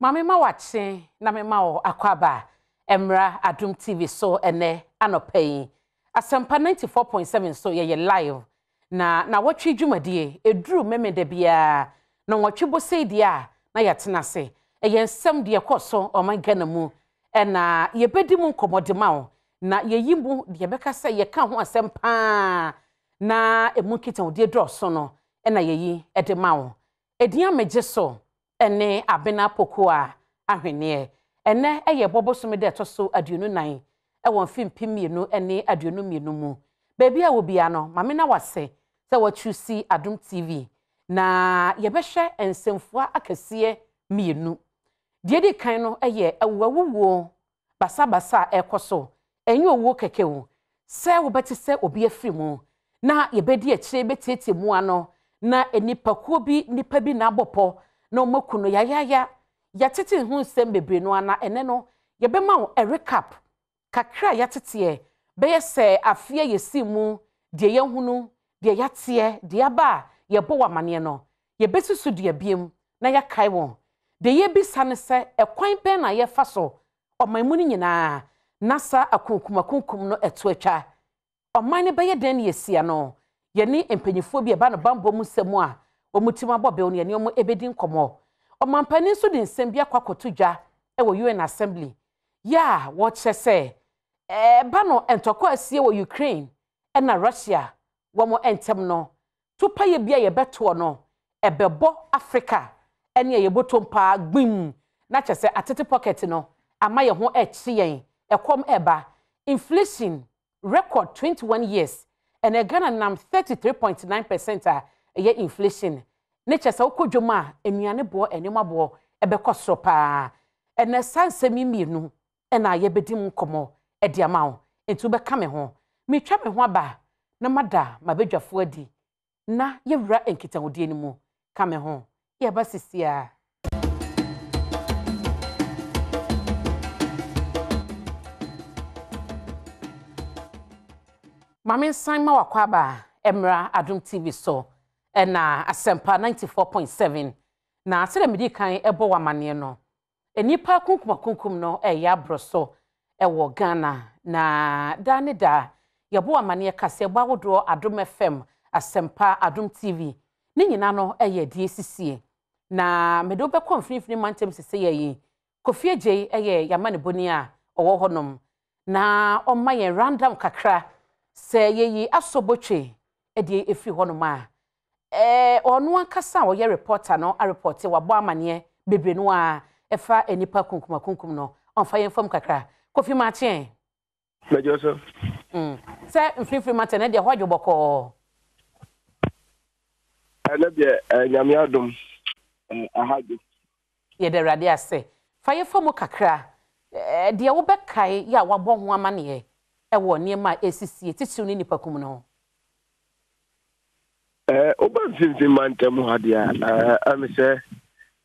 Ma me ma wakye na me ma wo akwaaba mmra Adom TV so ɛnɛ anɔpa yi. Asɛmpa 94.7 so yɛyɛ live na nawɔtwe dwumadie ɛduru Memeda biara na nwɔtwe bosei deɛ a na yɛatena ase. Ɛyɛ nsɛm deɛ ɛkɔ so ɔman Ghana mu ɛna yɛbɛdi mu nkɔmmɔ de ma wo na yɛyi mu deɛ yɛbɛka sɛ yɛka ho asɛm paa na ɛmu nkitahodie dɔɔso no ɛna yɛyi de ma wo. Edin a megye so ne Abena Pokuaa Ahweneɛ. Ɛnnɛ yɛ ɛbɔ bosome da ɛtɔ so 24 wɔ mfe 2022 mu. Baabi a wɔ biara no, ma menna wo ase sɛ woachuusi Adom TV na yɛbɛhwɛ nsɛmfua akɛseɛ mmienu. Deɛ ɛdi kan no yɛ awuawuwuo basabasa a ɛrekɔ so. Ɛnyɛ owuo kɛkɛ o, sɛ wobɛte sɛ obi afiri mu na yɛbɛdi akyire bɛtiatia mu ano na nnipakuo bi, nnipa bi na abɔ pɔ na wɔaku no yayaaya. Yɛatete ho nsɛm bebree no ara na ɛnnɛ no yɛbɛma wo a recap kakra a yɛateteɛ bɛyɛ sɛ afe a yɛsii mu, deɛ yɛahunu, deɛ yɛateɛ, deɛ aba a yɛbɔ wo amaneɛ no, yɛbɛsi so dua biom na yɛakae wɔn. Deɛ yɛrebisa ne sɛ, ɛkwan bɛn na yɛfa so ɔman mu no nyinaa na saa akunkumakunkum no ɛto atwa? Ɔman no bɛyɛ dɛn na yɛasi ano? Yɛne mpanimfoɔ bi a ɛba no bammɔ mu nsɛm a wɔn tirim abɔ bew no, yɛne wɔn bɛdi nkɔmmɔ. Ɔmampanin nso de nsɛm bi akɔ akɔto dwa wɔ UN Assembly yɛ a wɔkyerɛ sɛ ɛba no ntɔkwa a asie wɔ Ukraine na Russia wɔn ntam no, topaeɛ bi a yɛbɛtoɔ no, ɛbɛbɔ Africa ne a yɛbɔtom paa gbim, na kyerɛ sɛ atete pocket no ama yɛn ho rekye yɛn, ɛkɔm reba. Inflation record 21 years, ɛnɛ Ghana nam 33.9% a ɛyɛ inflation, ne kyerɛ sɛ wokɔ dwom a, nnuane boɔ, nneɛma boɔ ɛbɛkɔ soro paa. Ɛnɛ saa nsɛm yi mmienu na yɛbɛdi mu nkɔmmɔ de ama wo, nti wobɛka me ho. Meretwa me ho aba na mada m'abadwafoɔ adi na yɛwura nkitahodie no mu. Ka me ho, yɛreba sisiaa. Ma mensan ma w'akwaaba mmra Adom TV so na Asɛmpa 94.7. Na sɛdeɛ medii kan bɔ wo amanneɛ no, Nnipa akunkumakunkum no reyɛ aboro so wɔ Ghana na daa ne daa yɛbɔ amaneɛ kaseɛbɔ ahodoɔ Adom FM, Asɛmpa, Adom TV ne nyinaa no yɛ deɛ ɛsisie. Na mede wo bɛkɔ mfinimfini mantam sesei yi. Kofi Adjei yɛ yɛamanebɔni a ɔwɔ hɔnom na ɔma yɛn rundown kakra sɛ yɛyi Asɔ Botwe deɛ ɛfiri hɔnom a Ɛɛ ɔno ankasa a ɔyɛ reporter no arepɔte, wabɔ amaneɛ bebree no ara ɛfa nnipa kunkumakunkum no, ɔmfa yɛn fam kakra. Kofi Makye ɛ? Mɛgye so. Sɛ mfimfini mate no deɛ hɔ adwo bɔkɔɔ. Ɛnɛ deɛ Nyame adom aha dwo. Yɛda Awurade ase. Fa yɛn fa mu kakra, deɛ wobɛkae yɛ a wabɔ ho amaneɛ wɔ nneɛma a ɛresisie, titiriw ne nnipakum no ho. Woba mfimfini mantam ha deɛ a, ɛme sɛ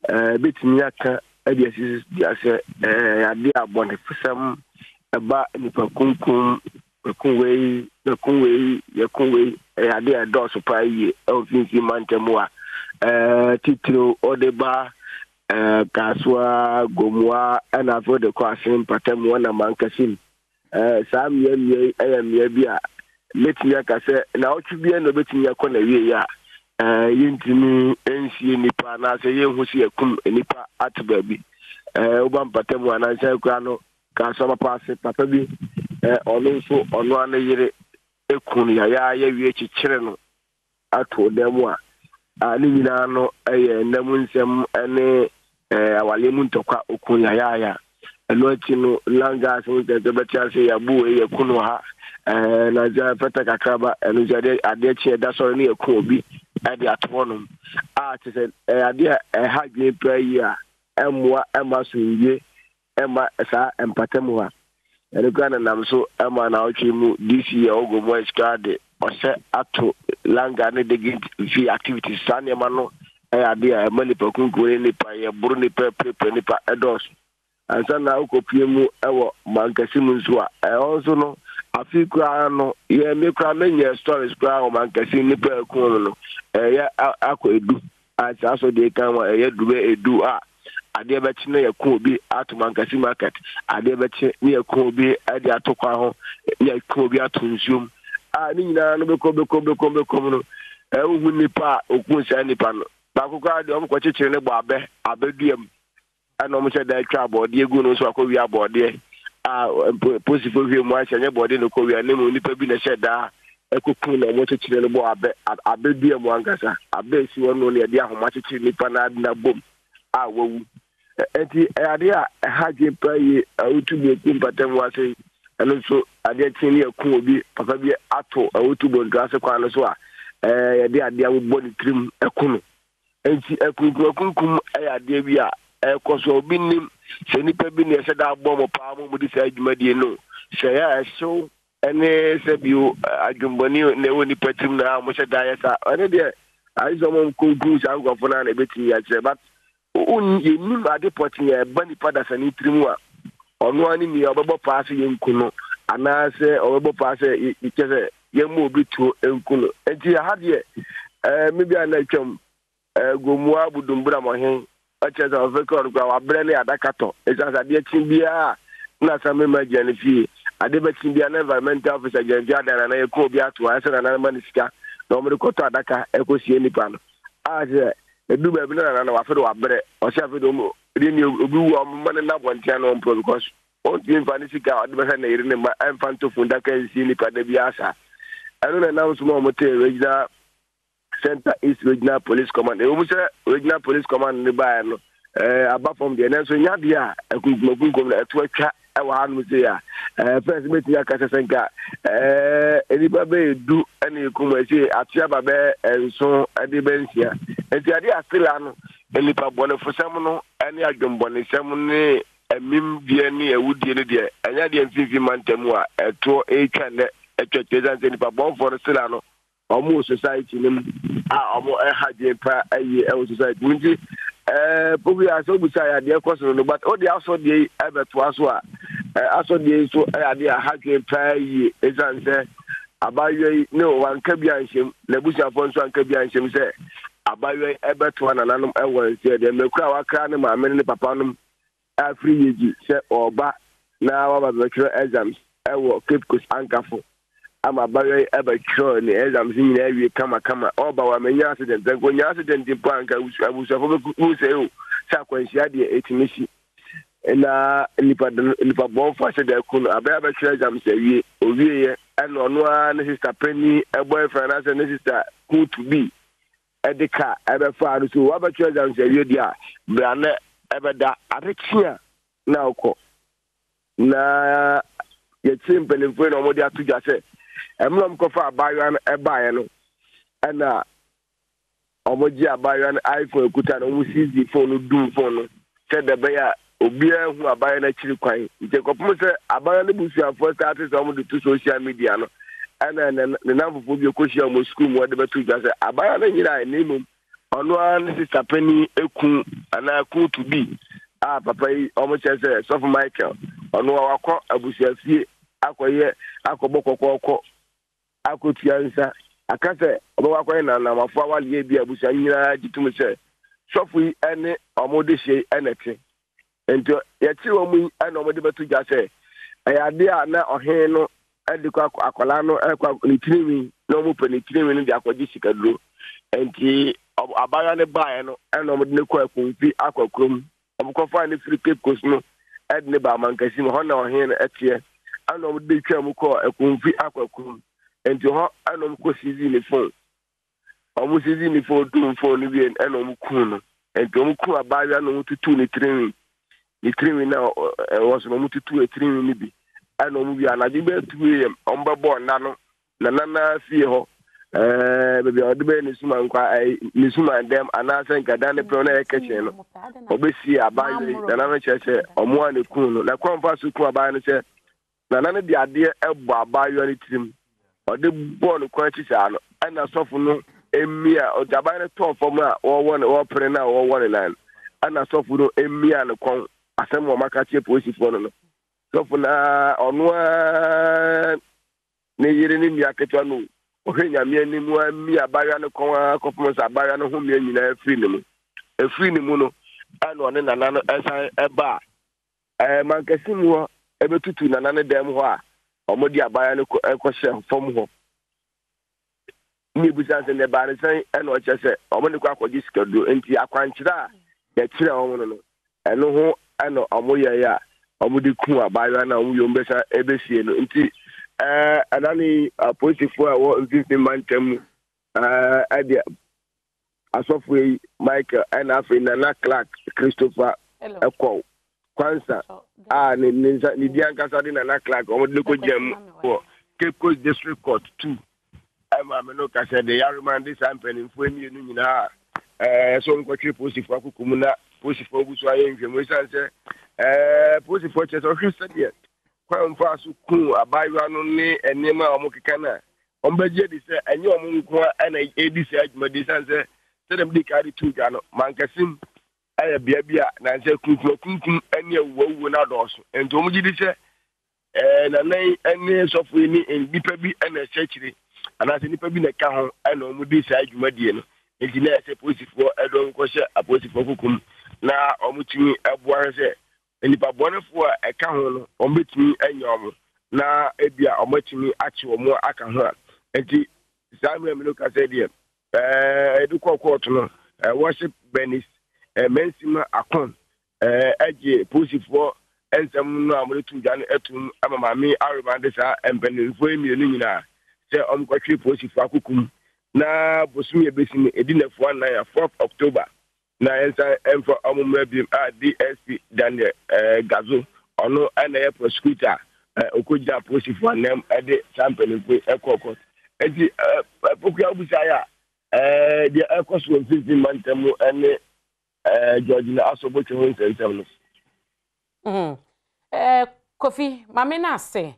ɛbɛtumi aka de asisi dua sɛ adeɛ a bɔnefosɛm ɛba nipa kunkum bɛko wei bɛko wei yɛko wei ɛyɛ adeɛ a ɛdɔɔso paa yie ɛwɔ mfimfini mantam a titiriw ɔde ba Kasoa Gomoa ɛna afei ɔde kɔ Asene mpatamu ɛna Mankasim. Saa mmea mmea yi yɛ mmea bi a mɛtumi aka sɛ naawɔtwe biara na ɔbɛtumi akɔ n'awieeɛ a yɛntumi nsie nnipa anaasɛ yɛnhu sɛ yɛkum nnipa ato baabi. Woba mpata mu anansɛ koraa no kasoa papa ase papa bi ɔno nso ɔno ara ne yere ku no yayaaya wie kyekyere no ato dan mu a, a ne nyinaa no yɛ nna mu nsɛm ne awaleɛ mu ntɔkwa okun yayaaya. Ɛno akyi no langas ho nsɛnsɛm bɛte ase yɛabo wei yɛku no ha na sɛ fɛtɛ kakraba ɛno nso adeɛ adeɛ kye ɛda sɔre ne yɛku obi ɛde ato hɔnom a kyerɛ sɛ ɛyɛ adeɛ a ɛha adwene paa yi a ɛmmoa ɛmma asomdwie ɛmma saa mpatamu ha. Ɛno koraa na nam so ma naawɔtwe mu DC a ɔwɔ Gomoa koraa de ɔhyɛ ato Langa ne Digging fee activities. Saa nneɛma no yɛ adeɛ a ɛma nipa kunkum ne nipa yɛboro nipa pirapira nipa ɛdɔɔso. Ansa na wokɔpue mu wɔ mankasi mu nso a, ɛhɔ nso no afei koraa no yɛ me koraa menyɛ stories koraa wɔ mankasi nipa ɛko no ɛyɛ akɔ edu a saa so deɛ kan wɔ ɛyɛ du bɛ edu a. Adeɛ bɛkye na yɛko obi ato Mankasi market, adeɛ bɛkye na yɛko obi de ato kwan ho, na yɛko obi ato nsuom. A ne nyinaa no bɛkɔ bɛkɔ bɛkɔ bɛkɔ no, wohu nipa a ɔku saa nipa no. Baako koraa deɛ wɔkɔkyekyere no bɔ abɛ, abɛ dua mu. Ɛna wɔn hyɛ da atwa abɔɔdeɛ gu no nso akɔwia abɔɔdeɛ a polisifoɔ hwie mu ahyɛ nyɛ bɔɔdeɛ na ɔkɔwia ne mu nipa bi na ɛhyɛ da ɛkɔku na wɔn kyekyere no bɔ abɛ abɛ dua mu ankasa abɛ esi hɔ no na yɛde ahoma kyekyere nipa na ade na bom a wawu nti ɛyɛ adeɛ a ɛha adwene paa yie. Awotu bi eku mpata mu ase, ɛno nso adeɛ kyen ne yɛku obi papa bi ato awotu bontu ase kwan no so a ɛɛ yɛde adeɛ abobɔ ne tirim ɛko no. Nti akunkumakunkum yɛ adeɛ bi a ɛrekɔ so a obi nnim sɛ nnipa bi na ɛhyɛ da abɔ wɔn paa ma wɔdi saa dwumadie no, sɛ ɛyɛ a ɛhyew ne sɛ bio adwemmɔne na ɛwɔ nnipa tirim na a wɔhyɛ da yɛ saa. Ɛno deɛ ayɛ sɛ wɔn kunkum saa nkurɔfoɔ no a na ɛbɛtumi akyerɛ, but yɛnnim ade pɔtee a ɛba nipa dasani tirim a ɔno ara ne nua ɔbɛbɔ paa sɛ yɛnku no anaasɛ ɔbɛbɔ paa sɛ kyɛ sɛ yɛmmɔ obi tuo nku no. Nti ɛha deɛ ɛɛ me bi a na atwam ɛɛ Gomoa Budumbura Mɔhen ɔkyerɛ sɛ ɔfɛ kura no kura wabrɛ ne adaka tɔ ɛsiane sɛ adeɛ kye biara na asan mɛma gyina ne fie, adeɛ bɛkye biara na environmental officer gyina ne fie adan nana yɛku obi ato a ɛsɛ nana ma ne sika na wɔde kɔtɔ adaka ɛkɔsie nipa no a sɛ ɛdu baabi na nana no wafe de wabrɛ ɔsɛ afei de wɔn de ne obi wu a wɔn ma ne nna abɔnten ano ɔmporɔ because Ɔntumi mfa ne sika a ɔde bɛhwɛ ne yere ne mma mfa ntɔ fundaka nsie nnipa da biara saa. Ɛno na ɛnam so ma wɔtee Regional Center East Regional Police Command. Ɛwɔ mu sɛ Regional Police Command no baeɛ no, eh, aba fam deɛ, nanso ɛnya adeɛ a akunkumakunkum no ɛto atwa wɔ hanom sei a, eh, first mɛtumi aka sɛ sɛ nka eh, nnipa bɛyɛ du ne ɛkum ɛsei ate aba bɛyɛ nson de bɛnsia. Nti adeɛ a sila no, nnipa bɔnefosɛm no ne adwembɔnesɛm ne Amimdie ne awudie no deɛ, ɛnyɛ adeɛ mfimfini mantam a ɛtoɔ retwa nnɛ atwa akyire ɛsiane sɛ nnipa bɔnfoɔ no sela no wɔn wɔ society no mu a wɔn ɛha dwen pa ayie ɛwɔ society mu nti ɛɛ pobi a sɛ obusa yɛ adeɛ kɔ so no, but o de asɔdeɛ yi ɛbɛtoa so a ɛɛ asɔdeɛ yi nso ɛyɛ adeɛ a ha dwen paa yie ɛsiane sɛ abaayewa yi ne wanka bi anhyɛm na abusuafoɔ nso anka bi anhyɛm sɛ abaayewa yi ɛbɛtoa nananom ɛwɔ nseɛ deɛ mmerɛ kura wakra ne maame ne ne papa nom afiri Yeji sɛ ɔreba na waba bɛtwerɛ exams wɔ Cape Coast Ankafo ama abayewa yi abɛtwerɛ ne exams nyinaa awie kamakama. Ɔreba wamanya accident. Sɛ nka ɔnya accident mpo a nka abusuafo bɛhu sɛ o sɛ akwanhyia deɛ ɛtumi si na nipa nipa bɔnfo ahyɛ da aku no. Abɛyɛ abɛtwerɛ exams awie owieɛ ɛna ɔno ara ne sister panyin boyfriend anaasɛ ne sister who to be de ka ɛbɛfaa no so wabɛtwerɛ exams awie deɛ a bra na ɛbɛda ade kye a na wokɔ na yɛkyerɛ mpanimfoɔ yi na wɔde ato dwa sɛ ɛmmerɛ wɔkɔfa abaayewa no ɛbaeɛ no ɛna wɔgye abaayewa no iPhone ekuta no wɔn sisi phone no dum phone no sɛ dɛ bɛyɛ a obiara hu abaayewa no akyiri kwan. Nti ɛkɔpem sɛ abaayewa no busuafoɔ starte sɛ wɔde to social media no, ɛna ne namfofoɔ bi ɔkɔhyia wɔn sukuu mu wɔde bɛto dwa sɛ abaayewa no nyerae na mmom ɔno ara ne sista panin eku anaa ku to bi a papa yi wɔn kyerɛ sɛ sɔfo Michael ɔno a wakɔ abusuafie akɔyɛ akɔbɔ kɔkɔɔkɔ akotua nsa aka sɛ ɔbɛkɔ akɔyɛ nanamafo awareɛ bi a abusua nyinaa gye tom sɛ sɔfo yi ne wɔn de hyɛ yi na ɛte. Nti yɛkyere wɔn yi na wɔde bɛto dwa sɛ ɛyɛ adeɛ a na ɔhene no de kɔ akwadaa no kɔ ne tirinwi na wɔn pɛ ne tirinwi no de akɔgye sikaduro. Nti abaayewa no baeɛ no ɛna wɔde no kɔ akumfi akɔ kurom. Wɔkɔfaa no firi Cape Coast no de no baa Mankasi mu, hɔ na ɔhene no teɛ. Ɛna wɔde twaa mu kɔɔ Akumfi Akwakurom. Nti hɔ ɛna wɔkɔ ne phone. Wɔn seize ne phone dum phone no wie ɛna wɔn kuu no. Nti wɔn kuu abaayewa na wɔn tutuu ne tirinwi. Ne tirinwi na ɛwɔ so na wɔn tutuu tirinwi no bi. Ɛna wɔn wie anadwo bɛyɛ 2 am wɔn bɛbɔɔ nna no na nana fie hɔ ɛɛ baabi a ɔde bɛyɛ ne suma nkwa ɛɛ ne suma dɛm anaasɛ nkadan ne pɛn na ɛyɛ kitchen no ɔbɛsie abaayewa yi. Nana no kyerɛ sɛ ɔmo a ne kun no na kwan fa so kun abaayewa no sɛ nana no de adeɛ ɛbɔ abaayewa no tirim ɔde bɔɔ ne kwan akyi saa no ɛna sɔfo no emia ɔde abaayewa no tɔɔ fam a wɔwɔ ne wɔpere no a wɔwɔ ne nan ɛna sɔfo no emia ne kɔn asɛm wɔn aka kyerɛ polisifoɔ no no sɔfo na ɔno ara ne yere ne nua ketewa no ɔhwɛ Nyame anim a mi abaayewa no kɔn ara kɔpem sɛ abaayewa no homea nyinaa firi ne mu. Ɛfiri ne mu no, ɛna ɔne nana no ɛsan ɛba a ɛɛ mankasi mu hɔ ɛbɛtutu nana no dan mu hɔ a wɔde abaayewa no kɔhyɛ fam hɔ. Ne ebisa sɛ na ɛbaa ne sɛn ɛna ɔkyerɛ sɛ wɔn de kɔ akɔgye sikaduro nti akwankyerɛ a yɛkyerɛ wɔn no no ɛno ho ɛna wɔn yɛeɛ a wɔn de ku abaayewa no a wɔn yom bɛsa ɛbɛsie no nti ɛɛ ɛna ne apolisifoɔ a ɛwɔ mfimfini mantam mu ɛɛ ɛde asɔfo yi Michael ɛna afei Nana Clark Christopher ɛkɔw Kwansa a ne ne nsa ne di ankasa de Nana Clark wɔn de no kɔ gyina mu wɔ Cape Coast District Court 2 ɛma me no kasa de yarema de saa mpanimfoɔ mmienu nyinaa ɛɛ sɛ wɔn kɔtwe polisifoɔ akoko mu na polisifoɔ gu so ayɛ nhwɛmu esiane sɛ ɛɛ polisifoɔ kyerɛ sɛ ɔhwɛ sɛdeɛ kwan mfa so kun abaayewa no ne nneɛma a wɔn keka no a Wɔbɛgye adi sɛ ɛnyɛ wɔn nko ara na ɛredi saa dwumadi esiane sɛ sɛdeɛ mede kan de too dwa no, Mankasim yɛ bea bi a nansɛ kunkumakunkum ne awuwawuo no adɔɔso. Enti wɔgye di sɛ ɛɛ nana yi ne sɔfo yi ne nnipa bi na ɛhyɛ akyire anaasɛ nnipa bi na ɛka ho na wɔdi saa dwumadie no. Enti na ɛsɛ polisifoɔ de wɔn kɔhyɛ apolisifoɔ kokom na wɔtumi boa hwɛ sɛ Nnipa bɔnefoɔ a ɛka ho no, wɔbɛtumi anya wɔn, na ebia wɔatumi akye wɔn aka ho a. Enti saa mmerɛ mene ka sɛ deɛ ɛde kɔɔ kɔɔto no, Worship Bernice Mensima Akon agye polisifoɔ nsɛm no a wɔde to dwa no atum ama maame aremande saa mpanimfoɔ yi mmienu nyinaa sɛ wɔnkɔtwe polisifoɔ akokum na bosome a ɛbɛsi no ɛdi nnafua nnan a 4 October na yɛnsan mfa wɔn mmra biom a DSP Daniel eh, Gazo ɔno na ɛyɛ prosecutor a ɔkɔgyina apolisifoɔ anam de saa mpanimfoɔ yi ɛkɔɔ court. Nti pokua wobisaeɛ a deɛ ɛkɔ so wɔ mfimfini mantam mu ne Georgina Asobotwe ho nsɛnsɛm no. Mm. Eh, Kofi, ma me no ase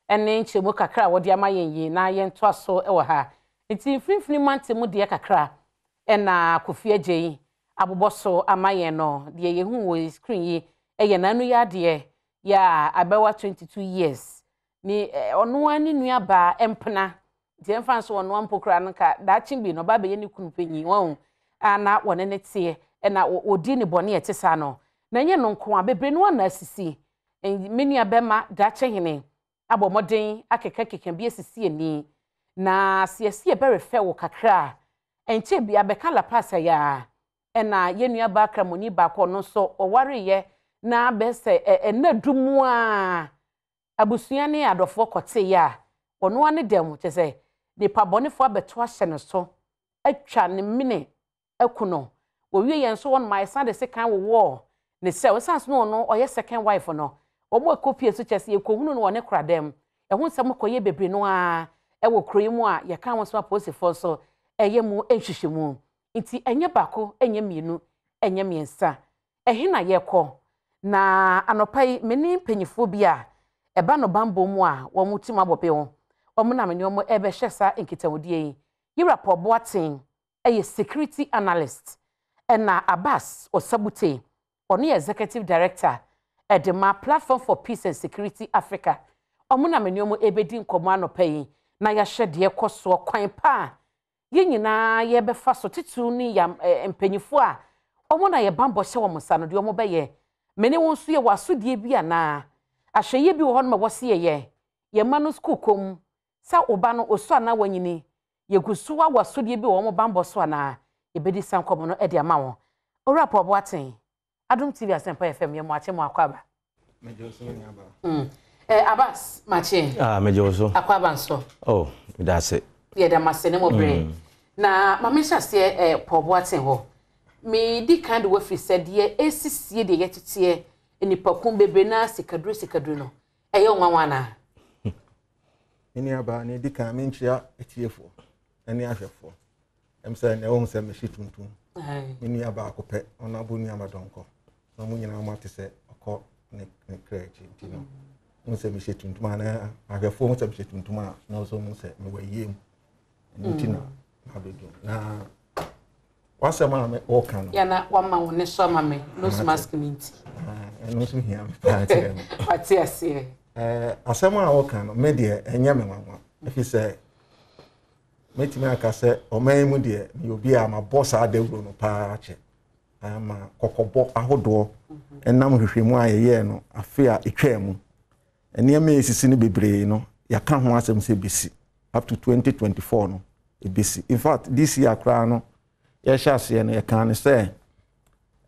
ne nkyerɛmu kakra a wɔde ama yɛn yi na yɛntoa so wɔ ha. Nti mfinimfini mantam mu deɛ kakra na Kofi Agyei abobɔ so ama yɛn no. Deɛ yɛhu wɔ screen yi yɛ n'ano yi adeɛ yɛ a abɛwa 22 years ne ɔno ara ne nuabaa mpena nti ɛmfa nso ɔno ara mpo koraa no nka daakye bi no ɔba abɛyɛ ne kunu panyin wɔn a na wɔne ne teɛ ɛna wɔdi ne bɔne a ɛte saa no na ɛnyɛ no nko a bebree no ana asisi me nua bɛma daakye hene abɔ mmɔden akekakeka bi asisi ani na sɛ yɛsi yɛbɛrefɛ wo kakra a ɛnkyɛ bi abɛka La Paz ayɛ a Ɛna yɛn nua baa Kramoni baako ɔno nso ɔwareeɛ na bɛyɛ sɛ nna du mu ara abusua ne adɔfoɔ kɔteeɛ a ɔno ara ne dɛm kyerɛ sɛ nipa bɔnefoɔ abɛto ahyɛ ne so atwa ne mene aku no. Wɔwieeɛ nso wɔnom a ɛsan de sekan wowɔɔ ne sɛ ɔsan so na ɔno ɔyɛ second wife no wɔn a ɛkɔpie nso kyerɛ sɛ yɛkɔhunu no wɔ ne koradam. Ɛho nsɛm kɔyɛ bebree no ara wɔ kuro yi mu a yɛka ho nso apolisifoɔ nso ɛyɛ mu nhwehwɛmu. Nti ɛnyɛ baako, ɛnyɛ mmienu, ɛnyɛ mmiɛnsa. Ɛhe na yɛrekɔ? Na anɔpa yi, me ne mpanimfoɔ bi a ɛba no bammɔ mu a wɔn tirim abɔ bew, wɔn na me ne wɔn rebɛhwɛ saa nkitahodie yi. Yewura Paul Boateng yɛ Security Analyst, ɛna Abbas Osabute, ɔno yɛ Executive Director de ma Platform for Peace and Security Africa. Wɔn na me ne wɔn rebɛdi nkɔmmɔ anɔpa yi na yɛahwɛ deɛ ɛkɔ soɔ, kwan pa a yɛn nyinaa yɛbɛfa so, titiriw ne yɛn mpanyimfo a wɔn na yɛn bammɔ hyɛ wɔn nsa no, deɛ wɔbɛyɛ. Me ne wo nso yɛwɔ asodie bi anaa ahwɛyie bi wɔ hɔnom a ɛwɔ sɛ yɛyɛ. Yɛn mma no sukuu mu, sɛ wo ba no ɔsua anaa wanyini, yɛgu so ara wɔ asodie bi wɔ wɔn bammɔ so anaa? Yɛbɛdi saa nkɔmmɔ no de ama wo. Owura Paul Boateng, Adom TV Asɛmpa FM yɛ mo akye mo akwaaba. Megye wo so me nua baa. Mm. Eh, Abbas, makye. Ah, megye wo so. Akwaaba nso. Oh, meda ase. Yɛda mo ase ne mo bere. Mm. Na ma menhyɛ aseɛ eh, Paul Boateng hɔ. Medi kan de wafiri sɛ deɛ ɛsisie deɛ yɛteteɛ nnipakum bebree na sikaduro sikaduro no ɛyɛ wo nwanwa anaa? Me nua baa, ne di kan menkyia atiefoɔ ne ahwɛfoɔ. Ɛm sɛ nea wohu sɛ mehye tuntum. Me nua baako pɛ, ɔno abo nua madɔnkɔ. Na wɔn nyinaa wɔn ate sɛ ɔkɔ ne ne kra akyi nti no. Wohu sɛ mehyɛ tuntum a na ahwɛfoɔ hu sɛ mehyɛ tuntum a na wɔsɛ wɔn sɛ mewɔ ayie mu. Ɛno nti na mabɛdu. Na wasɛm a wɔka no. Yana wama wo ne so ama me nose mask mi nti. Ɛno nso hia me paa kyerɛ me. Wate aseɛ. Asɛm a wɔka no me deɛ ɛnyɛ me nwanwa ɛfiri sɛ Mɛtumi aka sɛ ɔman yi mu deɛ meyɛ obi a mabɔ saa dawuro no paa kyɛ. Ama kɔkɔbɔ ahodoɔ ɛnam nhwehwɛmu a yɛyɛɛ no afe a ɛtwaa mu. Nneɛma a ɛsisi no bebree no, yɛaka ho asɛm sɛ ɛbɛsi up to 2024 no ɛbɛsi. In fact, this year koraa no, yɛhyɛ aseɛ no, yɛkaa no sɛ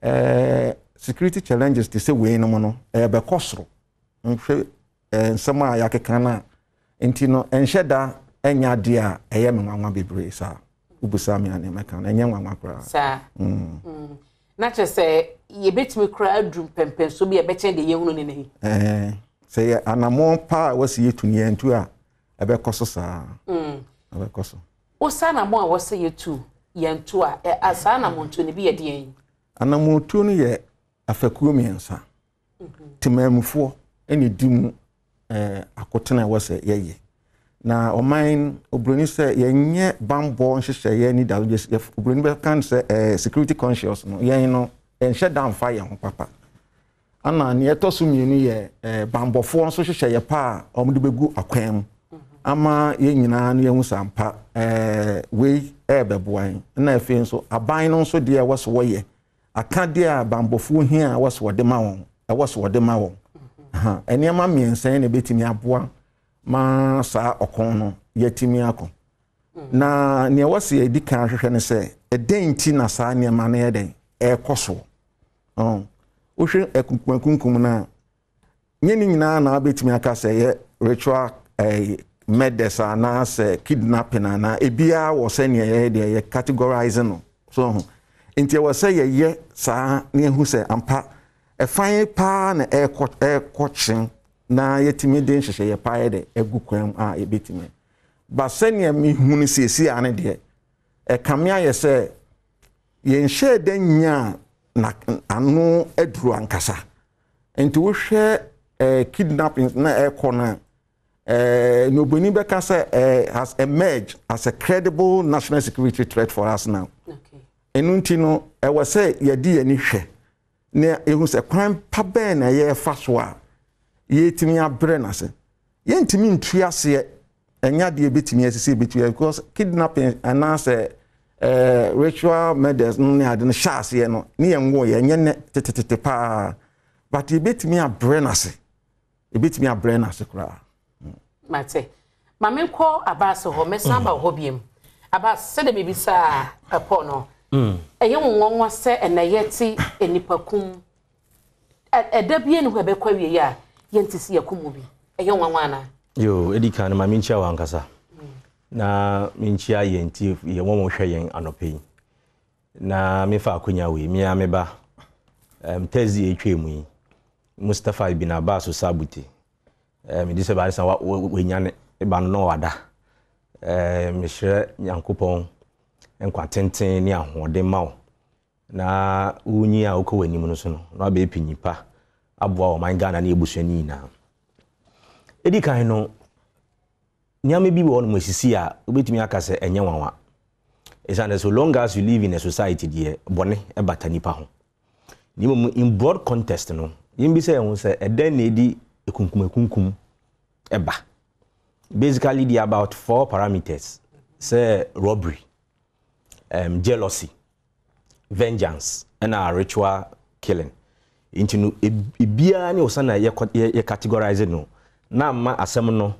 eh, security challenges te sɛ wei nom no, ɛbɛkɔ soro. Nhwɛ eh, nsɛm a yɛakeka no a, nti no, ɛnhyɛ da ɛnyɛ adeɛ a ɛyɛ me nwanwa bebree saa. Wobisa me a, nea mɛka no, ɛnyɛ nwanwa koraa. Saa. Mm. Na kyerɛ sɛ yɛbɛtumi koraa aduru mpɛmpɛnso bi a ɛbɛkyɛn deɛ yɛhunu ne ne. Ɛɛ, sɛ yɛ anammɔn pa a wɔsi yɛtu ne yɛntu a, ɛbɛkɔ so saa. Ɛbɛkɔ so. Wo saa anammɔn a wɔsɛ yɛtu yɛntu a, saa anammɔntuo no bi yɛ deɛn? Anammɔntuo no yɛ afakuo mmiɛnsa. Temanmufoɔ na ɛdi mu akotene a ɛwɔ sɛ yɛyɛ. Na ɔman oburoni sɛ yɛnyɛ bammɔ nhyehyɛeɛ ni da, oburoni bɛka no sɛ security conscious no, yɛn no yɛnhyɛ da mfa yɛn ho papa. Ana nea ɛtɔ so mmienu yɛ bammɔfoɔ nso hyehyɛeɛ pa a wɔde bɛgu akwan mu ama yɛn nyinaa no yɛhu sɛ ampa wei ɛrebɛboa yɛn. Na afei nso aban no nso deɛ ɛwɔ so wɔyɛ akadeɛ a bammɔfoɔ hia a ɛwɔ so wɔde ma wɔn, ɛwɔ so wɔde ma wɔn. Nneɛma mmiɛnsa yi na ɛbɛtumi aboa ma saa ɔko no yɛatumi ako. Na nea ɛwɔ sɛ yɛdi kan ahwehwɛ ne sɛ, ɛdɛn nti na saa nneɛma no yɛ dɛn ɛrekɔ soɔ? Wohwɛ akunkumakunkum no a, nyɛ ne nyinaa na wobɛtumi aka sɛ ɛyɛ ritual eh, murders anaasɛ kidnapping anaa ebiara wɔ sɛnea yɛyɛ deɛ yɛ categorize no so ho. Nti ɛwɔ sɛ yɛyɛ saa na yɛhu sɛ ampa ɛfan paa na ɛrekɔ ɛrekɔ kyen na yɛtumi de nhyehyɛeɛ paa yɛ dɛ agu kwan mu a yɛbɛtumi. Ba sɛnea mehu no siesie a ne deɛ ɛkame ayɛ sɛ yɛnhyɛɛ da nyaa na ano aduru ankasa. Nti wohwɛ eh, kidnapping na ɛrekɔ no a, eh, nea obani bɛka sɛ eh, has emerged as a credible national security threat for us now. Ɛno nti no, ɛwɔ sɛ yɛde yɛn ani hwɛ na yɛhu sɛ kwan pa bɛn na yɛrefa so a yɛtumi abrɛ no ase. Yɛntumi ntu aseɛ, ɛnyɛ adeɛ ɛbɛtumi asisi ɛbɛtumi because kidnapping anaasɛ eh, ritual murders no ne ade no hyɛ aseɛ no ne yɛn nwo yɛ ɛnyɛ nɛ tetetete paa, but yɛbɛtumi abrɛ no ase, yɛbɛtumi abrɛ no ase koraa. Mate. Ma menkɔ Abbas hɔ, mɛsan ba wo hɔ biom. Abbas, sɛdeɛ mebisaa Paul no, ɛyɛ wo nwanwa sɛ ɛnɛ yɛte nnipakum, ɛda bi ɛni hɔ a ɛbɛkɔ awieɛ a yɛnte sɛ yɛakum obi. Ɛyɛ wo nwanwa anaa? Yoo, edi kan no ma menkyia wo ankasa na menkyia yɛn tie yɛn wɔn wɔhwɛ yɛn anɔpa yi na mefa akonya wei me ara me ba um, Thursday atwa mu yi Mustapha Ibn Abbas Osabute Eh, medi sɛ baasa wa wanyane ba no na wada. Eh, mehyerɛ Nyankopɔn nkwa tenten ne ahoɔden ma wo. Na wonyi a wokɔ w'anim no so no, na wabɛyɛ panyin pa aboa ɔman Ghana ne abusua no nyinaa. Edi kan no, nneɛma bi wɔ hɔ nom esisi a wobɛtumi aka sɛ ɛnyɛ nwanwa. Ɛsiane so long as you live in a society deɛ bɔne bata nipa ho. Na mmom in broad context no, yɛmbisa yɛn ho sɛ ɛdɛn na ɛdi ekunkumakunkum ɛba. Basically there are about four parameters sɛ robbery, um, jealousy, vengeance, ɛna ritual killing. Nti no ebiara ne ɔsan na yɛ categorize no na ama asɛm no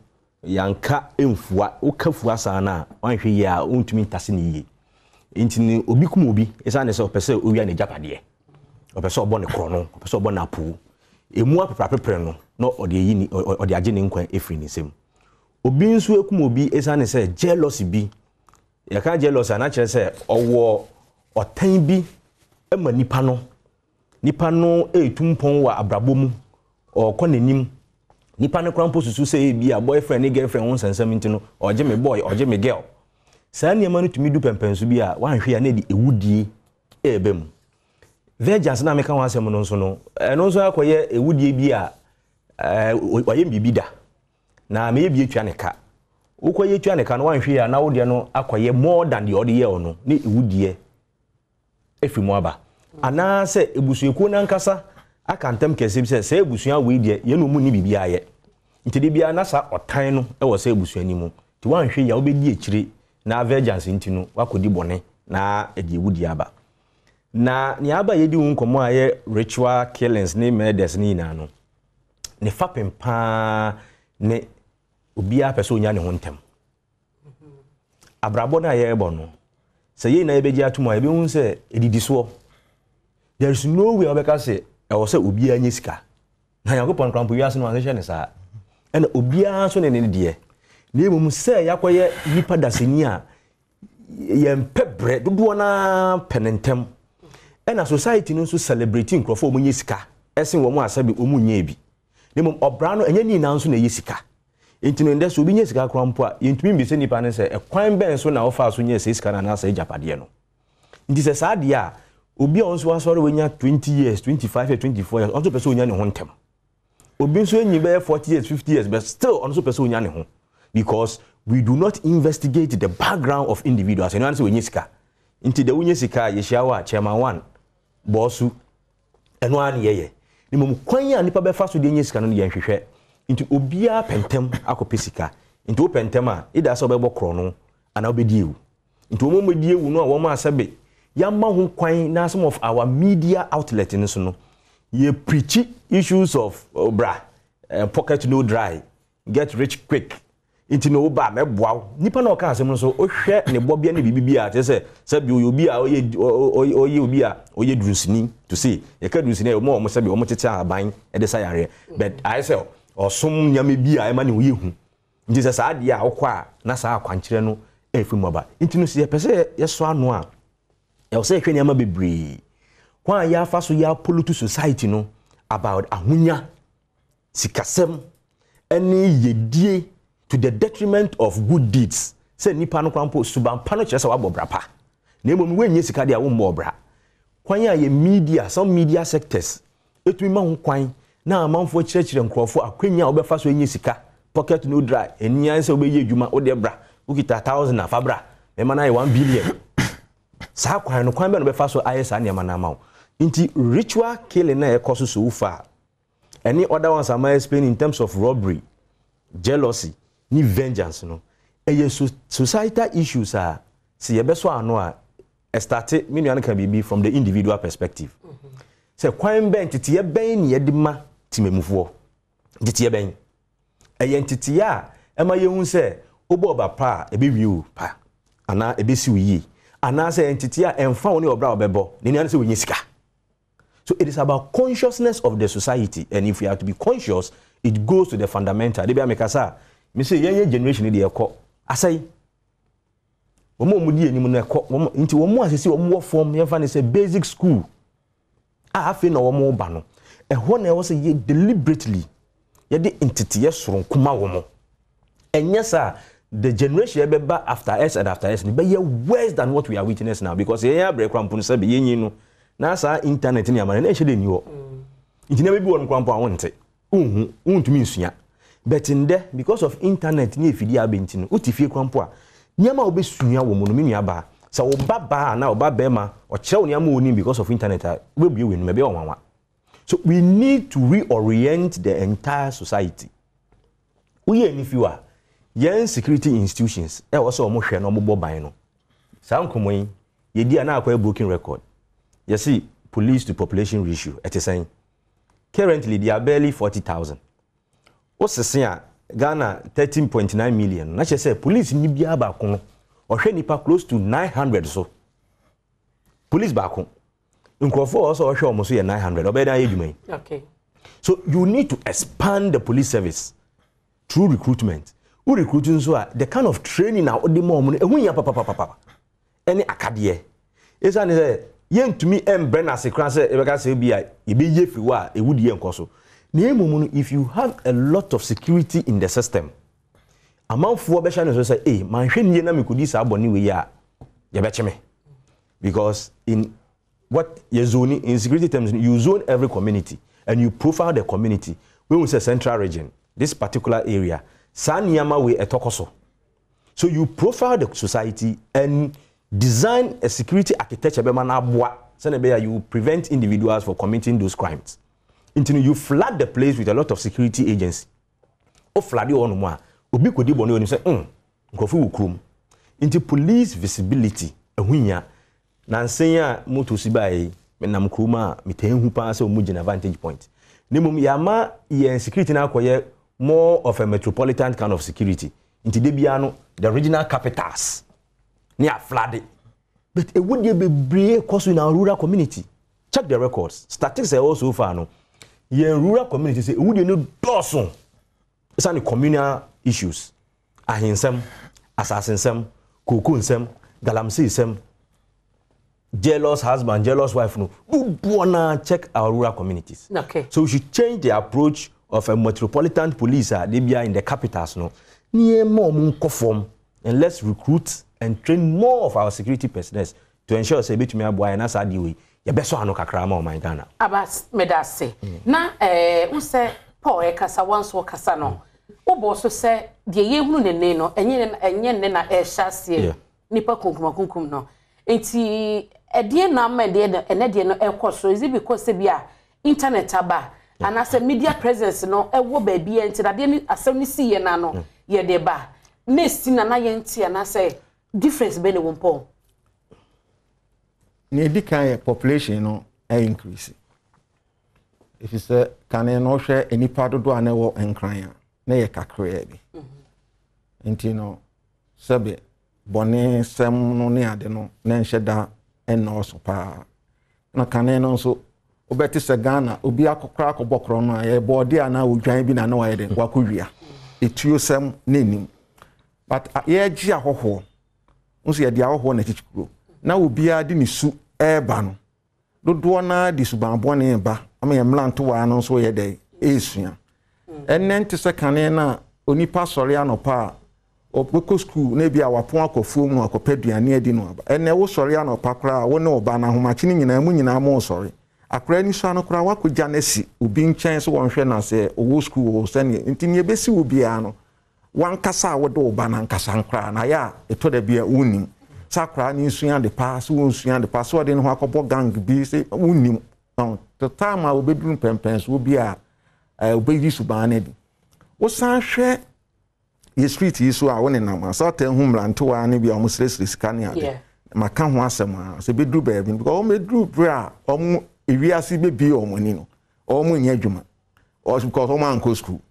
Yɛanka mfua, woka fua saa no a, woanhwɛ yie a wontumi ntase no yie. Nti no obi kum obi esiane sɛ ɔpɛ sɛ owia n'agyapadeɛ, ɔpɛ sɛ ɔbɔ ne korɔno, ɔpɛ sɛ ɔbɔ no apoo. Emu apeprapepre no na ɔde ayi ne, ɔde agye ne nkwa afiri ne nsam. Obi nso akum obi esiane sɛ jealousy bi, yɛka jealousy a na kyerɛ sɛ ɔwɔ ɔtan bi ma nipa no. Nipa no retu mpɔn wɔ abrabɔ mu, ɔrekɔ n'anim. Nipa no koraa mpo susu sɛ ebi a boyfriend ne girlfriend ho nsɛnsɛm nti no, ɔgye me boy, ɔgye me girl. Saa nneɛma no tumi du pɛmpɛnso bi a wanhwɛ a na ɛde awudie reba mu. Vengeance na meka ho asɛm no nso no, ɛno nso akɔyɛ awudie bi a wayɛ biribi da na meyɛ bi atua ne ka. Wokɔyɛ tua ne ka no wanhwɛ a na wo deɛ no akɔyɛ more than deɛ ɔde yɛɛ no ne awudie afiri mu aba. Anaasɛ abusuakuo no ankasa aka ntam kɛseɛ bi sɛ saa abusua wei deɛ yɛne wɔn nni biribiara yɛ. Nti da biara na saa ɔtan no wɔ saa abusua no mu. Nti woanhwɛ yie a wobɛdi akyire na vengeance nti no woakɔdi bɔne na ɛde awudie aba. Na nea aba a yɛdi ho nkɔmmɔ a ɛyɛ ritual killings ne murders ne nyinaa no, ne fapem paa ne obiara pɛ sɛ onya ne ho ntɛm. Abrabɔ no a yɛrebɔ no, sɛ yɛn nyinaa yɛbɛgye atom a, yɛbɛhu sɛ ɛdidi soɔ. There is no way a wɔbɛka sɛ ɛwɔ sɛ obiara nya sika. Na Nyankopɔn koraa mpo wiase no wanhyehyɛ no saa. Ɛna obiara nso ne ne deɛ. Na mmom sɛ yɛakɔyɛ nipa dasani a yɛmpɛ brɛ dodoɔ no ara pɛ ne ntɛm. Ɛna society no nso celebrate nkurɔfoɔ a wɔnyɛ sika ɛsen wɔn a sɛbi wɔn nyɛɛ bi. Na mmom ɔbra no ɛnyɛ ne nyinaa nso na ɛyɛ sika. Nti no ndɛ sɛ obi nya sika koraa mpo a yɛntumi mbisa nipa no sɛ ɛkwan bɛn so na wofaa so nyaa saa sika no anaa saa agyapadeɛ no. Nti sɛ saa deɛ a, obi a ɔno nso asɔre wanya 20 years, 25 years, 24 years, ɔno nso pɛ sɛ onya ne ho ntɛm. Obi nso anyi bɛyɛ 40 years, 50 years, but still ɔno nso pɛ sɛ onya ne ho. Because we do not investigate the background of individuals. Ɛno ara ne sɛ wɔnya sika. Nti deɛ wonya sika a, yɛhyia wo a, chairman one, bɔɔsu, ɛno ara ne yɛyɛ. Na mmom kwan a nipa bɛfa so de anya sika no yɛnhwehwɛ. Nti obiara pɛ ntɛm akɔpɛ sika. Nti wopɛ ntɛm a, either sɛ wobɛbɔ korɔno anaa wobɛdi awu. Nti wɔn a wɔdi awu no a wɔn a sɛbe yɛama ho kwan na some of our media outlet no so no, yɛ preachi issues of oh, bra, eh, pocket no dry, get rich quick. Nti no woba a mɛboa wo. Nipa na ɔka asɛm no so, wohwɛ ne bɔbea ne biribi bi a kyerɛ sɛ sɛbe ɔyɛ obi a ɔyɛ ɔyɛ obi a ɔyɛ dunsini to say yɛka dunsini a wɔn a wɔn sɛbe wɔn tete aban de sa yareɛ but ayɛ sɛ ɔsom nneɛma bi a ɛma ne ho yɛ hu. Nti sɛ saa adeɛ a wokɔ a na saa akwankyerɛ no ɛfiri mu aba. Nti no sɛ yɛpɛ sɛ yɛsɔ ano a, ɛwɔ sɛ yɛhwɛ nneɛma bebree. Kwan a yɛafa so yɛapollute society no about ahonya, sikasɛm, ɛne yɛdie to the detriment of good deeds. Sɛ nipa no koraa mpo suban pa no kyerɛ sɛ wabɔ bra pa. Na mmom woanyɛ sika deɛ a wommɔɔ bra. Kwan a yɛ media, some media sectors Etumi ma ho kwan na amanfoɔ kyerɛkyerɛ nkurɔfoɔ akwanya a wobɛfa so anya sika, pocket no dry, ɛni ara ne sɛ wobɛyɛ adwuma, wodeɛ bra, wokita thousand a fa bra, mɛma no ayɛ 1 billion. Saa kwan no, kwan bɛn na wobɛfa so ayɛ saa nneɛma no ama wo? Nti ritual killing na ɛkɔ so so far, ɛne other ones a ma explain in terms of robbery, jealousy, ne vengeance no, ɛyɛ so societal issues a sɛ yɛbɛsɔ ano a, ɛstarte, me nua no ka biribi from the individual perspective. Sɛ kwan bɛn, nteteeɛ bɛn na yɛde ma temamufoɔ? Nteteeɛ bɛn? Ɛyɛ nteteeɛ a ɛma yɛhu sɛ wobɔ ɔba pa a, ɛbɛwie wo pa anaa ɛbɛsi wo yie. Anaasɛ ɛyɛ nteteeɛ a ɛmfa wo ne ɔbra a wobɛbɔ, ne nua ne sɛ wɔnya sika. So it is about consciousness of the society and if we are to be conscious, it goes to the fundamental. De bi a mekasa a, me se yɛn yɛ generation deɛ ɛkɔ asɛe. Wɔn a wɔdi anim no ɛkɔ wɔn nti wɔn a sisi wɔn wɔ fam yɛmfa ne sɛ basic school a afei na wɔn reba no ɛhɔ na ɛwɔ sɛ yɛ deliberately yɛde nteteyɛ soronko ma wɔn. Ɛnyɛ saa the generation ɛbɛba after us and after us no bɛyɛ worse than what we are witness now because yɛn abrɛ kora mpo no sɛbe yɛnyin no na saa internet ne amane na ɛhyɛ dɛ nni hɔ nti nneɛma bi wɔ no kora mpo a wonte wonhu wontumi nsua but ndɛ because of internet ne afidie a abɛ nti no wote fie kora mpo a nneɛma a wobɛsua wɔ mu no me nua baa sɛ wo ba baa anaa wo ba bɛrima ɔkyerɛ wo nneɛma a onim because of internet a wobɛbue w'anum ɛbɛyɛ ɔnwanwa. So we need to reorient the entire society. Woyɛ anifiw a, yɛn security institutions ɛwɔ sɛ wɔn hwɛ na wɔn bɔ ban no. Saa nkɔmɔ yi, yɛdi a na akɔyɛ broken record. Yɛsi police to population ratio ɛte sɛn? Currently they are barely 40,000. Wosese a, Ghana 13.9 million no, na kyerɛ sɛ police ni biara baako no, ɔhwɛ nipa close to 900 so. Police baako. Nkurɔfoɔ a ɔwɔ sɛ ɔhwɛ wɔn so yɛ 900, ɔbɛyɛ dɛn ayɛ adwuma yi? So you need to expand the police service through recruitment. Wo recruit nso a, the kind of training a wode ma wɔn no, ɛho hia papapapapa. Ɛne akadeɛ. Esiane sɛ yɛntumi mbrɛ no ase koraa sɛ yɛbɛka sɛ ebi a yɛbɛyi afiri hɔ a ɛwudie nkɔ so. Na mmom no, if you have a lot of security in the system, amanfoɔ bɛhyɛ no so sɛ, ei, manhwɛ nie na mekɔdi saa bɔne wei a, yɛbɛkye me. Because in what yɛ zone in security terms, you zone every community and you profile the community. When we say central region, this particular area, saa nneɛma wei ɛtɔ kɔ so. So you profile the society and design a security architecture bɛma no aboa sɛnea ɛbɛyɛ a you prevent individuals from committing those crimes. Nti no you flood the place with a lot of security agency. Wo flood hɔ nom a, obi kɔdi bɔne onim sɛ mm, nkurɔfo wɔ kurom. Nti police visibility ɛho hia. Nansa yi a moto si baeɛ yi, menam kurom a metaa hu paa sɛ wɔgyina vantage point. Na mmom yɛama yɛn security no akɔyɛ more of a metropolitan kind of security. Nti da biara no, the regional capitals ne aflade. But ɛwudie bebree kɔ so in our rural community. Check the records. Statistics a ɛwɔ so far no, yɛn rural community sɛ ɛwudie no dɔɔso. Esiane communal issues, ahensɛm, asasensɛm, kooko nsɛm, galamsey sɛm, jealous husband, jealous wife no, dodoɔ no ara check our rural communities. Okay. So we should change the approach of a metropolitan police a de bia in the capitals no, ne yɛn ma wɔn nkɔ fam and let's recruit and train more of our security personnel to ensure sɛ ebetumi aboa yɛn na saa adeɛ wei yɛbɛsɔ ano kakra ama ɔman Ghana. Aba meda ase. Na eh, wo sɛ Paul ɛkasa wo nso ɔkasa no, wobɔɔ so sɛ deɛ yɛhunu ne nne no, ɛnyɛ ɛnyɛ nne na ɛrehyɛ aseɛ nipa kunkumakunkum no. Nti ɛdeɛ na ama ɛdeɛ no ɛnɛ deɛ no ɛkɔ so? Is it because sɛ bi a internet aba anaasɛ media presence no ɛwɔ baabi a nti na adeɛ no asɛm no si yɛ na no yɛde ba na esi na na yɛnte anaasɛ difference bɛn na ɛwɔ mu Paul? Nea ɛdi kan yɛ population no increase. Ɛfiri sɛ kane no wohwɛ nnipa dodoɔ a na ɛwɔ Nkran a na yɛ kakraa bi. Mhm. Nti no sɛbe bɔne sɛm no ne ade no na ɛnhyɛ da nnɔɔso paa. Na kane no nso wobɛte sɛ Ghana obi akɔkora akɔbɔ korɔ no a yɛ bɔɔde anaa odwan bi na ne wayɛ dɛ wakɔwia. Etuosɛm na ɛnim. But yɛregye ahɔhoɔ Wohu sɛ yɛde ahɔhoɔ na ɛkyekye kuro. Na obiara de ne su reba no, dodoɔ no ara de suban bɔne reba ama yɛn mmerantewaa no nso yɛ dɛn ɛresua. Ɛnnɛ nte sɛ kane no a onipa sɔre anɔpa a ɔbɛkɔ sukuu na ebi a wapɔn akɔ afuom no akɔpɛ aduane adi no aba. Ɛnnɛ wosɔre anɔpa koraa a wo ne wo ba no ahomakye no nyinaa mu nyinaa mosɔre. Akwadaa ani sua no koraa woakɔgya no asi obi nkyɛn sɛ wɔnhwɛ no sɛ ɔwɔ sukuu o sɛdeɛ nti nea ɛbɛsi wo biara no W'ankasa a wode wo ba no ankasa nkoraa no, ayɛ a ɛtɔ da bi a wonnim. Sɛ akoraa no nsua ade pa, sɛ ɔnsua ade pa, sɛ ɔde ne ho akɔbɔ gang bi, sɛ wonnim. The time a wɔbɛduru mpɛmpɛnsoɔ bi a wɔbɛyi suban no adi. Wosan hwɛ yɛ street yi so a wo nenam a, sɛ ɔtaa hu mmerantewaa no bi a wɔsrɛsrɛ sika ne ade. Maka ho asɛm a, sɛ bɛduru baabi no, because wɔbɛduru berɛ a wɔn ewiase bɛbie wɔn ani no, wɔn nyɛ adwuma. Because wɔn ankɔ school.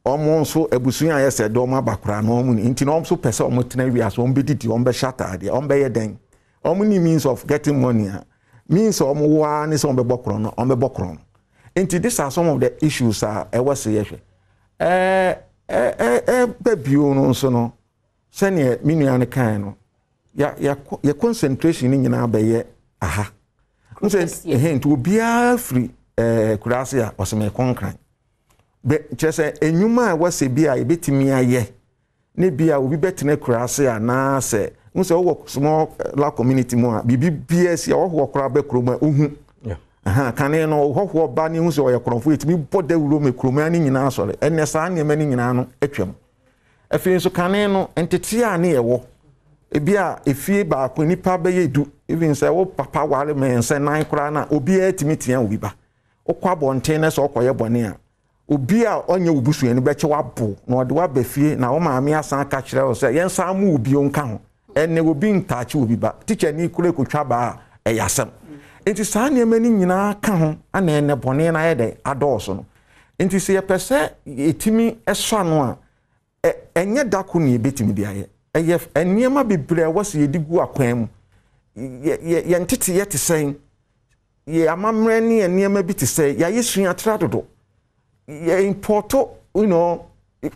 Wɔn nso abusua ayɛ sɛ de wɔn aba koraa na wɔn ni nti na wɔn nso pɛ sɛ wɔn tena wiase wɔn bɛdidi wɔn bɛhyɛ ataadeɛ wɔn bɛyɛ dɛn wɔn ni means of getting money a means a wɔn wɔ ara ne sɛ wɔn bɛbɔ korɔn no wɔn bɛbɔ korɔn no nti these are some of the issues a ɛwɔ sɛ yɛhwɛ ɛɛ ɛɛ ɛbɛ bio no nso no sɛdeɛ me nua no kae no yɛ yɛ yɛ concentration no nyinaa bɛyɛ aha n sɛ ɛhɛn nti obiara firi ɛɛ kuraase a ɔsɛ mɛkɔ nkran. Bɛ, kyerɛ sɛ, nnwuma a ɛwɔ sɛ bi a yɛbɛtumi ayɛ ne bi a obi bɛtena akuraase anaasɛ, wohu sɛ wowɔ small la community mu a, biribi biara si a ɔhɔhoɔ koraa bɛ kurom a wohu. Aha, kane no ɔhɔhoɔ ba ne hu sɛ ɔyɛ korɔmfoɔ, yɛtumi bɔ dawuro ma kurom no nyinaa sɔre. Ɛnnɛ saa nneɛma no nyinaa no atwam. Afei nso kane no, nteteɛ a ne yɛwɔ, ebi a efie baako nnipa bɛyɛ du, even sɛ wo papa ware mmiɛnsa nan koraa no a, obiara tumi tea obi ba. Wokɔ abɔnten na sɛ wokɔyɛ bɔne a, obi a ɔnyɛ wo busuani bɛkyɛ wo abo na ɔde wo aba fie na wo maame asan aka kyerɛ wo sɛ yɛnsan mmo wo bio nka ho. Ɛnnɛ obi ntaakye obi ba. Tikyani koro rekɔtwa ba a, ɛyɛ asɛm. Nti saa nneɛma no nyinaa ka ho na ɛnnɛ bɔne no ayɛ dɛn? Adɔɔso no. Nti sɛ yɛpɛ sɛ yɛtumi sɔ ano a, ɛnyɛ da ko na yɛbɛtumi de ayɛ. Ɛyɛ nneɛma bebree a ɛwɔ sɛ yɛde gu akwan mu. Yɛn nteteyɛ te sɛn? Yɛn amammerɛ ne yɛn nneɛma bi te sɛ yɛayɛ suatra dodo. Yɛ import you know,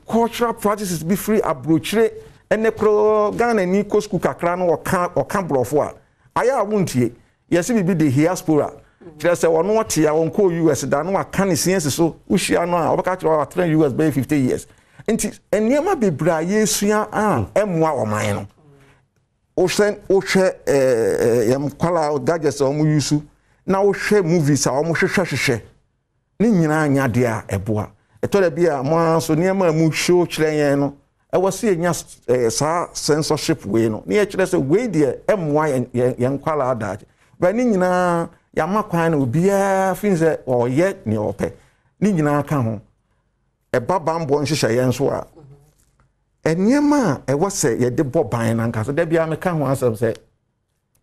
cultural practices bi firi aburokyire. Ɛnɛ koraa Ghana ni kɔ sukuu kakra no ɔka ɔka borɔfo a, ayɛ a wontie. Yɛse biribi de hiaspora, kyerɛ sɛ ɔno ɔte a ɔnkɔɔ US da na waka ne se asi so, wohyia no a ɔbɛka kyerɛ wo watena US bɛyɛ 50 years. Nti nneɛma bebree a yɛsua a ɛmmoa ɔman no. Wohwɛ wohwɛ ɛɛ yɛn nkwadaa gadgets a wɔn use na wohwɛ movies a wɔn hwehwɛ hwehwɛ ne nyinaa nyɛ adeɛ a ɛboa. Ɛtɔ da bi a mo ara nso nneɛma a mo show kyerɛ yɛn no, ɛwɔ sɛ yɛnya eh, saa censorship wei no, ne yɛkyerɛ sɛ wei deɛ ɛmmoa yɛn yɛn yɛn nkwadaa daakye. Bɛ ne nyinaa yɛama kwan na obiara fi sɛ ɔyɛ nea ɔpɛ. Ne nyinaa ka ho. Ɛba bammɔ nhyehyɛeɛ nso a, nneɛma a ɛwɔ sɛ yɛde bɔ ban no ankasa, da biara meka ho asɛm sɛ.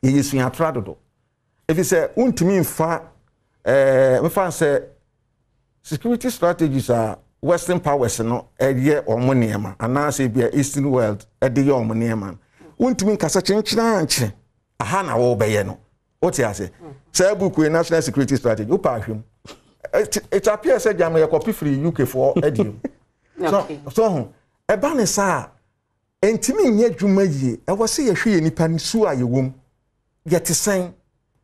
Yɛyɛ suatra dodo. Ɛfiri sɛ wontumi mfa ɛɛ mfa sɛ security strategies a western powers no ɛyɛ wɔn nneɛma anaasɛ ebi a eastern world ɛde yɛ wɔn nneɛma no wontumi nkasa kyenkyen ankye aha na wɔrebɛyɛ no wote ase saa book yi national security strategy wopɛ ahwɛ mu it appears sɛ gyama yɛ kɔpi firi uk foɔ adi mu so so ho ɛba ne saa Ɛntumi nyɛ adwuma yie. Ɛwɔ sɛ yɛhwɛ yɛn nipa su a yɛwɔ mu. Yɛte sɛn?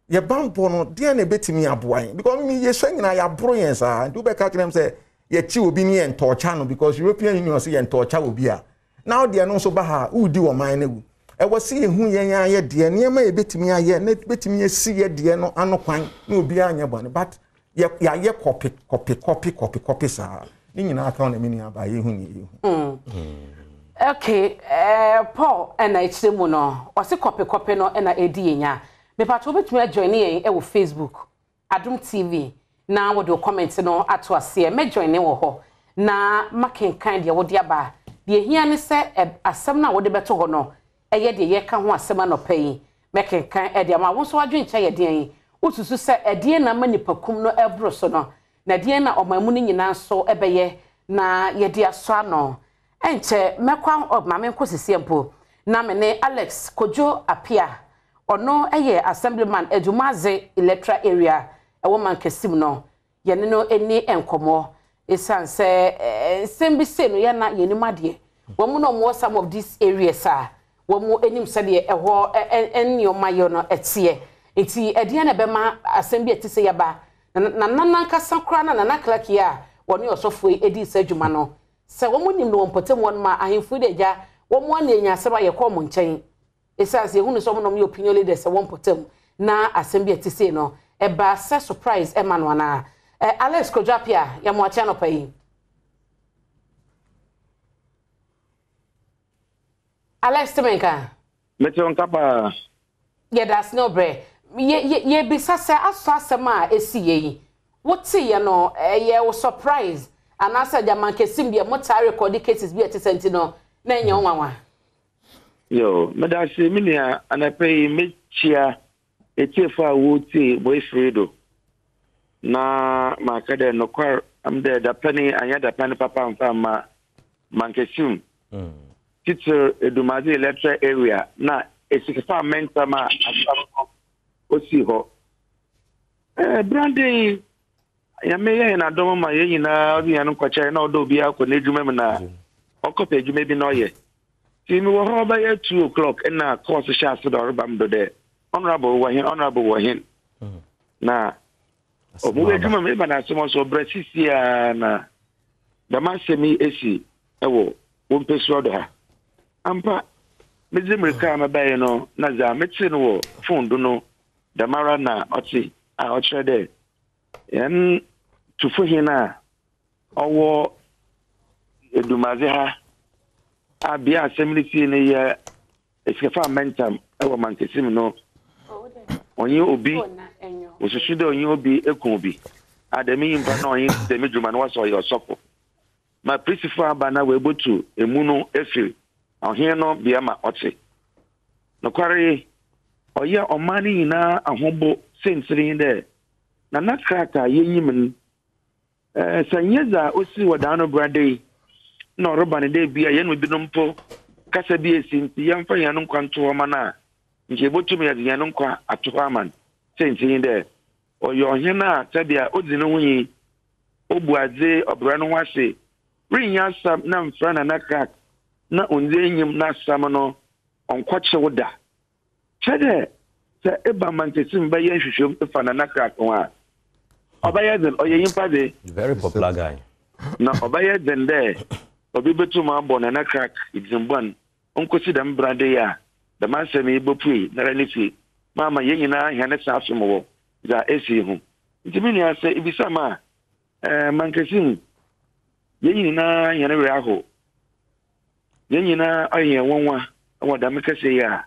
Yɛn bammɔ no, deɛn na ɛbɛtumi aboa yɛn? Because me yɛsua nyinaa yɛaboro yɛn saa. Nti wobɛka kyerɛ m sɛ yɛkye obi ne yɛn tɔɔkya no because European Union sɛ yɛn tɔɔkya obi a. Na wodeɛ no nso ba ha a, woredi ɔman no awu. Ɛwɔ sɛ yɛhu yɛn ara yɛ deɛ, nneɛma a yɛbɛtumi ayɛ na ɛbɛtumi asi yɛ deɛ no ano kwan na obiara nyɛ bɔne. But yɛ yɛayɛ kɔpe kɔpe kɔpe kɔpe kɔpe saa ne nyinaa ka ho na me nua baa yɛhu ne yɛhu. Mm. Okay, eh, Paul ɛna ɛkyerɛ mu no ɔse kɔpe kɔpe no ɛna ɛdi yɛn nya. Mepatro wobɛtumi ajoin yɛn ɛwɔ Facebook Adom TV na wode wo comment no ato aseɛ. Mɛ join wɔ hɔ na makenkan deɛ wode aba. Deɛ ɛhia ne sɛ asɛm no a wode bɛto hɔ no ɛyɛ deɛ yɛreka ho asɛm anɔpa yi. Mɛkenkan de ama wo. Wo nso w'adwenkyerɛ yɛ deɛn? Wosusu sɛ ɛdeɛn na ama nnipakum no reboro so no, na ɛdeɛn na ɔman mu no nyinaa nso bɛyɛ na yɛde asɔ ano? Ɛnkyɛ mɛkɔ oh, ma menkɔ seseɛ mpo na me ne Alex Kojo Appiah, ɔno yɛ Assemblyman Adwumadze Electoral Area ɛwɔ Mankasim no, yɛne no nni nkɔmmɔ. Esiane sɛ nsɛm bi sei no yɛ na yɛnim adeɛ. Wɔn na wɔwɔ some of these areas a wɔn nim sɛdeɛ ɛhɔ nneɛma yɛ no teɛ. Nti ɛdeɛn na ɛbɛma asɛm bi a ɛte sɛ yi aba? Na Nana nankasa koraa na Nana Clark yi a wɔne ɔsɔfoɔ yi dii saa adwuma no, sɛ wɔn nim no wɔ mpɔtam hɔ nom a, ahemfo yi de agya wɔn a na yɛnya asɛm a yɛkɔ wɔn nkyɛn. Esiane sɛ yɛhunu sɛ wɔn na wɔyɛ opinion leaders wɔ mpɔtam na asɛm bi a ɛte sei no, ɛbaa sɛ surprise ma no anaa? Eh, Alex Kojo Appiah, yɛ mo akye anɔpa yi. Alex te me nka? Mete wo nka paa. Yɛda ase ne ɔbrɛ. Yɛbisa sɛ asɔ asɛm a ɛsi yɛ yi, woteeɛ no, ɛyɛ wo surprise anaasɛ Gyamankɛsim deɛ motaa rekɔde cases bi a ɛte sɛ nti no, na ɛnyɛ wo nwanwa? Yo, meda ase me nua, anapa yi mekyia etiefo a wotsie mo efir do na maka dɛ nokwar am dɛ dapɛn yi annyɛ dapɛn papa ammfa amma Mankasim, tsitsir Edumadze Electoral Area na Esikafo Amantam a asɛm no osii hɔ. Eh, brande yi, Nyame yɛ hɛn adom ma hɛn nyina ɔdze hɛn nkwa kyɛ hɛn na ɔdɛ obiara kɔ n'edwuma mu na ɔkɔpɛ edwuma bi na ɔyɛ. Ntsi mowɔ hɔ bɛyɛ 2:00 nna calls hyɛɛ ase dɛ ɔreba mo do dɛ Honourable wɔ hen, Honourable wɔ hen. Na ɔmo edwuma mu eba n'asɛm ɔso ɔbrɛ sisi a na dɛm asɛm yi esi wɔ wo mpasua do ha. Ampa, medze mbirika a mebae no na dza metsee no wɔ phone do no dɛmara na ɔtse a ɔkyerɛ dɛ Hɛn Tufuhen a ɔwɔ Edumadze ha a bea a asɛm no sii no yɛ Esikafo Amantam wɔ Mankasim no, ɔnye obi, wosusu dɛ ɔnye obi eku obi, a dɛm nyimpa no a ɔnye dɛm dwuma no wɔse ɔyɛ ɔsɔfo. Ma prisifo aba na woebotu emu no efir ɔhen no bea ma ɔtse. Nokwar yi, ɔyɛ ɔman no nyina ahobo siantsir nye dɛ Nana krataa a yenyim no, sɛ nnyɛ dza osii wɔ daano brada yi na ɔreba no dɛ bi a hɛn mu binom mpo kasa bi esi ntsi yɛmfa hɛn nkwa nto hɔ mma no a, nkyɛ yebotum yɛdze hɛn nkwa ato hɔ ama no. Siantsir nye dɛ, ɔyɛ ɔhen a sɛbea odzi no ho nyi, obu adze, ɔbrɛ no ho ase, rinnyɛ asɛm na mmfrɛ Nana Krak na onndzi enyim n'asɛm no ɔnnkɔkyew da. Kyerɛ dɛ, sɛ eba Mankasim bɛyɛ nhwehwɛmu fa Nana Krak ho a, ɔbɛyɛ dzen, ɔyɛ nyimpa dze. Very popular guy. Na ɔbɛyɛ dzen dɛ obi botum abɔ Nana Krak dzin bɔn onkosi dɛm ber ade yi a dɛm asɛm yi bopue noara ne fie ma ama hɛn nyina hɛn saafee mu wɔ dza esi yi ho. Ntsi me nua, sɛ ibisa me a, eh, Mankasim, hɛn nyina hɛn werɛ ahow. Hɛn nyina ɔyɛ hɛn nwanwa wɔ dɛm kɛseyɛ yi a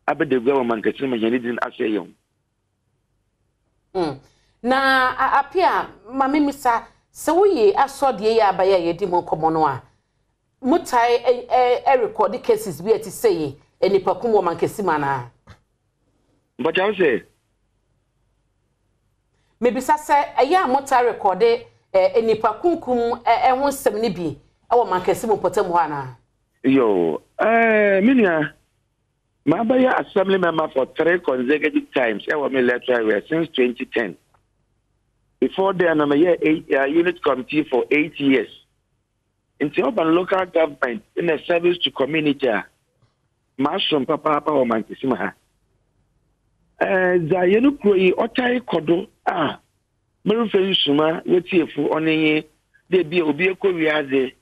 abɛda gua wɔ mankɛse ma hɛn dzin asɛɛ yi ho. Na Appiah, ma memmisa, sɛ woyi asɔ deɛ yi a aba yi a yɛredi ho nkɔmmɔ no a, motae rekɔde cases bi a ɛte sɛ yi, nnipakum wɔ mankɛse mu anaa? Mpakyɛw wo se? Mebisa sɛ, ɛyɛ a motaa rekɔde nnipa kunkum ho nsɛm no bi wɔ mankɛse mu mpɔtam hɔ anaa? Yoo, ɛɛ, me nua, mabɛyɛ assembly member for three consecutive times ɛwɔ me electoral area since 2010. Before then, no, meyɛ eight, uh, unit committee for eight years. Nti ɔba no local government na service to community a, masom papaapa wɔ Mankesim ha. Ɛɛ, dza hɛn kuro yi ɔtae kɔ do a meremmfa nnsuma w'etsiefo ɔno nye dɛ bi a obi ekɔ wiadze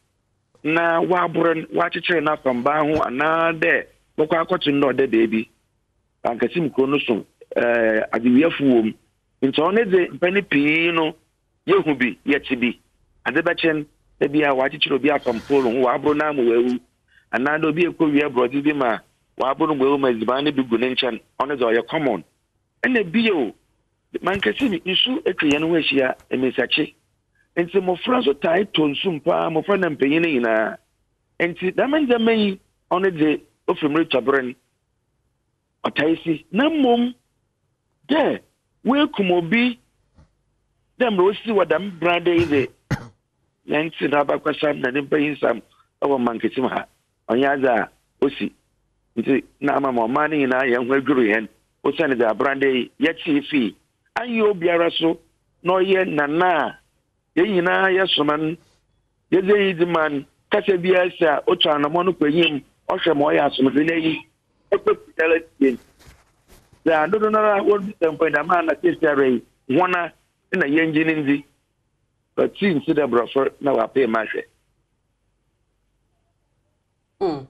na wɔabor no, wɔakyekyer no afa mbaa ho anaadɛ bɔkɔ akɔto no dɛ ɔda beebi. Mankesim kuro no so ɛɛ adzewiafo wɔ mu. Ntsi ɔno dze mpɛn pii no Yehu bi, yɛtse bi. Adze bɛkye no, na bi a wɔakyekyer obi afam pole ho, wɔabor no ama oewu. Anaadɛ obi ekowia borɔdze bi ma wɔabor no ma oewu ma edziban no bi gu ne nkyɛn. Ɔno dze ɔyɛ common. Nna bio, mankɛse mi, nsu etwa hɛn ho ehyia, eminsakye. Ntsi mbofra so taa tɔ nsu mu paa, mbofra na mpanyin nyina. Ntsi dɛm ndzɛmba yi, ɔno dze ofi mber twa ber no, ɔtaa si. Na mbom dɛ woekum obi dɛ mbrɛ osi wɔ dɛm brada yi dze, yɛnntse n'abakwasɛm na ne mpanyinsɛm wɔ mankɛse mu ha. Ɔnnyɛ adze a osi. Ntsi nna ama ma ɔman no nyina hɛnho edwuruw hɛn osian dza abranda yi yɛtsee fii annyɛ obiara so na ɔyɛ nana a hɛn nyina yɛsoma no, yɛdze enyidzi ma no, kasa biara si a otu anamɔn kɔ enyim, ɔhwɛ ma ɔyɛ asomdwee n'enyi kɔ biara tsie. Dza dodownara woribisa mpo nye dɛ, ama ana seseiara yi hɔn na yɛnngye no nndzi? But tii nntse dɛ borɔfo na wɔapee ma ahwɛ. Mm.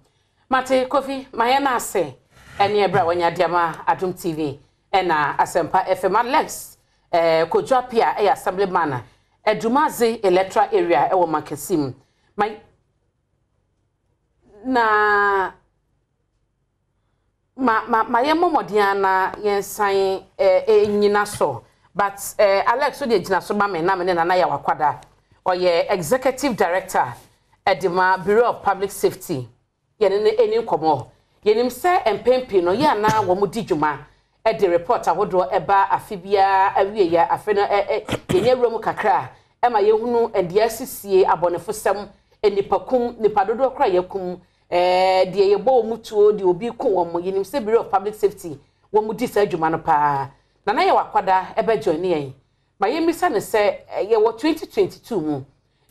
Mate Kofi, ma yɛn ase ɛne ɛberɛ a wanya de ama Adom TV ɛna Asɛmpa FM. Alex eh, Kojo Appiah ɛyɛ Assemblyman Adumadze Electoral Area ɛwɔ Mankasim. Ma na Ma ma ma yɛmmɔ mmɔden ara na yɛnsan eh, nnyina so. But eh, Alex wo deɛ gyina so ma me na me ne Nana Yaw Akwada. Ɔyɛ Executive Director de ma Bureau of Public Safety. Yɛne no ɛni nkɔmmɔ. Yɛnim sɛ mpɛn pii no yɛ a na wɔdi dwuma de report ahodoɔ ba afe biara awieɛ. Afe no ɛ ɛ yɛnya wura mu kakra a ɛma yɛhunu deɛ asisie, abɔnefosɛm, nnipakum, nnipa dodoɔ koraa a yɛakum Ɛɛ, deɛ yɛbɔ wɔn tuo, deɛ obi ko wɔn, yɛnim sɛ Bureau of Public Safety wɔn di saa adwuma no paa. Nana Yaw Akwadaa ɛbɛ join yɛn. Ma yɛmmisa no sɛ, yɛwɔ 2022 mu,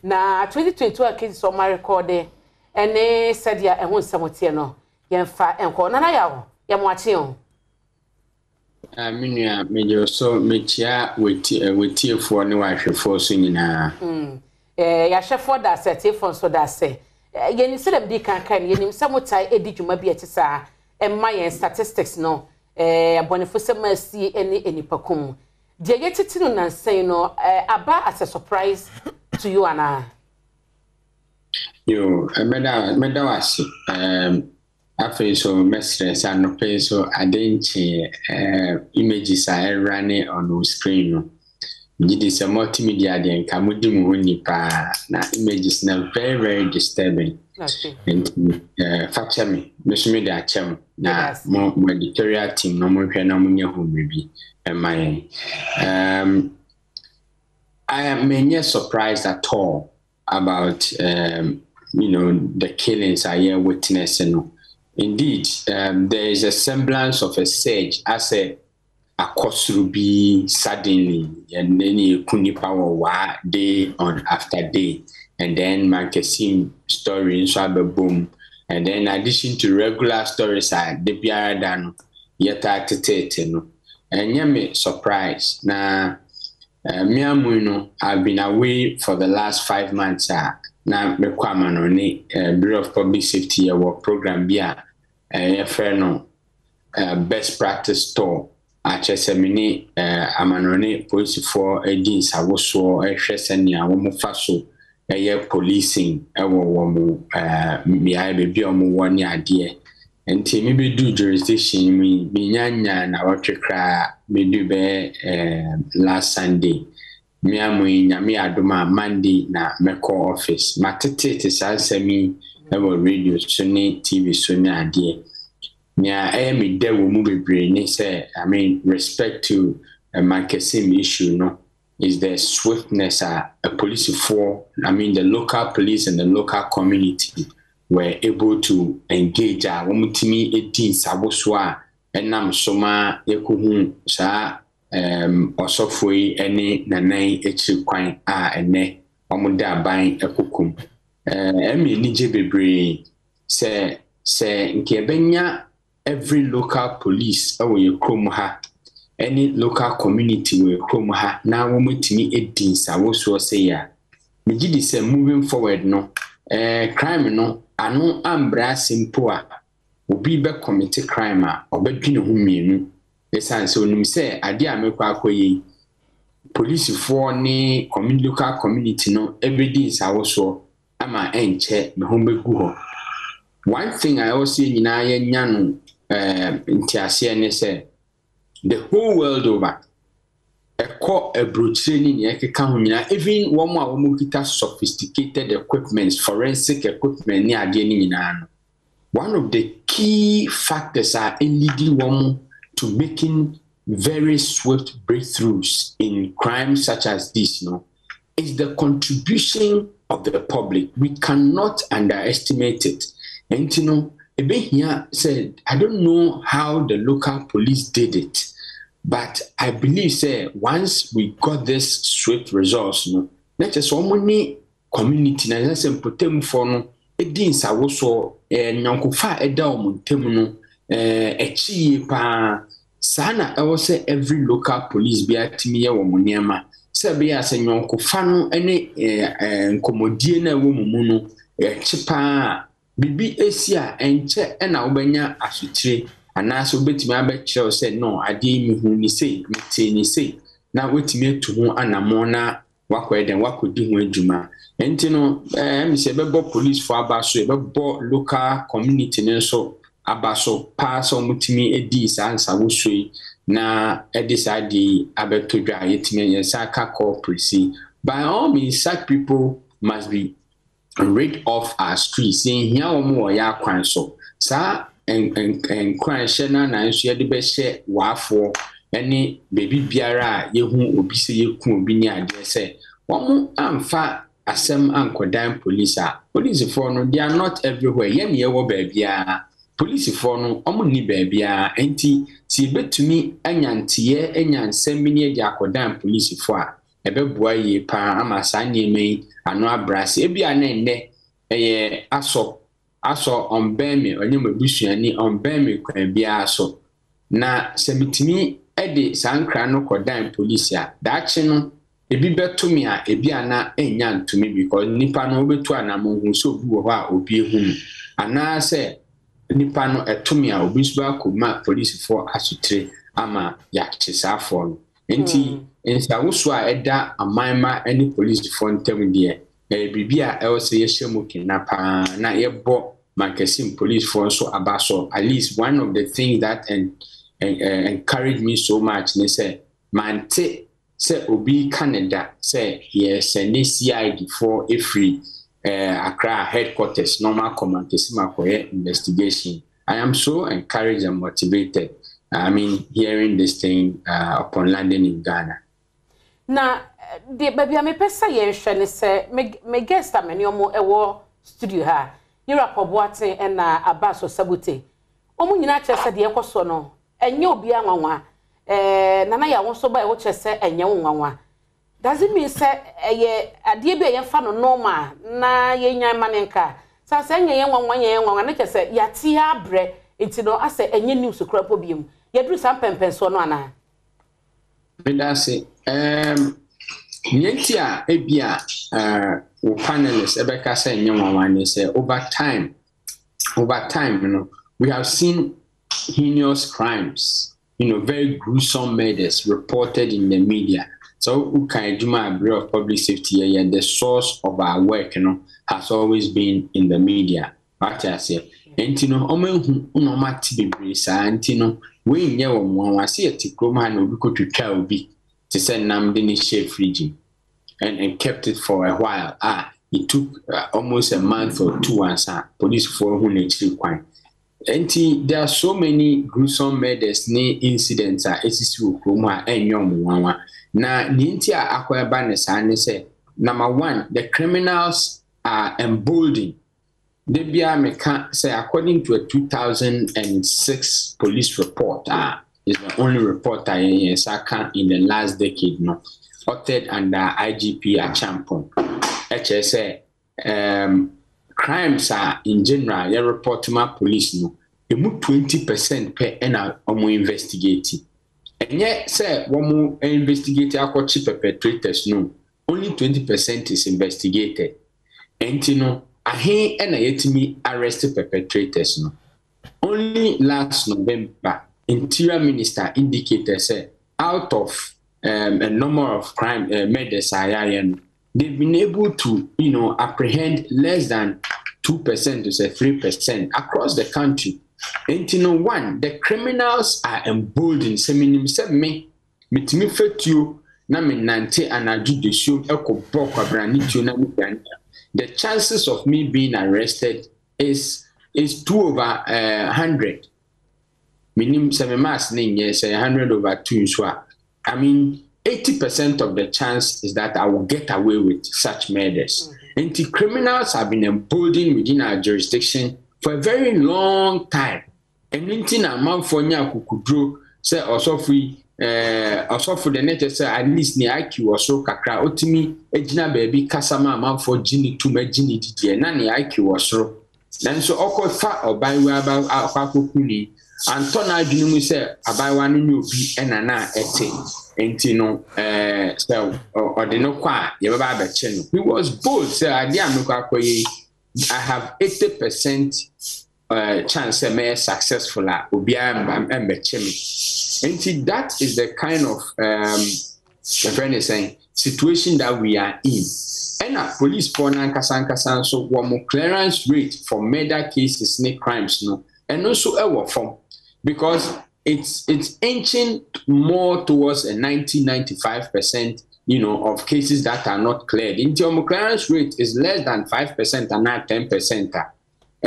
na 2022 a cases wɔn arekɔɔde ɛne sɛdeɛ ɛho nsɛm teɛ no, yɛmfa nkɔ. Nana Yaw, yɛ mo akye o. Ah, me nua, megye wo so, mekyia w'atiefoɔ ne w'ahwɛfoɔ so nyinaa. Mm, eh, yɛahwɛfoɔ da ase, atiefoɔ nso da ase. Eh, yɛnim sɛdeɛ mede kan kae no, yɛnim sɛ motae di dwuma bi a ɛte saa ɛma yɛn statistics no, eh, abɔnefosɛm a asie ne nnipakum. Deɛ yɛtete no nnansa yi no, eh, aba as a surprise to you anaa? Yo, mɛda mɛda wo ase. Um, Afei nso mɛsrɛ sɛ anɔpa yi nso ade nkyeeɛ eh, images a ɛrane on wo screen no. Megye di sɛ multimedia deɛ nka modi mo ho ni paa na images na very very disturbing. Nti eh, fa kyɛ me, me nso mede akyɛ mo na mo mo editorial team no monhwɛ na monyɛ ho biribi ɛma yɛn. Um, I am menyɛ surprised at all about um, you know the killings a yɛ witness no indeed um, there is a semblance of a surge asɛ akɔ soro bi suddenly yɛne ne yɛku nipa wɔ waa day on after day and then Mankesim story nso abɛbom and then in addition to regular stories a da biara da no yɛtaa teteete no ɛnyɛ me surprise na Me amu no, I've been away for the last 5 months a na mekɔ amanɔne. Bureau of Public Safety yɛwɔ program bi a yɛfrɛ no Best Practice Tour, akyerɛ sɛ me ne amanɔne polisifoɔ di nsawosoɔ hwɛ sɛnea wɔfa so yɛ policing wɔ wɔn mmeaeɛ baabi a wɔwɔ ne adeɛ. Nti mebɛduu jurisdiction mu yi, menya nyaa nnawɔtwe koraa, bɛduu bɛyɛ last Sunday. Me amu yi, Nyame yɛ adom a, Monday na mɛkɔ office. Matetete saa nsɛm yi wɔ radio so ne TV so ne adeɛ. Nea ɛyɛ me dɛ wɔ mu bebree ne sɛ, I mean, respect to Mankesim issue no, is the swiftness a apolisifoɔ, I mean the local police and the local community were able to engage a wɔtumi di nsawosoɔ a ɛnam so ma yɛkɔhu saa um, ɔsɔfoɔ yi ne nana yi akyiri kwan a ɛnɛ wɔda aban kokom. Ɛmi anigye bebree sɛ sɛ nka yɛbɛnya every local police wɔ yɛ kurom ha ne local community wɔ yɛ kurom ha na wɔatumi adi nsawosoɔ sei a, megye di sɛ moving forward no, eh, crime no ano ambrɛ ase mpo a, obi bɛ commit crime a, ɔbɛdwene ho mmienu ɛsiane sɛ onim sɛ adeɛ a mekɔ akɔyɛ yi, polisifoɔ ne local community no ɛbɛdi nsawosoɔ ama ɛnkyɛ me ho bɛgu hɔ. One thing a ɛwɔ sɛ yɛn nyinaa yɛnya no eh, nteaseɛ ne sɛ the whole world over ɛkɔ aburokyire ne nea ɛkeka ho nyinaa even wɔn a wɔn kita sophisticated equipment forensic equipment ne adeɛ no nyinaa no one of the key factors a ɛlead wɔn to making very swift breakthroughs in crimes such as this no is the contribution of the public. We cannot underestimate it. And you know, ebehia said, I don't know how the local police did it, but I believe say once we got this swift results, no, let us ne community na ɛsɛ sɛ mpɔtamfoɔ no di nsawosoɔ ɛɛ nyɔnkofa a ɛda wɔn ntam no ɛɛ akyi yie paa saa na ɛwɔ sɛ every local police bi atumi yɛ wɔn nneɛma sɛ ɛbɛyɛ a sɛ nyɔnkofa no ne ɛɛ ɛɛ nkɔmmɔdie no a ɛwɔ mu mu no ɛkyi paa biribi esi a ɛnkyɛ ɛna wobɛnya asotire anaasɛ wobɛtumi abɛkyerɛw sɛ no adeɛ yi mihu ne sei metee ne sei na wotumi atu ho anammɔn na wakɔyɛ dɛn wakɔdi ho adwuma nti no ɛɛ mi sɛ yɛbɛbɔ policefoɔ aba so yɛbɛbɔ local community no nso aba so paa sɛ wɔtumi di saa nsawosuo yi na ɛde saa adeɛ yi abɛto dwa a yɛtumi yɛn nsa aka culprits yi by all means such people must be rid off our streets yɛnhia wɔn wɔ yɛ akwan so saa nkuranhyɛ no na nso yɛde bɛhyɛ waafoɔ ne beebi biara a yɛhu obi sɛ yɛku obi ne adeɛ sɛ wɔn amfa asɛm ankɔdan police a polisifoɔ no they are not everywhere yɛn yɛwɔ baabiara polisifoɔ no wɔn nni baabiara nti sɛ yɛbɛtumi anya nteɛ anya nsɛm bi ne yɛde akɔdan polisifoɔ a ɛbɛboa yie paa ama saa nneɛma yi ano abrɛ ase ebi a na nnɛ ɛyɛ asɔ asɔ ɔmbɛn me ɔnyɛ mo abusuani ɔmbɛn me kwan biara so na sɛ metumi de saa nkra no kɔdan polisi a daakye no ebi bɛto me a ebi ana nya ntumi because nipa no wobɛtu anamɔ hu sɛ obi wɔ hɔ a obi ehu no anaasɛ nipa no ɛto me a obi nso akɔ ma polisifoɔ asotire ama yɛakye saafoɔ no nti nsawoso a ɛda amanma ne polisifoɔ ntam deɛ ɛyɛ biribi a ɛwɔ sɛ yɛhyɛ mu kena paa na yɛbɔ Mankesim polisifoɔ nso aba so at least one of the things that en, en, uh, encourage me so much ne sɛ mante sɛ obi ka ne da sɛ yɛsɛne CID foɔ efiri Accra headquarters na ɔmo akɔ Mankesim akɔyɛ investigation I am so encouraged and motivated I mean hearing this thing upon landing in Ghana. Na deɛ baabi a mepɛ sɛ yɛnhwɛ ne sɛ me me guest a me ne ɔmo ɛwɔ studio ha Yɛwura Kɔboaten ɛna Abaso Sabute wɔn nyinaa kyerɛ sɛ deɛ ɛkɔ soɔ no ɛnyɛ obiara nwanwa ɛɛ Nana Yaw nso ba ɛwɔ kyerɛ sɛ ɛnyɛ wo nwanwa does it mean sɛ ɛyɛ adeɛ bi a yɛmfa no normal na yɛnyan ma ne nka san sɛ ɛnyɛ yɛn nwanwa nyɛ yɛn nwanwa ne kyerɛ sɛ yɛate abrɛ nti no asɛ ɛnyɛ news koraa mpo biom yɛduru saa mpɛmpɛnsoɔ no anaa. Meda ase. Um, nea nti a ebi a wo panelists ɛbɛka sɛ nyɛ nwanwa ne sɛ over time no, we have seen heinous crimes, very gruesome murders reported in the media. So woka adwuma a Bureau of Public Safety yɛyɛ, the source of our work no has always been in the media. Wate aseɛ. Nti no, ɔmo ehu na ɔmo ate bebree saa nti no, wei nyɛ wɔn nwanwa sɛ yɛte kurom ha na obi kɔtwitwa obi te sɛ nam de ne hyɛ fridge mu and kept it for a while. Ah, it took almost a month or two ansa polisifoɔ hu n'akyiri kwan. Nti there are so many gruesome murders ne incidents a esisi wɔ kurom a ɛnyɛ wɔn nwanwa. Na nea nti a akɔ ɛba ne saa ne sɛ, number one, the criminals are emboldened. Da biara meka sɛ according to a 2006 police report a is the only report a yɛn yɛn nsa ka in the last decade no, authored under IGP Acheampong, ɛkyerɛ sɛ crimes a in general yɛ report ma police no, emu 20% pɛ ɛna wɔn investigate. Ɛnyɛ sɛ wɔn investigate akɔkye perpetrators no, only 20% is investigated. Nti no, ahe ɛna yɛtumi arrest perpetrators no? Only last November, Interior Minister indicated sɛ out of a number of crime murders a yɛayɛ no, they've been able to apprehend less than 2% to say 3% across the country. Nti no, one, the criminals are emboldened. Sɛ menim sɛ me metumi fa tuo na menante anadwo desuom ɛkɔbɔ kwabrane tuo na medwane, the chances of me being arrested is 2 over 100. Menim sɛ me maths ne nyɛ sɛ 100 over 2 nso a, I mean, 80% of the chance is that I will get away with such murders. Nti criminals have been emboldened within our jurisdiction for a very long time. Ɛno nti na amanfoɔ nya akokuduro sɛ ɔsɔfo yi, ɔsɔfo de ne kyɛ sɛ at least ne IQ wɔ soro kakra, otumi gyina baabi kasa ma amanfoɔ gye ne tum, agye ne didiɛ na ne IQ wɔ soro. Nanso ɔkɔfa ɔbaayewa aba akɔ akɔku ni, antɔ n'adwene mu sɛ abaayewa no ne obi ɛna na ɛte, nti no sɛ ɔde no kɔ a, yɛbɛba abɛkye no. He was bold sɛ adeɛ a mekɔ akɔyɛ yi, I have 80% chance sɛ mɛyɛ successful a obiara mbɛkye me. Nti that is the kind of yɛfrɛ ne sɛn situation that we are in. Ɛna police foɔ n'ankasa ankasa nso, wɔn clearance rate for murder cases ne crimes no, ɛno nso ɛwɔ fam because it's inching more towards a 90-95% of cases that are not cleared. Nti wɔn clearance rate is less than 5% and not 10%. A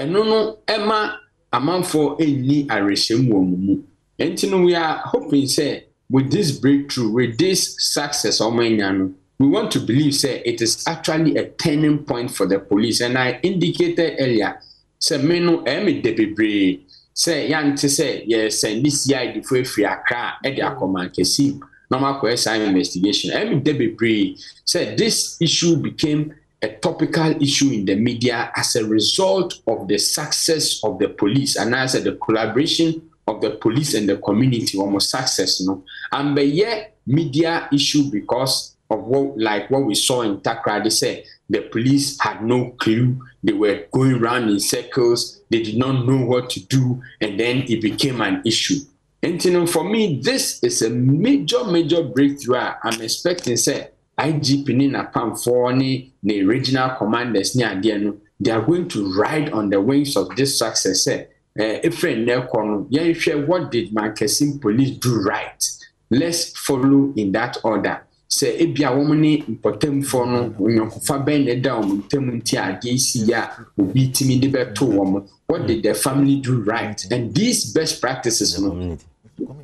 ɛno no ɛma amanfoɔ ɛnni awerɛhyɛm wɔ wɔn mu. Nti no, we are hoping sɛ with this breakthrough, with this success ɔmo anya no, we want to believe sɛ it is actually a turning point for the police. And I indicated earlier sɛ me no, ɛyɛ me dɛ bebree sɛ yɛante sɛ yɛsɛnde CID fo afiri Accra ɛde akɔ Mankessim na ɔmo akɔyɛ saa investigation. Ɛyɛ me dɛ bebree sɛ this issue became a topical issue in the media as a result of the success of the police and as the collaboration of the police and the community, wɔn success no, ambɛyɛ media issue because of what, like what we saw in Takoradi, sɛ the police had no clue, they were going round in circles, they did not know what to do, and then it became an issue. And for me, this is a major, major breakthrough. I'm expecting sɛ IGP ne n'apamfoɔ ne ne regional commanders ne adeɛ no, they are going to ride on the wings of this success sɛ efirɛ nnɛ kɔ no, yɛnhwɛ what did Mankessim police do right, let's follow in that order. Sɛ ebia wɔn ne mpɔtamfoɔ no nyɔnkofa bɛn na ɛda wɔn ntam nti adeɛ si yɛ a obi timi de bɛto wɔn, what did the family do right, and these best practices no,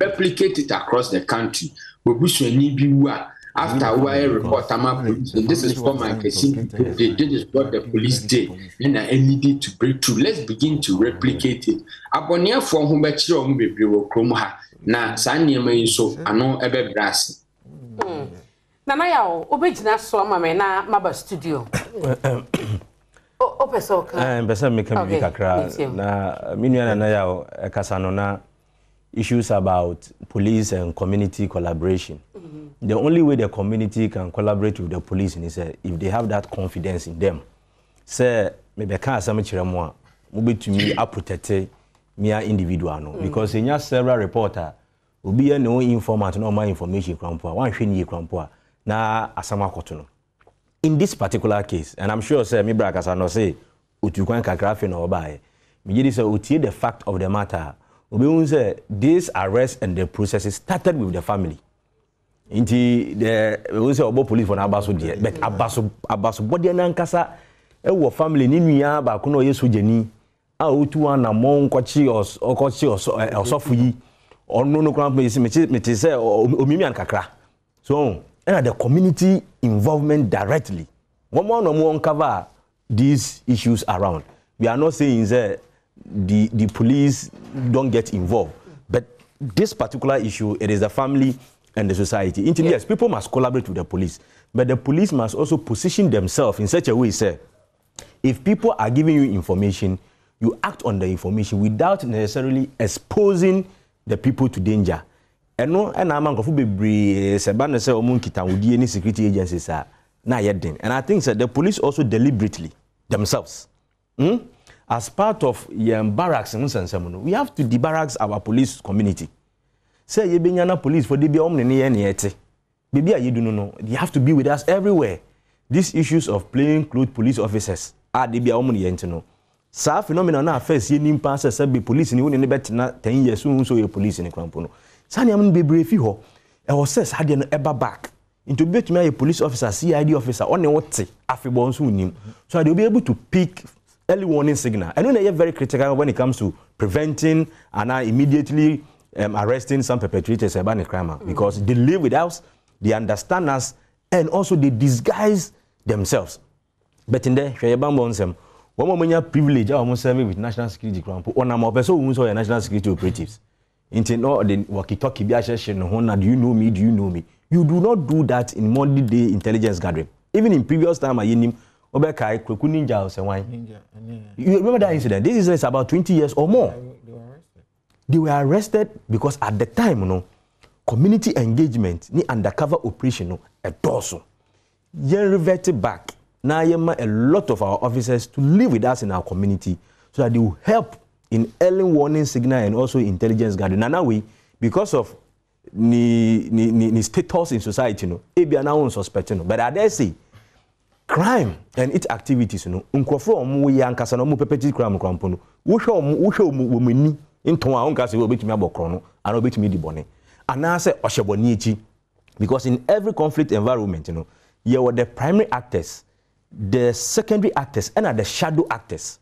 replicate it across the country. Obusuani bi wu a, after wɔayɛ report ama police, this is what Mankessim people did, this is what the police did, ɛna needed to break through, let's begin to replicate it. Abɔneɛfoɔ ho bɛkyerɛ wɔn bebree wɔ kurom ha na saa nneɛma yi nso ano ɛbɛbrɛ ase. Nana Yaw, wobɛgyina so ama me na maba studio. Wopɛ sɛ woka? Mpɛ sɛ meka biribi kakra na me nua Nana Yaw ɛkasa no na issues about police and community collaboration. The only way the community can collaborate with the police is sɛ if they have that confidence in them. Sɛ mebɛka asɛm kyerɛ mo a, mobɛtumi aprotect me individual no. Because enya several report a obi yɛ ne ho informant na ɔma information kora mpo a, wanhwɛ ne yie kora mpo a, na asɛm akɔto no. In this particular case, and I'm sure sɛ me bra kasa no sɛ otu kwan kakra afei na ɔbaeɛ. Megye di sɛ otie the fact of the matter a, obehu sɛ this arrest and the process started with the family. Nti the ehu sɛ ɔbɔ police fo n'aba so deɛ, but aba so abasobɔdeɛ n'ankasa ɛwɔ family ne nua baako na ɔyɛ sogyani. a ɔtu anammɔn kɔkye ɔkɔkye ɔsɔfo yi ɔno no koraa mete mete sɛ omimia no kakra so ɛna the community involvement directly wɔn a na wɔn uncover these issues around we are not saying sɛ the the police don't get involved but this particular issue it is the family and the society nti yeah. yes people must collaborate with the police but the police must also position themselves in such a way sɛ if people are giving you information you act on the information without necessarily exposing the people to danger ɛno ɛna ama nkurɔfo bebree sɛ ba no sɛ wɔn nkitahodie ne security agencies a na ayɛ den and i think sɛ the police also deliberately themselves hmm, as part of yɛn barracks ho nsɛnsɛm no we have to debarracks our police community sɛ yɛbɛnya na police fo de bi a wɔn ne ne yɛn ne yɛte Baabi a yɛdu no no, they have to be with us everywhere. These issues of plain clothed police officers a da bi a wɔn ne yɛn te no, saa phenomena no a first yɛnim paa sɛ sɛbe police ni wo ne no bɛtena 10 years wonhu sɛ ɔyɛ police ni koraa mpo no, saa nneɛma no bebree fi hɔ. Ɛwɔ sɛ saa adeɛ no ɛba back. Nti obi bɛtumi ayɛ police officer, CID officer, ɔne wo te afebɔɔ nso wonnim. So that they will be able to pick early warning signal. Ɛno na ɛyɛ very critical when it comes to preventing anaa immediately um, arresting some perpetrators ɛba ne crime a because they live with us, they understand us and also they disguise themselves. But ndɛ hwɛ yɛ bambɔ nsɛm wɔn a wɔnya privilege a wɔn serve with national security koraa mpo wɔnam a wɔpɛ sɛ wɔhu sɛ ɔyɛ national security operatives nti na ɔde walkie talkie bi ahyɛhyɛ ne ho na do you know me do you know me you do not do that in modern day intelligence gathering even in previous time a yɛnim wobɛkae Kwaku Ninja sɛ wan you remember that incident this is about 20 years or more They were arrested because at the time no, community engagement ne undercover operation no ɛdɔɔso. Yɛn revert back na yɛma a lot of our officers to live with us in our community so that they will help in early warning signal and also intelligence gathering. Nana wei because of ne ne ne ne status in society no ebia na wɔn suspect no but I dare say crime and its activities no nkurɔfoɔ a wɔn yɛ ankasa na wɔn perpetrate crime koraa mpo no wohwɛ wɔn wohwɛ wɔn wɔn ani ntɔn a wɔn nka sɛ wɔbɛtumi abɔ korɔ no anaa wɔbɛtumi di bɔne anaasɛ ɔhyɛ bɔne akyi because in every conflict environment no yɛwɔ the primary actors the secondary actors ɛna the shadow actors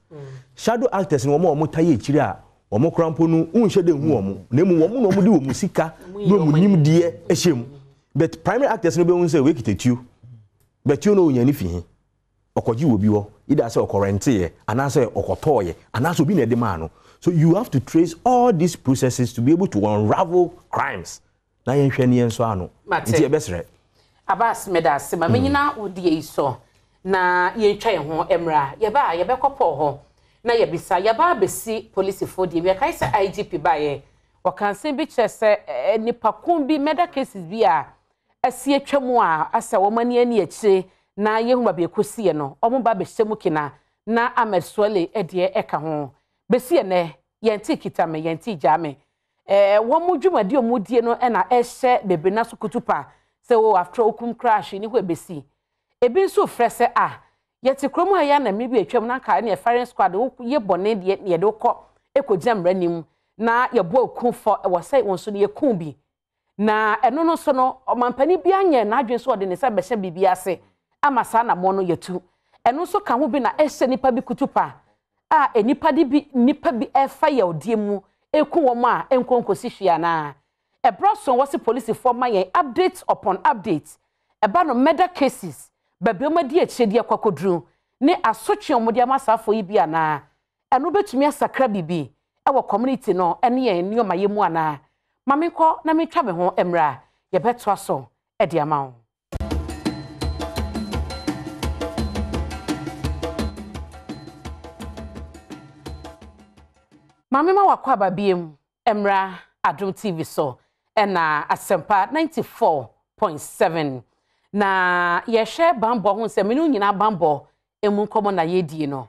shadow actors no wɔn a wɔn ta yɛ akyire a wɔn kora mpo no nhyɛ de nhu wɔn na emu wɔn na wɔn de wɔn sika ne wɔn nimdeɛ hyɛ mu but primary actors no bɛhu sɛ wei kita tuo but tuo no onya ne fi he ɔkɔgye wɔ bi hɔ either sɛ ɔkɔrɛnteeɛ anaasɛ ɔkɔtɔɔyɛ anaasɛ obi na ɛde maa no so you have to trace all these processes to be able to unravel crimes na yɛnhwɛ ne yɛn nsɔ ano. Mate. Nti yɛbɛsrɛ. Abass meda ase ma menyina wo deɛ yi so na yɛntwa yɛn ho mmra. Yɛba a yɛbɛkɔ Paul hɔ na yɛabisa. Yɛaba abɛsi polisifoɔ deɛ bi. Yɛkae sɛ IGP baeɛ ɔkaa nsɛm bi kyerɛ sɛ nnipa ko bi murder cases bi a asi atwa mu a asɛ wɔn ani ani akyire na yɛhu baabi ɛkɔsiiɛ no wɔn ba abɛhyɛ mu kena na Ahmed Suale deɛ ɛka ho. Bɛsi ɛnnɛ yɛntee kita me yɛntee gyaa me. Eh, wɔn dwumadi a wɔdie no na ɛhyɛ bebree no aso kutupa sɛ o after all wokum koraa hwee ni hɔ ɛbɛsi. Ebi nso frɛ sɛ ah, yɛte kurom ha yi ara na mmere bi atwam na anka ɛneɛ firing squad woyɛ bɔne deɛ na yɛde wo kɔ kɔgyina mmara anim na yɛbɔ wo ku fɔ ɛwɔ sɛ wo nso no yɛku bi. Na ɛno no nso no, ɔmampanin biara nyɛɛ n'adwene sɛ ɔde ne nsa bɛhyɛ biribi ase ama saa anammɔn no yɛatu. Ɛno nso ka ho bi na ɛhyɛ nnipa bi kutupa a nnipa de bi nnipa bi refa yawdie mu reku wɔn a ɛnkɔ nkɔsi hwee anaa? Ɛberɛ aso a wɔse polisifoɔ ma yɛn update upon update ɛba no murder cases, baabi a wɔadi akyire de akɔ akɔduru ne asotwe a wɔde ama saa afoɔ yi bi anaa? Ɛno bɛtumi asakra biribi wɔ community no ne yɛn nneɛmayɛ mu anaa? Ma menkɔ na mentwa me ho mmra, yɛbɛtoa so de ama wo. Ma mema w'akwaaba biom mmra Adom TV so na Asɛmpa 94.7 na yɛhwɛ banbɔ ho nsɛm, me ne wo nyinaa banbɔ mu nkɔmmɔ na yɛredie no.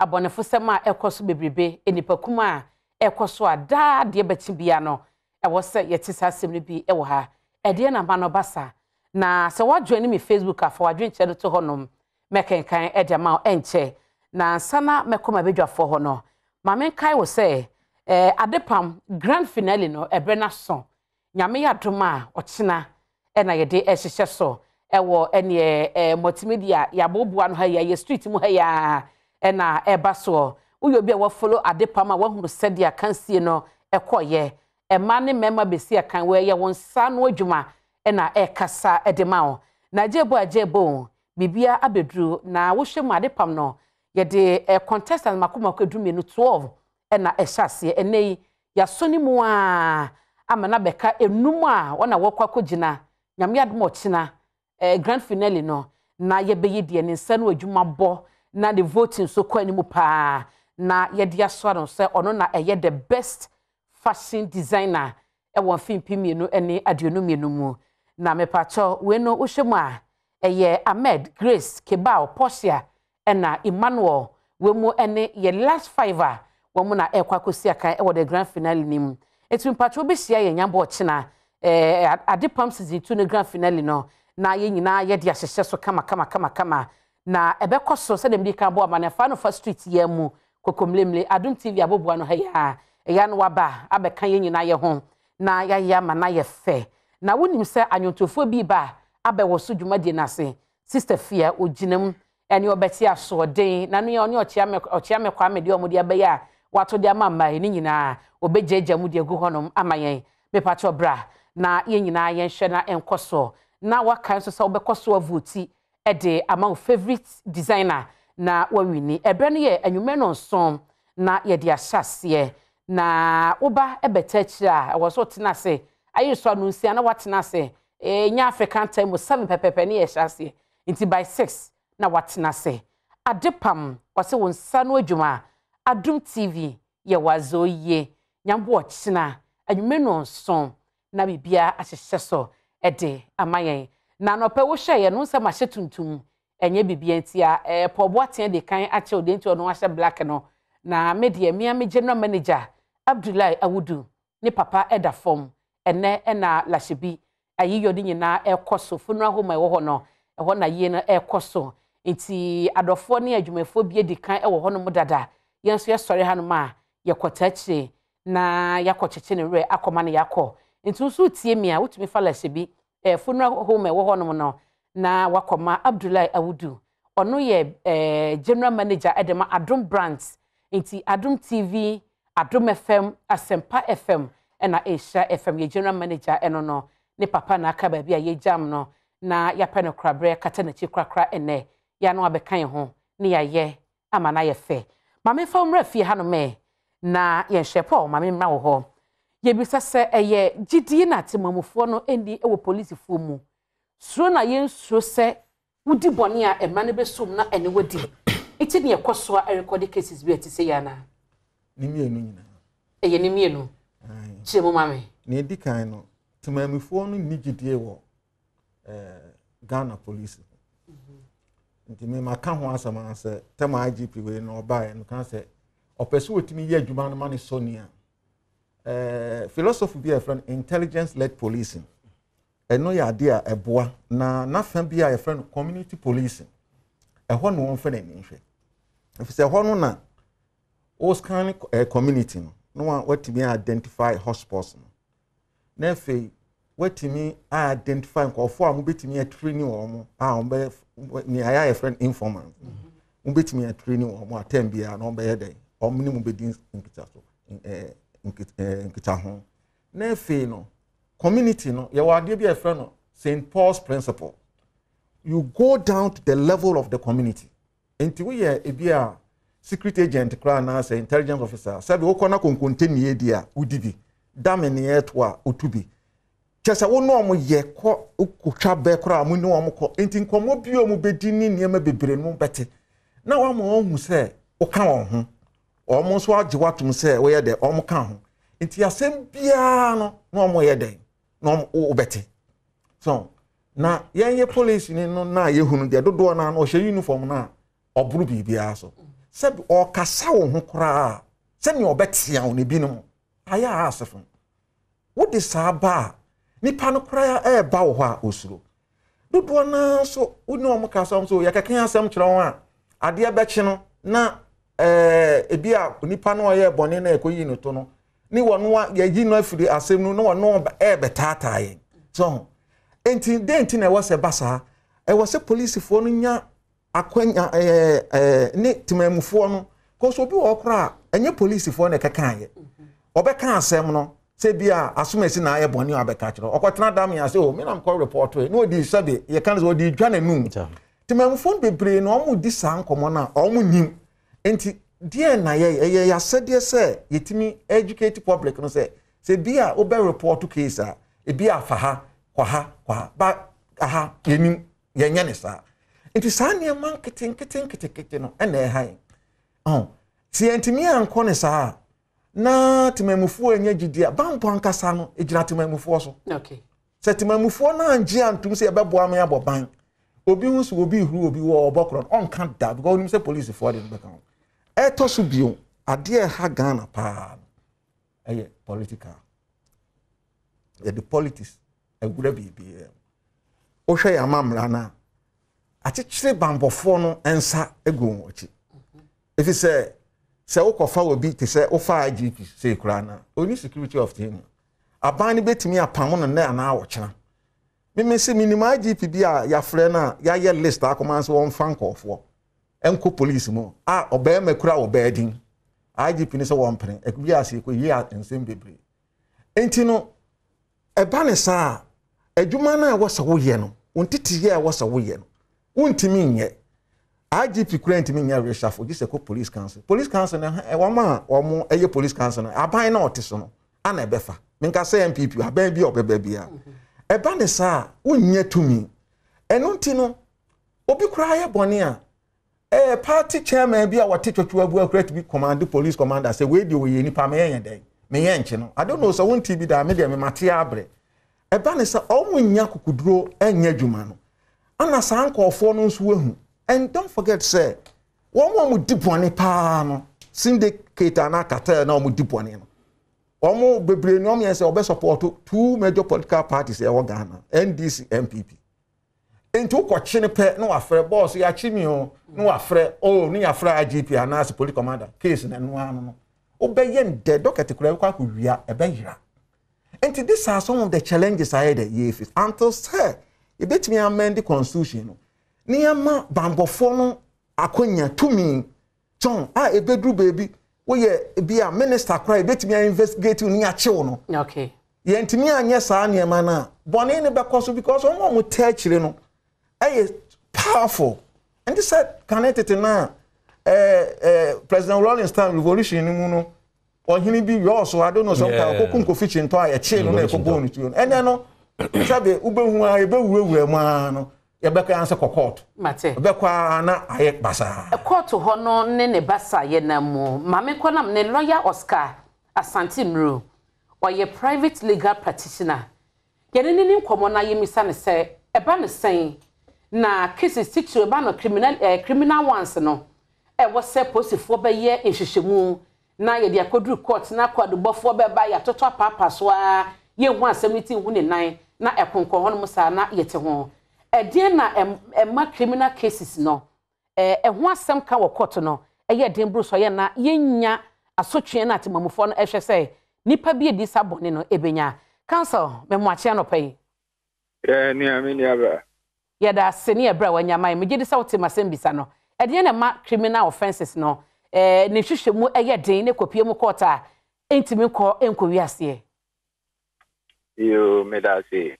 Abɔnefosɛm a ɛkɔ so bebrebe, nnipakum a ɛkɔ so a daa adeɛ bɛkye biara no, ɛwɔ sɛ yɛte saa asɛm no bi wɔ ha. Ɛdeɛn na ama no ba saa? Na sɛ woajoine me Facebook a, fa w'adwenkyerɛ no to hɔnom. Mɛkenkan de ama wo ɛnkyɛ. Na ansa na mɛkɔ m'abadwafoɔ hɔ no, ma menkae wo sɛ, eh, adepam grand finale no, ɛberɛ no aso. Nyame yɛ adom a ɔkyena na yɛde rehyehyɛ so wɔ ɛneɛ multimedia yɛaboaboa no ha yi a yɛ street mu ha yi ara na ɛreba soɔ. Woyɛ obi a wafollow adepam a wahunu sɛdeɛ akansie no ɛkɔeɛ. Mmaa ne mmarima bɛsi akan wɔ ɛyɛ wo nsa ano adwuma na ɛrekasa de ma wo. Na agyebo agyebo o, biribiara abɛduru na wohwɛ mu a adepam no yɛde contestants mako mako 12, 12 na ɛhyɛ aseɛ. Ɛnnɛ yi yɛasɔ ne mu ara ama no abɛka enum a wɔn na wɔrekɔ akɔgyina Nyame adom a ɔkyena grand finale no na yɛbɛyi deɛ ne nsa no adwuma bɔ na ne voting nso kɔ anim paa na yɛde asoa no sɛ ɔno na ɛyɛ the best fashion designer ɛwɔ mfe 2022 mu. Na mepakyɛw wei no wohwɛ mu a ɛyɛ Ahmed, Grace, Kebao, Portia ɛna Emmanuel. Wei mu ɛne yɛ last 5 a wɔn mu na ɛrekɔ akɔsi akan ɛwɔ the grand finale no mu. Eti mpakyɛw wobɛhyia yɛn nyambɔ ɔkyena Adepam season 2 no grand finale no na yɛn nyinaa yɛde ahyehyɛ so kama kama kama kama na ɛbɛkɔ so sɛdeɛ mede kan bɔ ama no fa no fa street yɛn mu Kokomlemle Adom TV aboboa no ha yi a ɛyɛ no waba abɛka yɛn nyinaa yɛ ho na yɛayɛ ama na yɛ fɛ. Na wonim sɛ anwontofoɔ bi ba abɛwɔ so dwumadie no ase. Sister Fia ogyina mu ɛne ɔbɛte asoɔden na no yɛ ɔne ɔkyea me Kwame deɛ ɔmo de abɛyɛ a wato de ama mmaa yi ne nyinaa ɔbɛgyaagya mu de agu hɔnom ama yɛn. Mepakyɛw bra na yɛn nyinaa yɛnhwɛ na ɛnkɔ soɔ. Na waka nso sɛ wobɛkɔ so avote de ama wo favorite designer na wawini. Ɛberɛ no yɛ anwummerɛ 7 na yɛde ahyɛ aseɛ. Na woba ɛbɛta akyire a ɛwɔ so tena ase ayɛ so ano nsia na watena ase. Nya African time 7 pɛpɛpɛ ne yɛhyɛ aseɛ. Nti by 6 na watena ase. Adepam ɔse wo nsa no adwuma. Adom TV yɛ wazo yie. Nyambo ɔkyena anwummerɛ 7 na biribiara ahyehyɛ so ɛde ama yɛn. Na anɔpɛ wohwɛ yɛn no nsɛm ahyɛ tuntum ɛnyɛ biribiara nti a Paul Boateng de kan akyɛw deɛ nti ɔno ahyɛ black no. Na me deɛ mea me general manager Abdullahi Awudu ne papa ɛda fam ɛnɛ ɛna Lashibi ayiyɔ ne nyinaa ɛkɔ so. Funeral home a ɛwɔ hɔ no ɛhɔ na yie no ɛkɔ so. Nti adɔfoɔ ne adwumayɛfoɔ bi adi kan ɛwɔ hɔnom dada. Yɛn nso yɛsɔre hanom a yɛkɔta akyire na yɛakɔkyekye ne werɛ akɔma no yɛakɔ. Nti nso tie mi a wotumi fa Lashibi funeral home ɛwɔ hɔnom no na wakɔma Abdullahi Awudu. Ɔno yɛ general manager ɛde ma Adom Brands. Nti Adom TV, Adom FM, Asempa FM ɛna Asia FM yɛ general manager ɛno no ne papa na aka baabi a yɛgyam no na yɛapɛ no korabrɛ kata n'akyi korakora ɛnɛ yɛano abɛka yɛn ho ne yɛayɛ ama no ayɛ fɛ. Maame fa mmra fie hanom ɛ na yɛnhwɛ Paul maame mmra wɔ hɔ. Yɛbisa sɛ ɛyɛ gyidie na temamufoɔ no nni wɔ polisifoɔ mu. Suro na yɛnsuro sɛ wodi bɔne a mmara no bɛsom na ɛne wadi. Nti ne ɛkɔ so a ɛrekɔde cases bi a ɛte sɛ yɛ anaa? Ne mmienu nyinaa. Ɛyɛ ne mmienu. Kyerɛ mu ma me. Nea ɛdi kan no, temamufoɔ no nni gyidie wɔ Ghana police. Nti me maka ho asɛm a sɛ tɛm IGP wei na ɔbaeɛ no ka sɛ ɔpɛ sɛ ɔtumi yɛ adwuma no ma ne sɔ ni a philosophy bi a yɛfrɛ no intelligence led policing ɛno yɛ adeɛ a ɛboa na n'afa bi a yɛfrɛ no community policing ɛhɔ na wɔmfa n'ani nhwɛ ɛfiri sɛ ɛhɔ no na wo scan community no na watumi identify hotspots no na afei watumi identify nkurɔfoɔ a wɔbɛtumi atraining wɔn a wɔbɛyɛ nea ayɛ a yɛfrɛ no informant wɔbɛtumi atraining wɔn a term biara na wɔbɛyɛ dɛn wɔn ne mu bɛdi nkitaho na afei no community no yɛwɔ adeɛ bi a yɛfrɛ no St. Paul's principle. You go down to the level of the community. Nti woyɛ ebi a secret agent koraa anaasɛ intelligence officer sɛbi wokɔ na konkonte nie di a wodi bi dame ne ɛto a otu bi kyɛ sɛ wo ne ɔmo yɛ kɔ kotwa bɛ koraa mo ne ɔmo kɔ nti nkɔmmɔ bi a ɔmo bɛdi ne nneɛma bebree no bɛte na wɔama wɔn hu sɛ woka wɔn ho wɔn nso agye watom sɛ woyɛ dɛ wɔn ka ho nti asɛm biara no na wɔn yɛ dɛn na wɔn wobɛte so na yɛn yɛ polisi ni no na yɛhunu deɛ dodoɔ no ano ɔhyɛ uniform no a ɔboro biribiara so sɛbi ɔkasa wo ho koraa sɛnea ɔbɛtea wo ne binom ayɛ a asefo wode saa ba a nipa no koraa ɛreba wɔ hɔ a osuro dodoɔ naa nso wo ne wɔn kasa wɔn so yɛkɛkɛ asɛm kyerɛ wɔn a adeɛ bɛkye no na ebi a nipa no ɔyɛ bɔne na ɛkɔyi no to no ne wɔn a yɛyi no afiri asɛm no na wɔn ɛrebɛtaataa yɛn so nti den ti na ɛwɔ sɛ ba saa ɛwɔ sɛ polisifoɔ no nya akwanya ne temamufoɔ no. Cause obi wɔ hɔ koraa a, ɛnyɛ polisifoɔ na ɛkɛkaeɛ. Ɔbɛka asɛm no sɛ bi a asomasi na ayɛ bɔne a ɔbɛka kyerɛ. Ɔkɔtena dam yɛ ase o, me na mekɔ report na ɔdi sɛbe yɛka no sɛ ɔde dwa n'anum. Temammufoɔ no bebree na wɔn di saa nkɔmmɔ no a wɔn nim. Nti deɛ na yɛyɛ ɛyɛ yɛn asɛdeɛ sɛ yɛtumi educate public no sɛ sɛ bi a wobɛ report case a ebi afa ha kɔ ha kɔ ha ba aha yɛnim yɛnyɛ ne saa. Nti saa nneɛma nketenkete nketenkete no ɛna ɛha yɛn. Ɔn sɛ yɛntumi ankɔ ne saa a na temammufoɔ anya gyidi a bampɔ ankasa no egyina temammufoɔ so. Okay. Sɛ temammufoɔ no angye antom sɛ yɛbɛboa me abɔ ban, obi ho sɛ obi huru obi wɔ ɔbɔ korɔ no ɔnka da because onim sɛ polisifoɔ de no bɛka ho. Ɛtɔ so bio, adeɛ ɛha Ghana paa no ɛyɛ political. Yɛde politics awura biribiara mu. Wohwɛ yɛn amammara no a, akyekyere banbɔfoɔ no nsa gu wɔn akyi. Ɛfiri sɛ sɛ wokɔfa obi te sɛ wofa IGP sei koraa no a, ɔnni security of tenure. Aban no bɛtumi apamo no nnɛ anaa ɔkyena. Meme se menim IGP bi a yɛafrɛ no a yɛayɛ list akɔma sɛ wɔmfa nkɔɔfoɔ nkɔ police mu a ɔbarima kura ɔbaa din. IGP no sɛ wɔmpene. Ɛwie ase ɛkɔyi nsɛm bebree. Nti no ɛba ne saa a, adwuma no a ɛwɔ sɛ woyɛ no, wo nteteyɛ a ɛwɔ sɛ woyɛ no, wontumi nyɛ. IGP kura ntumi nyɛ reshuffle gye sɛ kɔ police council. Police council no, wɔn a wɔn ɛyɛ police council no, aban na ɔte so no, ana ɛbɛfa. Menka sɛ NPP, aban bi a ɔbɛba biara. Ɛba ne saa a, wonnya tumi. Ɛno nti no, obi koraa yɛ bɔne a, ɛɛ party chairman bi a wɔte twɛtwɛ abu akura tumi command police commander sɛ wei deɛ ɔyɛ nipa meyɛ yɛn dɛn meyɛ nkye no. I don't know sɛ wonte bi daa, me deɛ memate abrɛ. Ɛba ne sɛ wɔn nnya kukuduro nyɛ adwuma no, ana saa nkɔɔfoɔ no nso ahu. And don't forget sɛ wɔn a wɔdi bɔne paa no, syndicate anaa cartel na wɔdi bɔne no, wɔn bebree ni wɔn yɛ sɛ wɔbɛ support two major political parties ɛwɔ Ghana, NDC, NPP. Nti wokɔkye no pɛ na wafrɛ bɔɔso yɛakye mi o, na wafrɛ o, ne yɛafrɛ IGP anaasɛ police commander, case no ɛno ano no wobɛyɛ ndɛ dɔkɛte koraa wokɔ akɔwia ɛbɛyera. Nti these are some of the challenges ayɛ dɛ yɛ face until sɛ yɛbɛtumi amend the constitution no ne yɛma banbɔfoɔ no akonya tumi tɔn a ɛbɛduru baabi woyɛ bi a minister koraa yɛbɛtumi a investigate ne yɛakyew no. Okay. Yɛntumi anyɛ saa nneɛma no a bɔne no bɛkɔ so because wɔn a wɔn tɛ akyire no ɛyɛ powerful. Nti sɛ kane tete no a ɛɛ ɛɛ President Rawlings time revolution no mu no ɔhene bi yɔɔ I don't know sɛ ɔka ɔkɔku Kofi Kyintɔ a yɛkyee no na yɛkɔbɔɔ no tuo no ɛnɛ no sɛbe wobɛhu a yɛbɛwurawura mu ara no yɛbɛkɔ yɛn sɛ kɔ kɔɔto. Mate. Ɛbɛkɔ ara na ayɛ basaa. Kɔɔto hɔ no ne ne basaayɛ nam mu. Maame nkɔnam ne lɔya Oscar Asante Nuru. Ɔyɛ private legal practitioner. Yɛne no ni nkɔmmɔ na yɛmmisa no sɛ ɛba no sɛn na cases titiriw ɛba no criminal eh, criminal ones no ɛwɔ sɛ polisifoɔ bɛyɛ nhwehwɛmu na yɛde akɔduru court na akwadubɔfoɔ bɛba yɛatoto apaapa so ara yɛnhu asɛm no ti nhu ne nan na ɛkonkɔn hɔnom saa na yɛte ho. Ɛdeɛn na ɛma criminal cases no ɛho asɛm ka wɔ court no ɛyɛ den boro so a yɛn na yɛnnya asotweɛ no a temamufoɔ no ɛhwɛ sɛ nipa bi adi saa bɔne no ɛbɛnya. Counsel, memoakye anɔpa yi. Yɛ nua, me nua bra. Yɛda ase ne ɛberɛ a wanya ama yɛn. Megye di sɛ wote m'asɛmbisa no. Ɛdeɛn na ɛma criminal offences no ne nhwehwɛmu yɛ den na ɛkɔpue mu court a ɛntumi nkɔ nkɔwie aseɛ? Yoo, meda ase.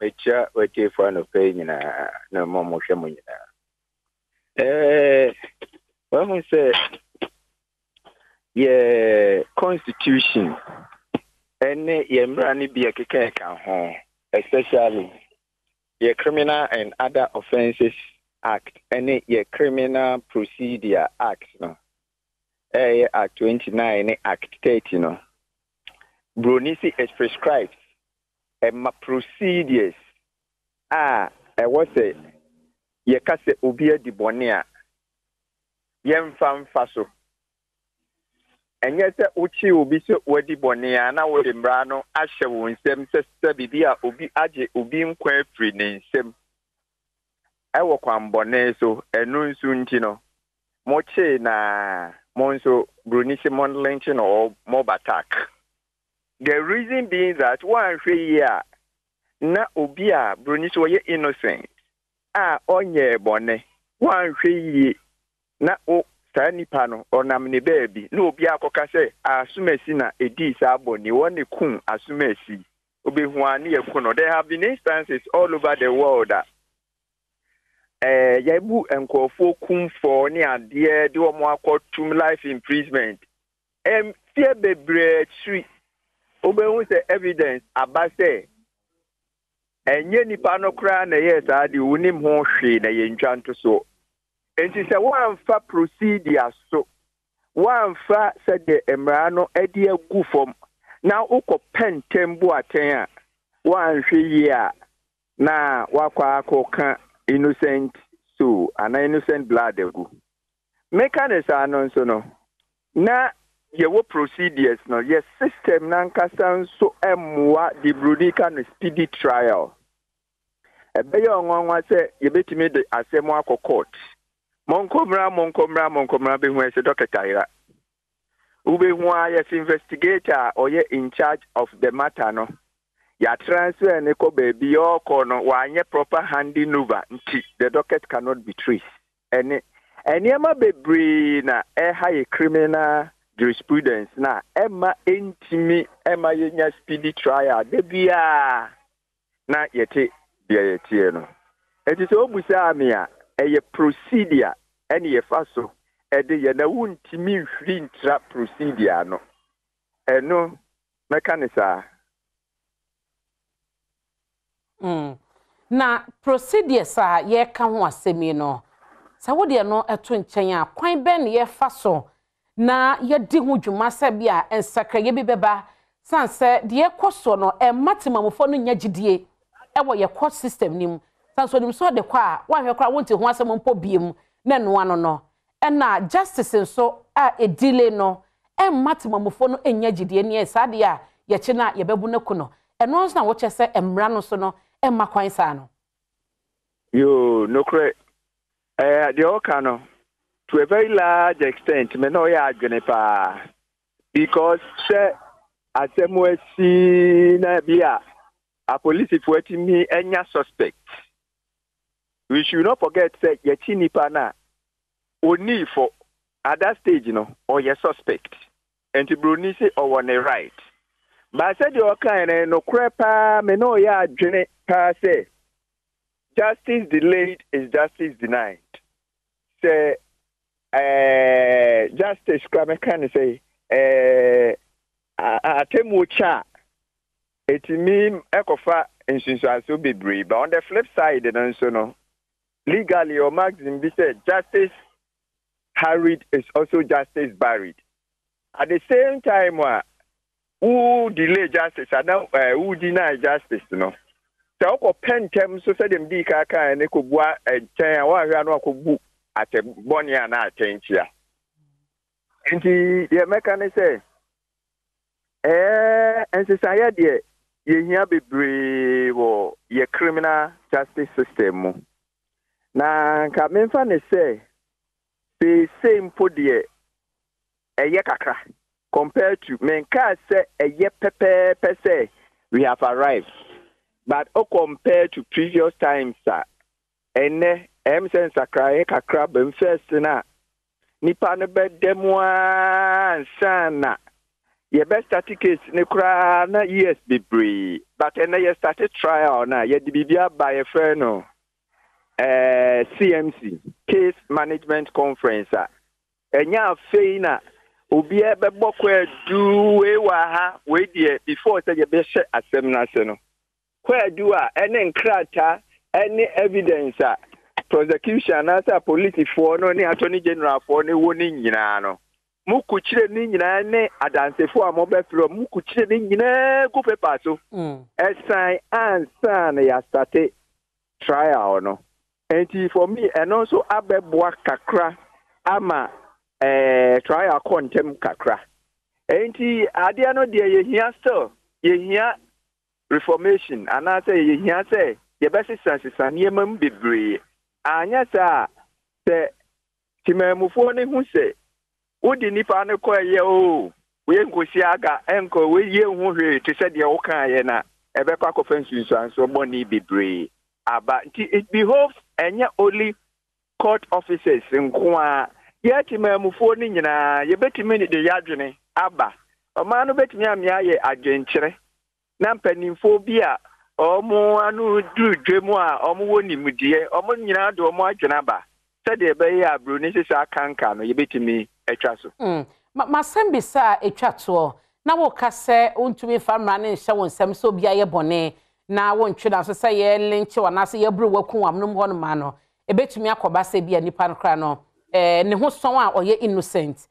Mekyia w'atiefo anɔpa yi nyinaa ne mo a mohwɛ mo nyinaa. Ɛɛ, wahu sɛ yɛ constitution ɛne yɛ mmara no bi a ɛkeka ɛka ho, especially yɛ Criminal and Other Offences Act ɛne yɛ Criminal Procedure Act no, ɛyɛ Act 29 ne Act 30 no. Broni si it prescribes ɛma procedures a ɛwɔ sɛ yɛka sɛ obi adi bɔne a, yɛmfa mfa so. Ɛnyɛ sɛ wokye obi sɛ wadi bɔne a na wode mmara no ahyɛ wo nsam sɛ sɛ biribi a obi agye obi nkwa afiri ne nsam ɛwɔ kwanbɔne so, ɛno nso nti no, mokyee na mo nso broni se mo lynch no or mob attack. The reason being that woanhwɛ yie a na obi a broni so ɔyɛ innocent a ɔnyɛɛ bɔne, woanhwɛ yie na wo saa nipa no ɔnam ne baabi na obi akɔka sɛ Asomasi na ɛdii saa bɔne, wɔn ne kum Asomasi, wobɛhu a ne yɛku no. There have been instances all over the world a yɛbu nkurɔfoɔ kumfɔ ne adeɛ de wɔn akɔtum life imprisonment. Mfeɛ bebree akyiri, wobɛhu sɛ evidence aba sɛ ɛnyɛ nipa no koraa na ɛyɛɛ saa deɛ, wonim ho hwee na yɛntwa nto soɔ. Enti sɛ woamfa procedure so, woamfa sɛdeɛ mmara no de agu fam na wokɔpɛ ntɛm bu atɛn a, woanhwɛ yie a na woakɔ akɔka innocent soul anaa innocent blood agu. Meka ne saa no nso no, na yɛwɔ procedures no, yɛ system n'ankasa nso mmoa de Buroni ka no speedy trial. Ɛbɛyɛ ɔnwanwa sɛ yɛbɛtumi de asɛm akɔ court. Monkɔmmra, monkɔmmra, monkɔmmra bɛhu ɛsɛ dɔkita yera. Wobɛhu a yɛsɛ investigator a ɔyɛ in charge of the matter no, yɛatransfer ne kɔ baabi ɔrekɔ no, wanyɛ proper handing over nti the docket cannot be traced. Ɛne nneɛma bebree na ɛha yɛ criminal jurisprudence na ɛma ɛntumi ɛma yɛnya speedy trial da biara na yɛte deɛ yɛteɛ no. Nti sɛ wobusaa me a, ɛyɛ procedure ɛne yɛfa so ɛde yɛ, na wontumi nhwiri ntra procedure no. Ɛno mɛka ne saa. Na procedures a yɛka ho asɛm yi no, sɛ wodeɛ no ɛto nkyɛn a, kwan bɛn na yɛfa so na yɛdi ho dwuma sɛ bi a nsakrayɛ bi bɛba, san sɛ deɛ ɛkɔ soɔ no ɛmma temamufoɔ no nya gyidie ɛwɔ yɛ court system nim, san so onim sɛ ɔde kɔ a woahwɛ koraa wonte ho asɛm mpo biem na ɛnoa no, ɛna justice nso a ɛdelay no ɛmma temamufoɔ no nya gyidie ne saa deɛ a yɛkye no a yɛbɛbu no ku no. Ɛno nso na wɔkyɛ sɛ mmara no so no ɛmma kwan saa no. Yoo, nokorɛ, deɛ ɔka no to a very large extent me na ɔyɛ adwene paa, because sɛ asɛm asi na bi a apolisifoɔ atumi anya suspect, we should not forget sɛ yɛkyi nipa no a ɔnnii fɔ at that stage no, ɔyɛ suspect, nti buroni sɛ ɔwɔ ne right. But sɛdeɛ ɔkae no, nokorɛ paa, me na ɔyɛ adwene paa sɛ justice delayed is justice denied. Sɛ justice kora mɛka ne sɛ atemmuo kyɛ a ɛtumi ɛkɔfa nsunsuanso bebree. But on the flip side no nso no, legally or maxim bi sɛ justice hurried is also justice buried. At the same time a wo delay justice ana wo deny justice no, sɛ wokɔ pɛ ntɛm nso sɛdeɛ mdii ka kae ne kɔbua nkyɛn a woahwɛ a no akɔbu atɛ bɔne anaa atɛnkyea. Nti deɛ mɛka ne sɛ nsesaeɛ deɛ yɛhia bebree wɔ yɛ criminal justice system mu, na nka memfa ne sɛ seesei mpo deɛ ɛyɛ kakra compared to, menkaa sɛ ɛyɛ pɛpɛɛpɛ sɛ we have arrived, but o compared to previous times a ɛnnɛ ɛm sɛ nsakraeɛ kakra bɛm. First no a nipa no bɛda mu ara nsa na yɛbɛstart case ne koraa na years bebree, but ɛnɛ yɛstart trial no a yɛde biribi aba, yɛfrɛ no CMC, Case Management Conference, a ɛnyɛ afei na obiara bɛbɔ kwaadu wei wɔ ha wei deɛ. Before sɛ yɛbɛhyɛ asɛm no ase no, kwaadu a ɛne nkrataa ɛne evidence a prosecution anaasɛ apolisifoɔ no ne attorney generalfoɔ no wɔ ne nyinaa no, mukukyire ne nyinaa ne adansefoɔ a mobɛfrɛ, mukukyire ne nyinaa gu paper so ɛsan ansa na yɛastart trial no. Nti for me ɛno nso abɛboa kakra ama trial kɔ ntɛm kakra. Nti adeɛ no deɛ yɛhia, still yɛhia reformation anaasɛ yɛhia sɛ yɛbɛsesa sesa nneɛma mu bebree. Anyɛ saa sɛ temamufoɔ no hu sɛ wode nipa no kɔ ɛyɛ o wei nkosi aga ɛnkɔ wei yɛ ho hwee te sɛ deɛ wokaeɛ na ɛbɛkɔ akɔfa nsunsuansoɔ bɔne bebree aba. Nti it behoves ɛnyɛ only court officers nko a. Yɛn temanmufoɔ no nyinaa, yɛbɛtumi de yɛadwene aba. Ɔman no bɛtumi amea ayɛ adwenkyerɛ na mpanimfoɔ bi a wɔn ano duru dwa mu a wɔwɔ nimdeɛ, wɔn nyinaa de wɔn adwene aba sɛdeɛ ɛbɛyɛ a buroni sesa akanka no yɛbɛtumi atwa so. Mm. M'asɛmbisa a ɛtwa toɔ, na woka sɛ wontumi mfa mmara no nhyɛ wo nsam sɛ obi ayɛ bɔne na wontwe n'aso sɛ yɛrelynkye wo anaasɛ yɛreboro wo aku wo amonom hɔ nom ara no, ɛbɛtumi akɔba sɛ ebia nipa no koraa no eh, ne ho sɔn a ɔyɛ innocent.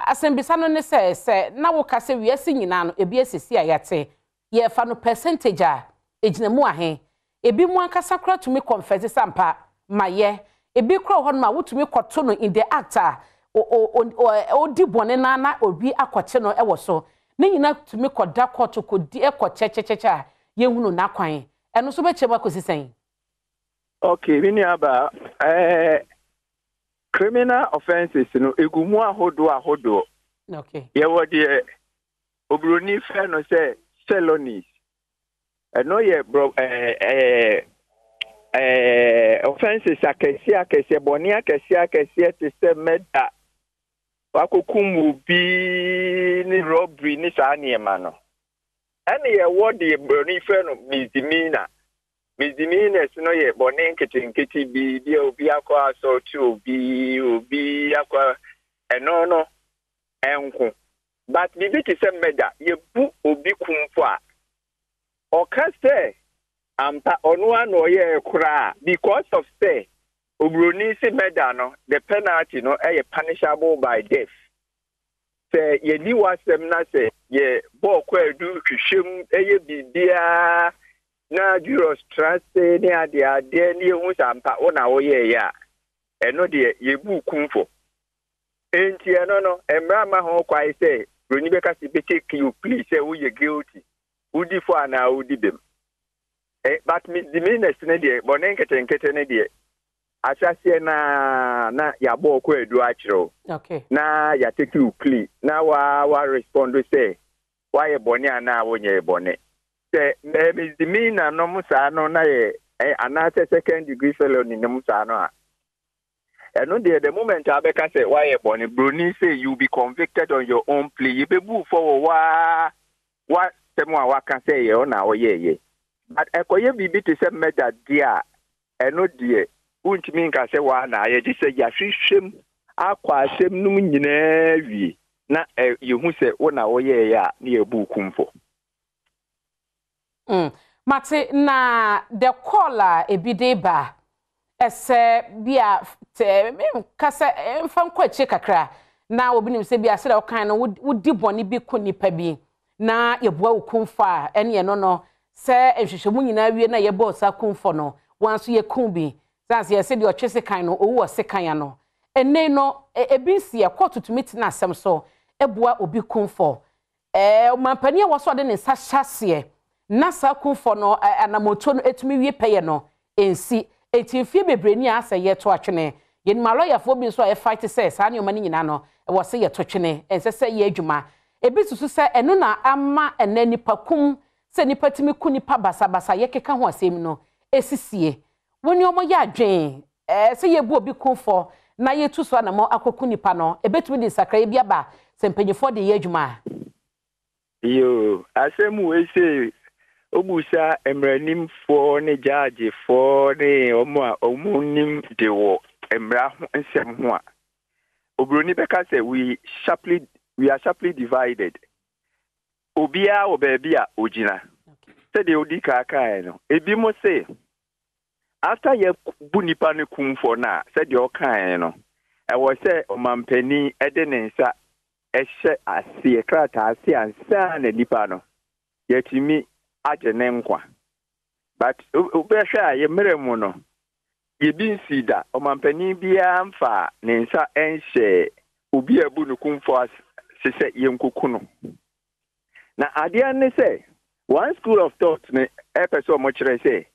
Asɛmbisa no ne sɛ, sɛ na woka sɛ wiase nyinaa no ebi asisi a yɛate, yɛrefa no percentage a, ɛgyina mu ahe? Ebinom ankasa koraa tumi confess sɛ ampa, mayɛ. Ebi koraa wɔ hɔnom a wotumi kɔto no in the act a ɔredi bɔne no ara na obi akɔkye no wɔ so. Ne nyinaa tumi kɔda kɔɔto kɔdi kɔ kyɛkyɛkyɛkyɛ a yɛnhunu n'akwan. Ɛno nso wobɛkyerɛ mu akɔsi sɛn? Okay, me nuabaa, ɛɛ criminal offences no egu mu ahodoɔ ahodoɔ. Okay. Yɛwɔ deɛ oburoni frɛ no sɛ felonies. Ɛno yɛ borɔ ɛɛ ɛɛ ɛɛ offences akɛseɛ akɛseɛ, bɔne akɛseɛ akɛseɛ te sɛ murder, wakɔkum obi ne robbery ne saa nneɛma no. Ɛne yɛwɔ deɛ buroni frɛ no misdemeanor. Misdemeanors no yɛ bɔne nketenkete bi, bi a obi akɔ assault obi, obi akɔ ɛno no ɛnko. But biribi te sɛ murder, yɛbu obi kumfɔ a, ɔka sɛ ampa ɔno ara na ɔyɛɛ koraa because of sɛ oburoni se murder no, the penalty no yɛ punishable by death. Sɛ yɛni w'asɛm na sɛ yɛbɔɔ kwaadu hwehwɛ mu yɛ biribiara na jurors tra ase ne adeadeɛ ne yɛhu sɛ ampa wo na woyɛeɛ a, ɛno deɛ yɛbu kumfɔ. Enti ɛno no, mmara mma ho kwan sɛ buroni bɛka sɛ bɛtake you plea sɛ woyɛ guilty, wodi fɔ anaa wodi bem. Eh, but misdemeanors no deɛ, bɔne nketenkete no deɛ, ahyɛaseɛ no ara na yɛabɔ ɔkɔ adu akyerɛ wo, okay. na yɛatake you plea, na wa wa respond sɛ woayɛ bɔne anaa wonyɛɛ bɔne. Sɛ eh, misdemeanor nom saa no na yɛ eh, anaasɛ second degree felony nom saa no a, Ɛno deɛ the moment a wobɛka sɛ woayɛ bɔne, broni say you be convicted on your own plea, yɛbɛbu wo fɔ wɔ woaa w'asɛm a woaka sɛ ɛyɛ wo na woyɛeɛ. But ɛkɔyɛ biribi te sɛ murder deɛ a, ɛno deɛ wontumi nka sɛ woaa na ayɛ gye sɛ yɛahwehwɛ mu akɔ asɛm no mu nyinaa wie na yɛhu sɛ wo na woyɛeɛ a na yɛabu wo kumfɔ. Mm, mate na the call a ebi de ba ɛsɛ bi a tɛ menka sɛ mfa nkɔ akyire kakra na obi nim sɛ bi a sɛdeɛ wokan no wodi bɔne bi ko nipa bi na yɛbua wo kumfɔ a ɛne ɛno no sɛ nhwehwɛmu nyinaa wie na yɛbɔɔ saa kumfɔ no wɔn nso yɛkum bi sane sɛ yɛsɛ deɛ ɔtwe sekan no owu wɔ sekan ano ɛnɛ no ebi nsi ɛkɔɔto tumi tena asɛm so ɛbua obi kumfɔ Ɛɛ, ɔmanpanin a ɛwɔ sɛ ɔde ne nsa hyɛ aseɛ na saa kumfɔ no anammɔntuo no tumi wie pɛyɛ no nsi. Enti mfeɛ bebree ni a asɛ yɛreto atwene. Yɛnim alɔyafoɔ bi nso a ɛfight sɛ saa nneɛma no nyinaa no ɛwɔ sɛ yɛto twene, ɛnsɛ sɛ ɛyɛ adwuma. Ebi susu sɛ ɛno na ama ɛnnɛ nnipa kum, sɛ nnipa tumi ku nnipa basabasa a yɛkeka ho asɛm no sisie. Wo ne wɔn yɛ adwene Sɛ yɛbu obi kumfɔ na yɛtu so anammɔn akɔku nipa no, ɛbɛtumi de nsakraeɛ bi aba sɛ mpanimfoɔ de reyɛ adwuma a. Yoo, asɛm wei sei, wobusa mmaranimfoɔ ne gyaagyefoɔ ne wɔn a wɔnim de wɔ mmara ho nsɛm ho a, oburoni bɛka sɛ we sharply, we are sharply divided. Obiara wɔ baabi a ogyina. Sɛdeɛ wodi kan kaeɛ no, ebinom se After yɛ bu nipa no kumfɔ no a, sɛdeɛ ɔkaeɛ no, ɛwɔ sɛ ɔmanpanin de ne nsa hyɛ aseɛ, krataa ase ansa na nipa no yɛatumi agye ne nkwa. But wobɛhwɛ a yɛ mmerɛ mu no, yɛbi nsii da, ɔmanpanin biara mfaa ne nsa nhyɛɛ obi a abu no kumfɔ ase sɛ yɛnkɔku no. Na adeɛ ne sɛ, one school of thought no ɛpɛ sɛ wɔkyerɛ sɛ,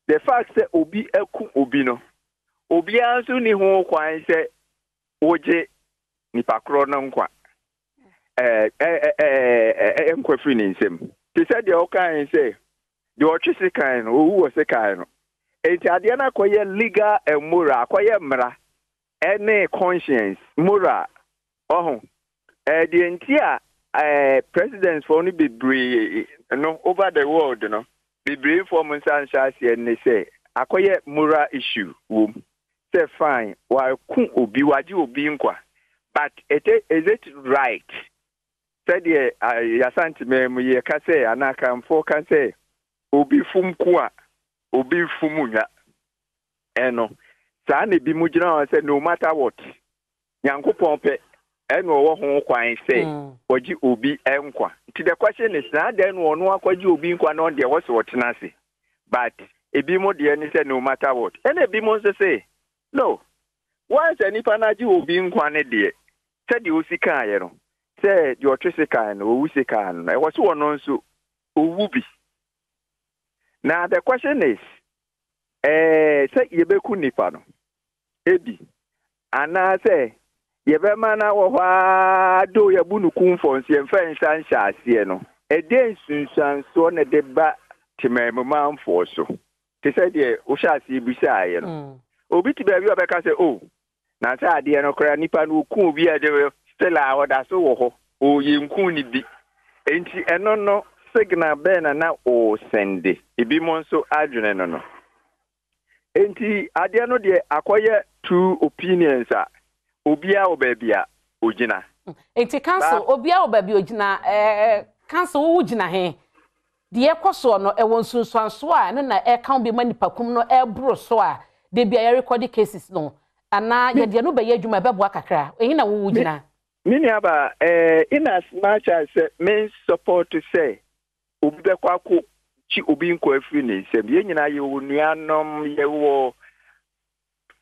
the fact sɛ obi aku obi no, obiara nso nni ho kwan sɛ wogye nipa korɔ no nkwa ɛɛ nkwa firi ne nsam. Te sɛ deɛ ɔkae sɛ deɛ ɔtwe sekan no, owu wɔ sekan no. Enti adeɛ no akɔyɛ legal and moral, akɔyɛ mmara. Ɛne conscience, moral, ɔho. Ɛɛ deɛ nti a ɛɛ presidents foɔ no bebree no over the world no bebree foɔ mo nsa nhyɛ aseɛ ne sɛ akɔyɛ moral issue wom sɛ fine waku obi wagye obi nkwa but it is it right sɛdeɛ y'Asanteman mu yɛka sɛ anaa Akanfoɔ ka sɛ obi fom ko a obi mfom nwa ɛno saa na ebinom gyina hɔ sɛ no matter what Nyankopɔn pɛ ɛna ɔwɔ ho kwan sɛ ɔgye obi nkwa. Nti the question is na adɛn na ɔno akɔgye obi nkwa na ɔno deɛ ɛwɔ sɛ ɔtena ase but ebinom deɛ ne sɛ no matter what ɛna ebinom nso se no once a nipa no agye obi nkwa ne deɛ sɛdeɛ osi kaeɛ no sɛ deɛ ɔtwe sekan no owu sekan no ɛwɔ sɛ ɔno nso owu bi. Na the question is ɛɛ sɛ yɛbɛku nipa no ebi anaasɛ yɛbɛma no awɔ hɔ ara though yɛabu no kumfɔ nso yɛmfa nsa nhyɛ aseɛ no, ɛdeɛn nsunsuansoɔ na ɛde ba temanmumanfoɔ so? Te sɛ deɛ wohyɛ aseɛ bisaeɛ no. Obi te baabi a ɔbɛka sɛ, oh, na sɛ adeɛ no koraa nipa no ɔku obi a ɛde still a ɔda so wɔ hɔ, oh, yɛnku no bi. Enti ɛno no signal bɛn na na ɔresɛnde? Ebinom nso adwene no no. Enti adeɛ no deɛ akɔyɛ two opinions a obiara wɔ baabi a ogyina. Enti council obiara wɔ baabi ogyina ɛɛ council wo gyina he? Deɛ ɛkɔ soɔ no ɛwɔ nsunsuansoɔ a ɛno na ɛka ho bi ma nipakum no ɛboro so a da bi a yɛrekɔde cases no anaa yɛde ɛno bɛyɛ adwuma a ɛbɛboa kakra? Ɛhe na wo wo gyina? Me nuabaa, ɛɛ in as much as sɛ me support sɛ obi bɛkɔ akɔgye obi nkwa afiri ne nsam. Yɛn nyinaa yɛwɔ nuanom, yɛwɔ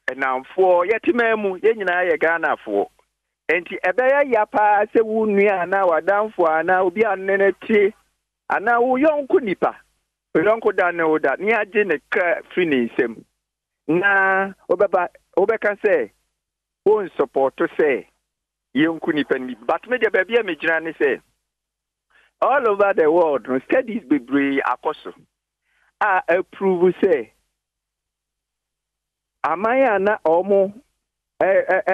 nnamfoɔ, yɛte man mu, yɛn nyinaa yɛ Ghanafoɔ. Enti ɛbɛyɛ ya paa sɛ wo nua anaa w'adamfo anaa obi a ne no te anaa wo yɔnko nipa, wo yɔnko da ne wo da, ne agye ne kra firi ne nsam na wobɛba wobɛka sɛ wonsɔpɔto sɛ yɛnku nipa no bi. But me deɛ baabi a megyina ne sɛ All over the world no, studies bebree akɔ so a aprove sɛ aman a na wɔn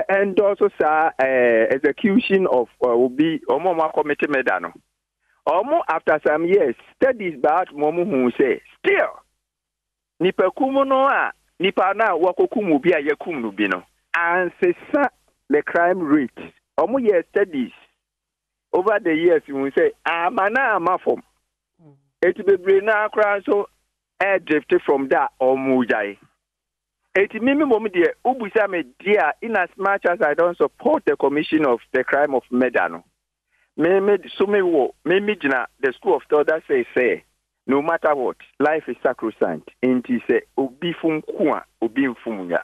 endorse saa execution of obi wɔn a wɔn akɔmete murder no, wɔn after some years studies baa ma wɔn hu sɛ still nipakum no a nipa no a wakɔkum obi a yɛkum no bi no ansesa the crime rate. Wɔn yɛ studies over the years hu sɛ ama na ama fam. Eti bebree naa koraa nso ɛredrift from da a wɔn gyae. Eti mimi mmom deɛ wobisa me deɛ a in as much as I don't support the commission of the crime of murder no, me me so me wɔ me me gyina the school of thought that says sɛ no matter what life is sacrosanct nti sɛ obi fom ko a obi mfom nwa.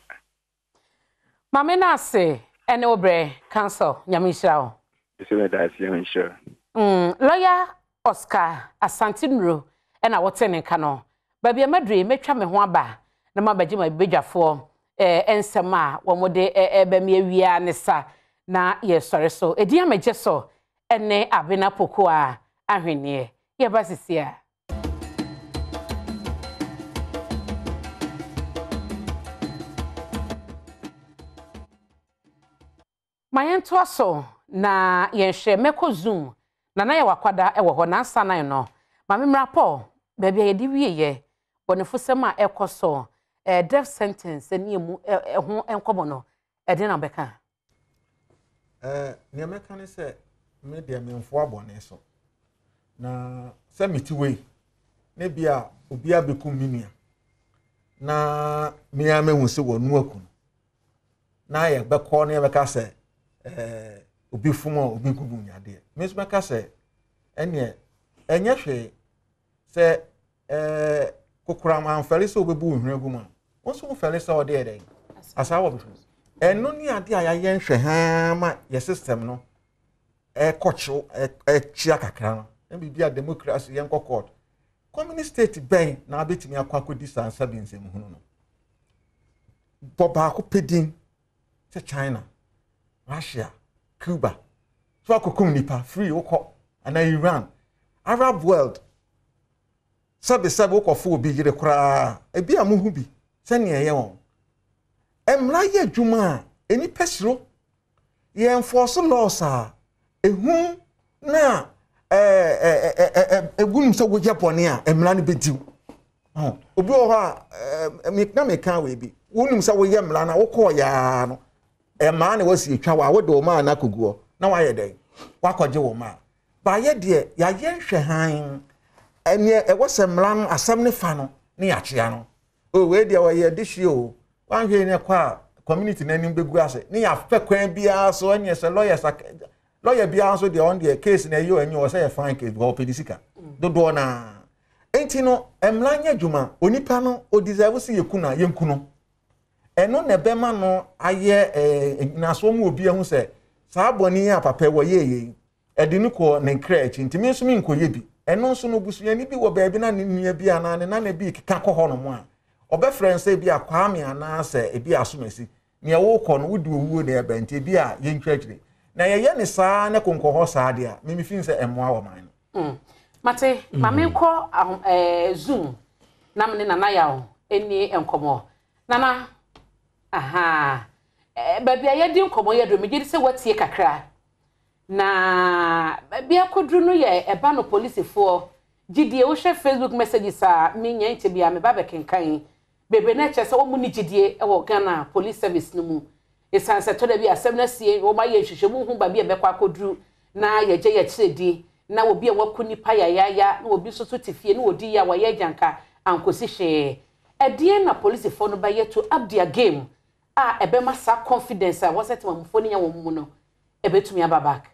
Mame no ase ɛne wo brɛ council nyame nhyira wo. Mese meda ase nyame nhyira wo. Mm lawyer Oscar Asante Nuro ɛna wote ne nka no. Baabi a maduru yi mɛtwa me ho aba na mabɛgye m'abadwafoɔ eh, nsɛm a wɔn de ɛreba mi awie ara ne sa na yɛsɔre so. Edin a megye so ɛne Abena Pokuaa Ahweneɛ. Yɛba sisi a. Ma yɛntoa so na yɛnhwɛ. Mɛkɔ Zoom na na yɛwɔ akwada wɔ hɔ nansa nan no. Maame mmra Paul, baabi a yɛde wieɛ, bɔnefosɛm a ɛkɔ so, eh, death sentence ne emu ɛho nkɔmmɔ no, ɛde na wobɛka? Eh, nea mɛka ne sɛ me deɛ memfoa bɔne so na sɛ mete wei ne bi a obi abɛkum me nua na me ara mehu sɛ wɔnu aku no na yɛbɛkɔ ne yɛbɛka sɛ eh, obi fom a obi gugu nyadeɛ me nso mɛka sɛ ɛneɛ ɛnyɛ hwee sɛ ɛɛ kokoram amfɛre sɛ wobɛbu wo hwene agu mu a wo nso wofɛre sɛ ɔde ɛdɛn asaa wɔ bɛhwɛ ɛno ne adeɛ a yɛayɛ nhwɛ haa ma yɛ system no ɛkɔkyew ɛkyia kakra no na biribi a democracy yɛnkɔ court communist state bɛn na abɛtumi akɔ akɔdi saa nsa bi nsɛm hunu no bɔ baako pɛ din sɛ China Russia Cuba so akɔkum nipa free wokɔ anaa Iran Arab world sɛbesɛbe wokɔfo obi yere koraa ebi a mohu bi sɛnea ɛyɛ wɔn mmara yɛ adwuma a Nnipa suro. Yɛ enforce laws a, ehu na ɛgu nim sɛ woyɛ bɔne a, mmara no bɛdi wo. Obi wɔ hɔ a, na meka wei bi, wonim sɛ woyɛ mmara no a, wokɔɔ yaa no, mmaa na wasi atwa wo a, wode wo maa no akɔgu hɔ, na wayɛ dɛn? Wakɔgye wo maa. Baayɛ deɛ, yɛayɛ nhwɛhan, ɛneɛ ɛwɔ sɛ mmara no, asɛm no fa no, ne yɛakyea no. O wei deɛ ɔyɛ adehyeɛ o, wanhwɛ yi ne kɔ a community no anim bɛgu ase ne yɛafɛ kwan biara so ɛneɛ sɛ lawyers lawyer biara nso deɛ ɔn deɛ case na ɛyɛ ɔnyɛ ɔsɛ yɛ fine case because ɔpɛ ne sika dodoɔ naa nti no mmara nyɛ adwuma onipa no o deserve sɛ yɛku no a yɛnku no ɛno na ɛbɛma no ayɛ ɛɛ nyinasoɔ mu obi ahu sɛ saa bɔne yi a papa wɔyɛ yɛ yi Ɛde no kɔɔ ne nkra akyi, nti me nso menkɔyɛ bi. Ɛno nso no, busuani bi wɔ baabi na ne nua bi anaa ne nana bi rekeka kɔ hɔnom a, ɔbɛfrɛ no sɛ ebi a Kwame anaasɛ ebi a Asomasi, nea worekɔ no, wode owuo na ɛreba nti ebi a yɛntwa akyire. Na yɛyɛ no saa na konkɔ hɔ saa deɛ a, me mefeel sɛ ɛmmoa ɔman no. Mate, ma menkɔ ahom ɛɛ Zoom na me ne Nana Yaw nni nkɔmmɔ. Nana, ahaa, ɛɛ baabi a yɛadi nkɔmmɔ yi aduru, megye di sɛ woatie kakra. Na baabi akɔduru no yɛ ɛba no polisifoɔ gyidie wohwɛ Facebook messages a menya nkyɛ biara meba bɛkenkan bebree na ɛkyerɛ sɛ wɔn nni gyidie wɔ Ghana police service no mu ɛsiane sɛ ɛtɔ da bi asɛm no asie wɔn ayɛ nhwehwɛmu hu baabi a ɛbɛkɔ akɔduru na yɛgye yɛkyerɛ di na obi a waku nipa yayaaya na obi nso so te fie na ɔdi yɛ a wɔayɛ agyanka ankɔsi hwee ɛdeɛn na polisifoɔ no bɛyɛ to up their game a ɛbɛma saa confidence a ɛwɔ sɛ temamufoɔ no nya wɔn mu no ɛbɛtumi aba back.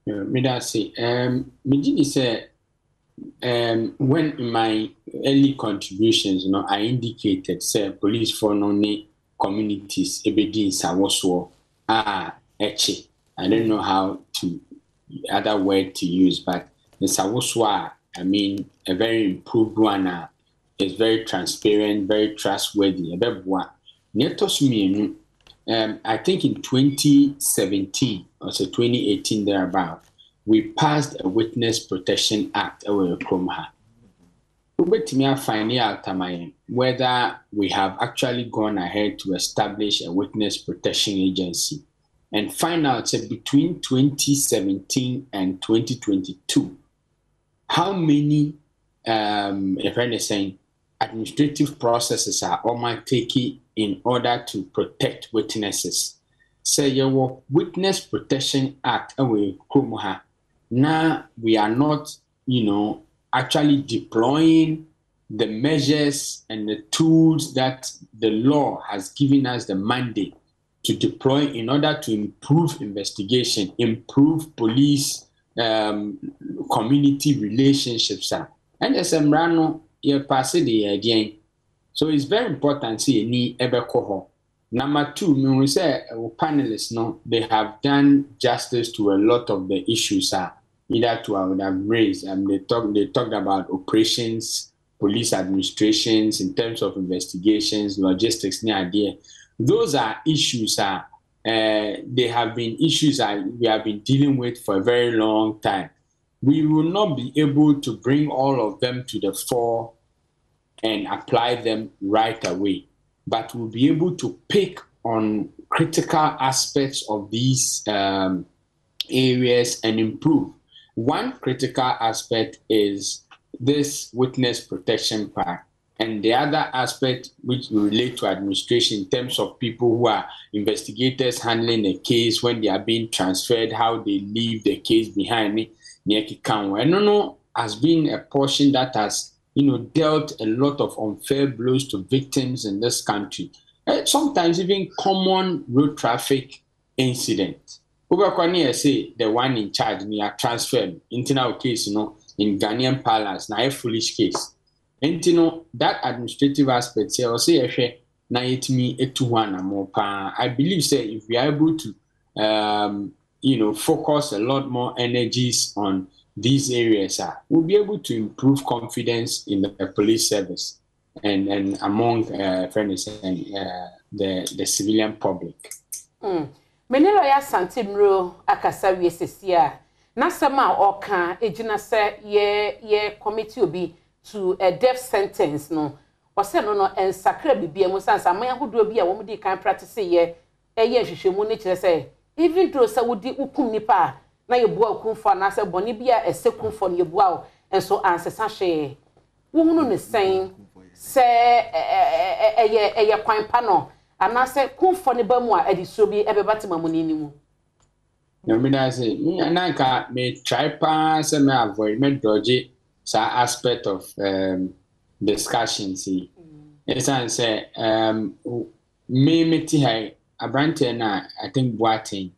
Meda ase. Um, megye di sɛ um, when in my early contributions no, I indicated sɛ policefoɔ no ne communities ɛbɛdi nsawɔsoɔ a ɛkye. I don't know how to other word to use, but nsawɔsoɔ a, I mean, a very improved one a is very transparent, very trustworthy. Ɛbɛboa. Nea ɛtɔ so mmienu, um, I think in 2017 or so 2018 thereabout, we passed a Witness Protection Act ɛwɔ yɛ kurom ha. Wobɛtumi afind out ama yɛn whether we have actually gone ahead to establish a witness protection agency and find out sɛ between 2017 and 2022, how many um, yɛfrɛ no sɛn administrative processes a wɔn atake in order to protect witnesses. Sɛ yɛwɔ Witness Protection Act wɔ yɛn kurom ha na we are not you know, actually deploying the measures and the tools that the law has given us the mandate to deploy in order to improve investigation, improve police um, community relationships a ɛnyɛ sɛ mmara no yɛ paase de yɛ ɛdeɛn. So it's very important sɛ yɛni ɛbɛkɔ hɔ. Number two, mehu sɛ wo panelists no, they have done justice to a lot of the issues a either to I would have raised. They talked about operations, police administrations in terms of investigations, logistics, ne adeɛ. Those are issues a they have been issues that we have been dealing with for a very long time. We will not be able to bring all of them to the fore and apply them right away, but we'll be able to pick on critical aspects of these areas and improve. One critical aspect is this witness protection part. And the other aspect which relate to administration in terms of people who are investigators handling a case when they are being transferred, how they leave the case behind. And no, has been a portion that has dealt a lot of unfair blows to victims in this country. Sometimes even common road traffic incident. Wobɛkɔ ne yɛse the one in charge no yɛ transfer no nti na wo case no in Ghanaian parlance na ayɛ foolish case. Nti no that administrative aspect sɛ ɔsɛ yɛhwɛ na yɛtumi etu ho anamɔ paa. I believe sɛ if we are able to focus a lot more energies on these areas, we'll be able to improve confidence in the police service and among friends and the civilian public. Me ne lɔya Asante Muro akasa wie sɛsi a, n'asɛm a ɔka gyina sɛ yɛ yɛ commit obi to a death sentence no. Ɔsɛ no no ɛnsakra biribiara mu sane sɛ aman ahodoɔ bi a wɔn dii kan prateseeɛ yɛ nhwehwɛmu no kyerɛ sɛ even though sɛ wodi wokum nipa a na yɛbua wo kumfɔ anaasɛ bɔne bi a ɛsɛ kumfɔ no yɛbua wo nso ansesa hwee. Wohunu no sɛn sɛ ɛyɛ ɛyɛ kwan pa no anaasɛ kumfɔ no ba mu a adesuro bi ɛbɛba temamuni no mu? Na meda ase. Me nua na nka me try paa sɛ me avoid me dodge saa aspect of um, discussions yi. Ɛsiane sɛ um, me mete ha yi, aberanteɛ no a I think Boateng,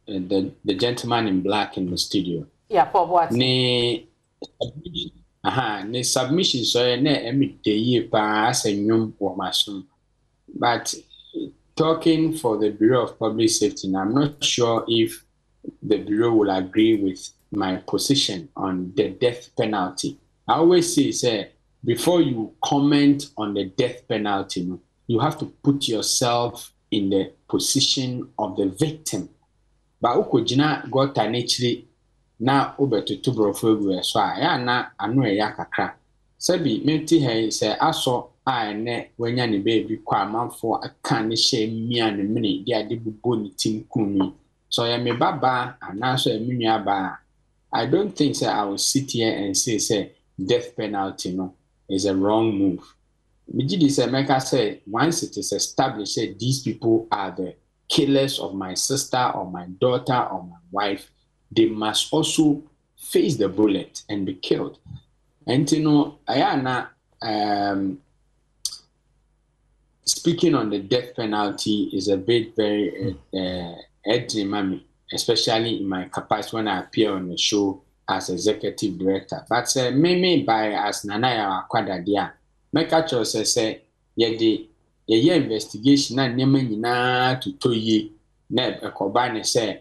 the gentleman in black in the studio. Yeah, Paul Boateng. Ne submission, aha, ne submission sɔrɔ na ɛmi de yie paa asɛ nnwom wɔ m'asom. But talking for the Bureau of Public Safety, I'm not sure if the Bureau will agree with my position on the death penalty. I always say, say, before you comment on the death penalty, no, you have to put yourself in the position of the victim. But wokɔgyina gɔta n'akyiri na wobɛtoto borɔfo agu ɛso a, ɛyɛ a na ano ɛyɛ kakra. Sɛbi mete ha yi sɛ asɔ a ɛnɛ wanya ne baabi kɔ amanfoɔ aka ne hyɛ mmia ne mene de ade bobɔ ne tim kum yi. Sɛ ɔyɛ me ba baa anaasɛ ɔyɛ me nua baa a, I don't think sɛ I will sit here and say sɛ death penalty no is a wrong move. Megye di sɛ mɛka sɛ once it is established sɛ these people are the killers of my sister or my daughter or my wife, they must also face the bullet and be killed. Nti no, ɛyɛ ana speaking on the death penalty is a bit very uh, me, especially in my capacity when I appear on the show as executive director. But me me by as Nana Yaw Akwada deɛ, mɛka kyerɛ sɛ sɛ yɛde yɛyɛ investigation na nneɛma nyinaa totɔ yie na ɛkɔba ne sɛ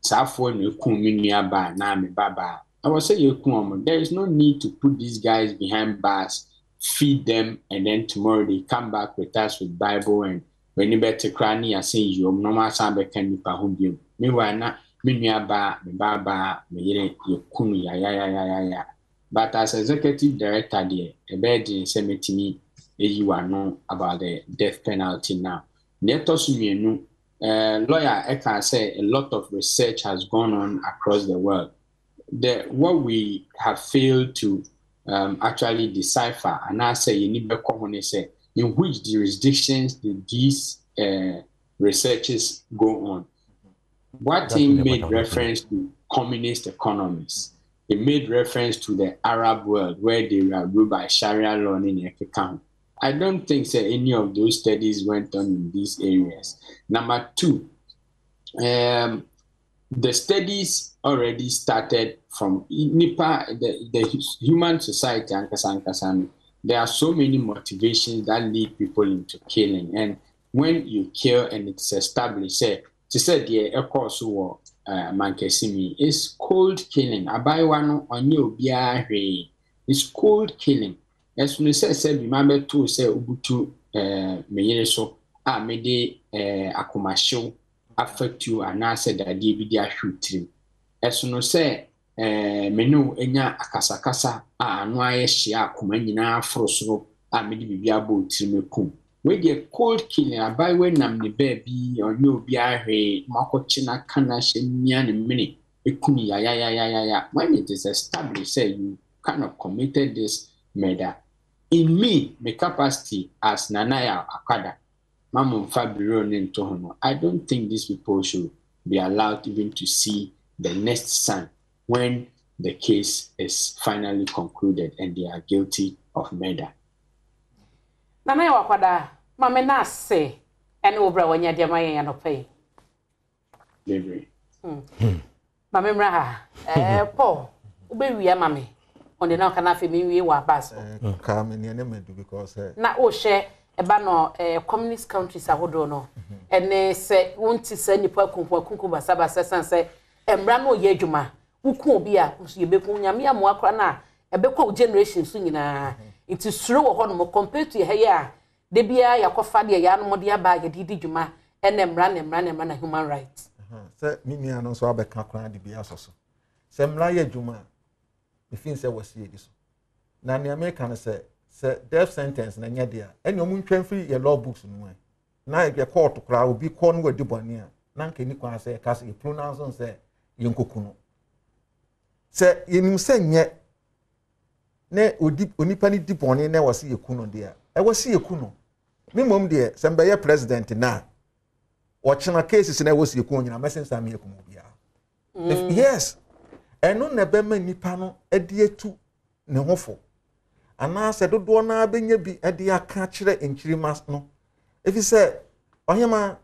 saafoɔ na ekum me nua baa na me ba baa, ɛwɔ sɛ yɛkum wɔn. There is no need to put these guys behind bars, feed them, and then tomorrow they come back with us with Bible and w'ani bɛte koraa ne yɛasɛn yi wɔn na wɔn asan bɛka nipa ho bio. Meanwhile na me nua baa, me ba baa, me yere yɛkum yayayayaya. But as executive director deɛ, ɛbɛyɛ den sɛ mɛtumi eyi w'ano about the death penalty now. Deɛ ɛtɔ so mmienu, lawyer ɛka sɛ a lot of research has gone on across the world. The what we have failed to actually decipher anaasɛ yɛni bɛkɔ ho ne sɛ in which jurisdictions did these researches go on. Boateng made reference to communist economies. He made reference to the Arab world where they were ruled by Sharia law in ɛkeka. I don't think say any of those studies went on in these areas. Number two, the studies already started from nipa, the human society ankasa ankasa no. There are so many motivations that lead people into killing, and when you kill and it's established, say to say deɛ ɛkɔɔ so wɔ Mankesimi is cold killing. Abayewa no ɔnyɛ obiara hwee. It's cold killing. Ɛsono sɛ sɛ bi ma bɛtoo sɛ wobutu me yere so a mede akomahyew afatuo anaasɛ dadeɛ bi de ahwew tirim. Ɛsono sɛ me ne wo anya akasakasa a ano ayɛ hyia, akoma nyinaa aforo soro a mede biribi abɔ wo tirim akum. Wei deɛ, cold killing. Abayewa nam ne baabi, ɔnyɛ obiara hwee, makɔkye no aka no ahyɛ mmia ne mene ekum yayayayaya. When it is established sɛ you kind of committed this murder, in me capacity as Nana Yaw Akwada, mamu nfa bureau ne nto ho no, I don't think these people should be allowed even to see the next sun when the case is finally concluded and they are guilty of murder. Nana Yaw Akwada, maame na ase ɛne wo bra wanya deɛ ma yɛn anɔpa yi. Bebree. Maame mmra ha. Paul, wobɛwie ama me ɔde na ɔka na afei menwie wɔ aba so. Ka me nea ne madu because na wohyɛ ɛba no communist countries ahodoɔ no ɛne sɛ wonte sɛ nnipa akunkum akunkum basabasa san sɛ mmara no ɔyɛ adwuma. Woku obi a nso yɛbɛku Nyame amoa koraa no a ɛbɛkɔ wo generation so nyinaa, nti suro wɔ hɔ nom compared to yɛ ha yi a da biara yɛakɔfa deɛ yɛanom de aba a yɛde di dwuma ɛne mmara ne mmara ne mmara na human right. Sɛ me nua no nso abɛka koraa de bi asɔ so sɛ mmara yɛ adwuma a mefin sɛ wɔsi edi so na nea meka no sɛ Sɛ death sentence na ɛnyɛ deɛ a, ɛnna wɔn ntwa mfiri yɛ law books no mu ɛ. Na yɛ court koraa obi kɔ no wadi bɔne a, na nka ɛni kwan sɛ yɛka sɛ yɛ pronounce no sɛ yɛnkɔku no. Sɛ yɛnim sɛ nyɛ na odi onipa no di bɔne na ɛwɔ sɛ yɛku no deɛ a, ɛwɔ sɛ yɛku no. Me mmom deɛ sɛ mbɛyɛ president na ɔkyena cases na ɛwɔ sɛ yɛku nyinaa mɛsensan me yɛkum obiara. Yes, ɛno na ɛbɛma nipa no de atu ne ho fo anaasɛ dodoɔ no ara bɛnya bi de aka akyerɛ nkyirimma no ɛfiri sɛ ɔhema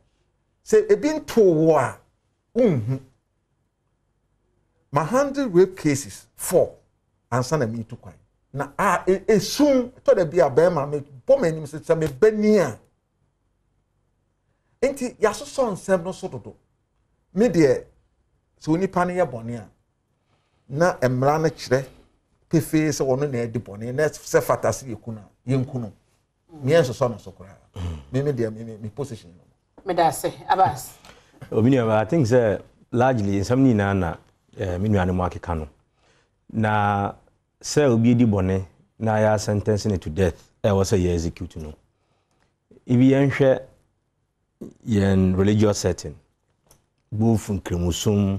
sɛ ebi ntoo wo a wonhu. Ma handle rape cases four ansa na metu kwan na a esu tɔ da bi a bɛrima mebɔ m'anim sɛ sɛ meba ni a nti yɛasosɔ nsɛm no so dodo. Me deɛ sɛ onipa no yɛ bɔne a na mmara no kyerɛ pefee sɛ ɔno na ɛdi bɔne na sɛ fata sɛ yɛku no a yɛnku no meɛ nsosɔ no so koraa me me deɛ me me position no. Meda ase Abbas. Obi nua I think sɛ largely nsɛm no nyinaa na eh, me nuanom akeka no na sɛ obi adi bɔne na yɛ sentence no to death ɛwɔ sɛ yɛ execute no ibi yɛnhwɛ yɛn religious setting both nkramosom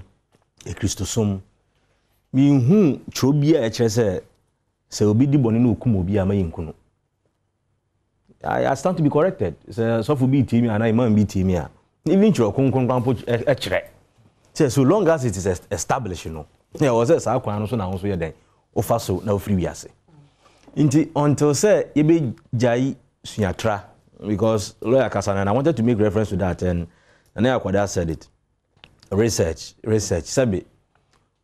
akristosom menhu twerɛ bi a ɛkyerɛ sɛ sɛ obi di bɔne na okum obi a ma yɛnku no. I, I stand to be corrected. Sɛ sɔfo bi tie mi anaa imam bi tie mi a, even twerɛ kronkron kwan po kyerɛ sɛ so long as it is established no, ɛwɔ sɛ saa kwan no so na wo nso yɛ dɛn wofa so na wofiri wiase. Nti until sɛ yɛbɛgyae suatra because lawyer kasa no and I wanted to make reference to that and Nana Akwadaa said it. Research, research, sɛbe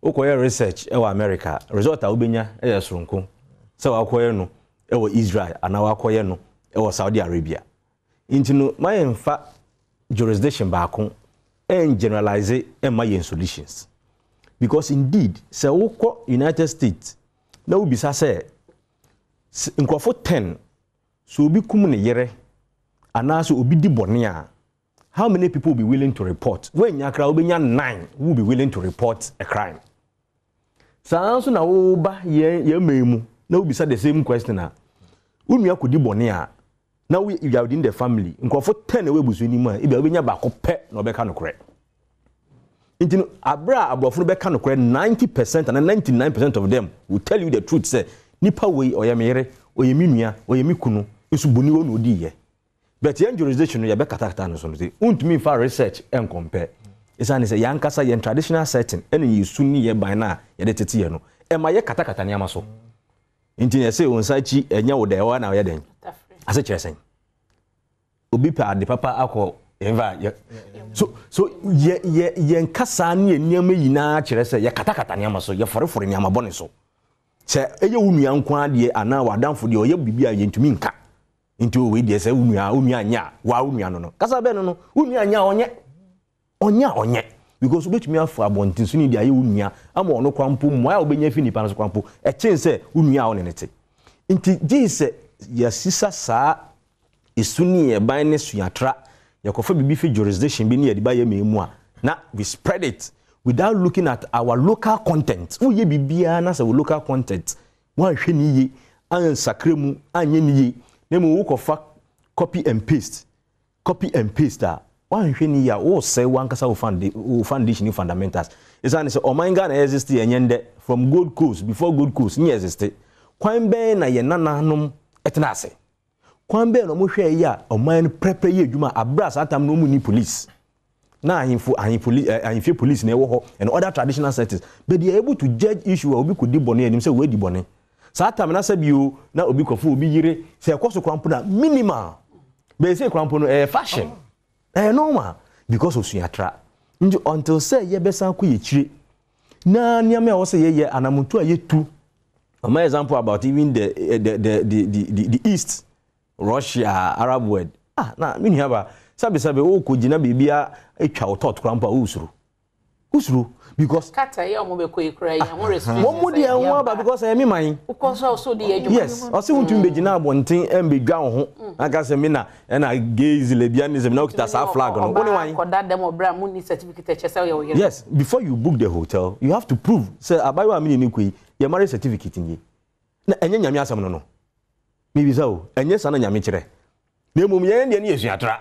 Wokɔyɛ research wɔ America a, result a wobɛnya yɛ soronko sɛ wakɔyɛ no wɔ Israel anaa wakɔyɛ no wɔ Saudi Arabia. Nti no, ma yɛmfa jurisdiction baako ɛngeneralize mma yɛn solutions. Because indeed, sɛ wokɔ United States na wobisa sɛ nkurɔfo 10 sɛ obi kum ne yere anaasɛ obi di bɔne a, How many people will be willing to report? Woannya koraa wobɛnya nine who will be willing to report a crime. Saa nso na woba yɛn yɛn man mu na wobisa the same question a, wo nua kɔdi bɔne a, na wo you are within the family, nkurɔfo ten na ɛwɔ abusua no mu a, ebia wobɛnya baako pɛ na ɔbɛka nokorɛ. Nti no, abere a aborɔfo no bɛka nokorɛ, 90 percent anaa 99 percent of them will tell you the truth sɛ, nipa wei ɔyɛ me yere, ɔyɛ me nua, ɔyɛ me kunu, nso bɔne wɔ na ɔdiiɛ. But yɛn jurisdiction no yɛbɛkatakata no so no nti wontumi mfa research nkɔmpɛ. Esiane sɛ yɛn ankasa yɛn traditional setting ɛne yɛn su ne yɛn ban no a yɛde tete yɛn no ɛma yɛkatakata nneɛma so. Nti na yɛse wo nsa akyi ɛnyɛ wo dɛ ɛhɔ na ɔyɛ dɛn? Ase kyerɛ sɛn? Obi pɛ ade papa akɔ yɛmfa yɛ so so yɛ yɛ yɛn kasaa ne yɛn nneɛma nyinaa kyerɛ sɛ yɛkatakata nneɛma so, yɛfɔrefɔre nneɛma bɔne so. Sɛ ɛyɛ wo nua nko ara deɛ anaa w'adamfo deɛ ɔyɛ biribi a yɛntumi nka. Nti o wei deɛ sɛ wo nua wo nua nyɛ a waa wo nua no no kasa bɛn no no wo nua nyɛ a ɔnyɛ ɔnyɛ a ɔnyɛ because wobɛtumi afa abɔntensoni de ayɛ wo nua ama ɔno kwa mpo mmoa a wobɛnya fi nipa no so kwa mpo ɛkyen sɛ wo nua a wo ne ne te nti gyee sɛ yɛasisa saa esu ne yɛban ne suatra yɛkɔfa biribi fi jurisdiction bi ne yɛde ba yɛ mɛ mu a na we spread it without looking at our local content woyɛ biribiara na sɛ wo local content Woanhwɛ no yiye, ansakra mu, anyɛ no yiye, na mmom wokɔfa copy and paste, copy and paste a, woanhwɛ no yiye a, woresɛe w'ankasa wo founda wo foundation ne fundamentals. Esiane sɛ ɔman Ghana exist yɛ ɛnyɛ ndɛ, from Gold Coast, before Gold Coast, ne yɛ exist. Kwan bɛn na yɛn nananom tena ase? Kwan bɛn na wɔhwɛɛ yi a ɔman no prɛprɛ yɛ adwuma a bere a saa tam no wɔn nni police? Na ahemfo ahemfo eh, ahemfie police na ɛwɔ hɔ and other traditional settings but they are able to judge issue a obi kɔdi bɔne anim sɛ wɔadi bɔne. Saa tam na sɛ bio na obi kɔfo obi yere sɛ ɛkɔ so koraa mpo na minimal. Bɛyɛ sɛ koraa mpo no ɛyɛ fashion. Ɛyɛ normal because osuatra. Nti until sɛ yɛbɛsan kɔ yɛkyire na nneɛma a ɛwɔ sɛ yɛyɛ anamontu a yɛtu Ɔma example about even the eh, the the the the, the, the East, Russia, Arab world. Ah, na me nua ba, sabi sabi o ko gyina baabi a atwa wo tɔt koraa mpo a wosuro. Wosuro because Kata yɛ ɔmo bɛkɔ yi koraa yɛn ho restrictions. Wɔn mu deɛ ho aba because ɛyɛ me man. Wokɔ so a ɔsɛ odi yɛ adwuma. Yes, ɔsɛ wontumi bɛgyina abɔnten ɛmbɛdwa wo ho. Aka sɛ me na ɛna gays, lesbianism na wokita saa flag no. Wo ne wan? Kɔda dɛm ɔbrɛ a munni certificate ɛkyɛ sɛ ɔyɛ wo yere. Yes, before you book the hotel, you have to prove sɛ abayewa a me ne no kɔ yi, yɛ marriage certificate nie. Na ɛnyɛ Nyame asɛm no no. Mebisa o, ɛnyɛ saa na Nyame kyerɛ. Na mmom yɛn deɛ no yɛ suatra.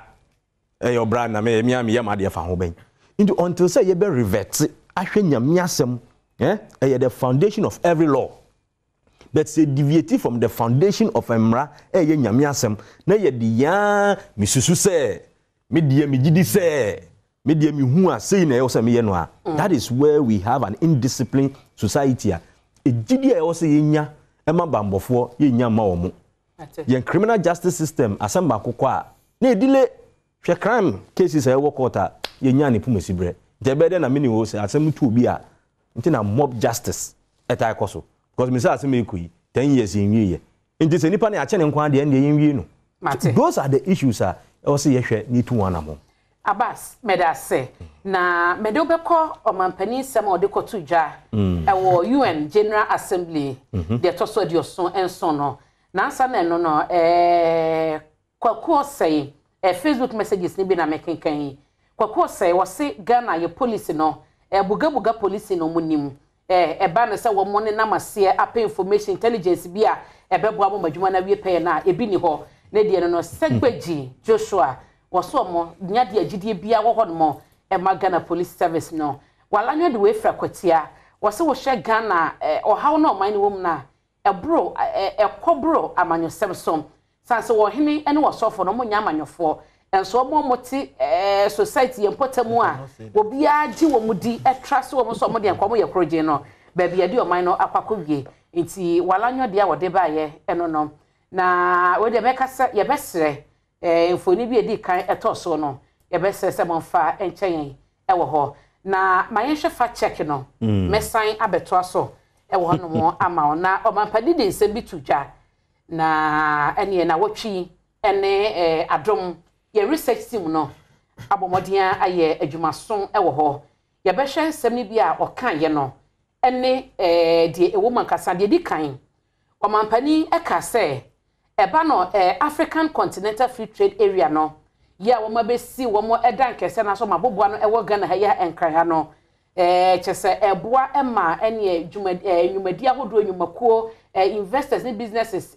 Ɛyɛ ɔbra na me me a meyɛ m'adeɛ fa ho bɛn. Nti until sɛ yɛbɛ revert ahwɛ Nyame asɛm eh, ɛyɛ the foundation of every law. But sɛ deviate from the foundation of mmara ɛyɛ Nyame asɛm na yɛde yɛn ara mesusu sɛ me deɛ megye di sɛ me deɛ mehu a sei na ɛwɔ sɛ meyɛ no a, that is where we have an indisciplined society a gyidi a ɛwɔ sɛ yɛnya ma banbɔfoɔ yɛnnya mma wɔn. Yɛn criminal justice system asɛm baako kɔ a na ɛdile hwɛ crime cases a ɛwɔ court a yɛnyaa ne pumasiberɛ nti ɛbɛyɛ dɛn na mene wo sɛ asɛm to obi a nti na mob justice ɛtae kɔ so because me sɛ asɛm ɛkɔ yi 10 years yɛnwieɛ Nti sɛ nipa no yɛakye no nko ara deɛ ɛndeɛ yɛnwie no. Mate. Those are the issues a ɛwɔ sɛ yɛhwɛ na yɛtu ho anamɔn. Abbas, meda ase. Na mede wo bɛkɔ ɔmampanin nsɛm a ɔde kɔtoo dwa wɔ UN General Assembly deɛ ɛtɔ so aduoson nson no. Na ansa na ɛno no, eh, Kwaku Osei, eh, Facebook messages no bi na mekenkan yi. Kwaku Osei, ɔse Ghana yɛ police no, eh, bugabuga police no ɔmo nim. Eh, ɛba no sɛ wɔn nenam aseɛ apɛ information, intelligence bi a ɛbɛboa mo ma adwuma no awie pɛyɛ no a, ebi nni hɔ. Ne deɛ no no, Sɛgbɛgyi Joshua, wɔse wɔn nya deɛ gyidie biara wɔ hɔ nom ɛma Ghana Police Service no. Walanyo de wei fira kwatia, wɔse wohwɛ Ghana eh, ɔhaw no a ɔman no wɔ mu no a, Ɛboro, ɛkɔ boro amanyɔsɛm so. Sane sɛ ɔhene ne ɔsɔfo no, wɔnyɛ amanyɔfoɔ. Nso wɔn a wɔte society, yɛn mpɔtam a obiara gye wɔn di, trust wɔn sɛ wɔn deɛ nka wɔyɛ korogyen no, baabi yɛde ɔman no akɔ akɔwie. Nti Walanyɔ deɛ a wɔde baeɛ no no. Na wei deɛ mɛka sɛ yɛbɛsrɛ Mfoni bi a edii kan tɔɔ so no, yɛbɛsrɛ sɛ momfa nkyɛ yɛn wɔ hɔ. Na ma yɛnhwɛ fact check no. Mɛsan abɛtoa so wɔ hɔnom ama wo. Na Ɔmampanin de nsɛm bi to dwa, na ɛneɛ nawɔtwe yi ne Adom, yɛn research team no abɔ mmɔden ayɛ adwumaso wɔ hɔ. Yɛbɛhwɛ nsɛm no bi a ɔkaeɛ no ne deɛ ɛwɔ mu ankasa. Deɛ ɛdi kan, Ɔmampanin kaa sɛ ɛba no African Continental Free Trade Area no yɛ a wɔabɛsi wɔn dan kɛseɛ anaasɛ wɔn aboboa no wɔ Ghana ha yi a Nkran ha no, kyerɛ sɛ ɛboa ma ɛneɛ dwuma nnwumadi ahodoɔ, nnwumakuo, investors ne businesses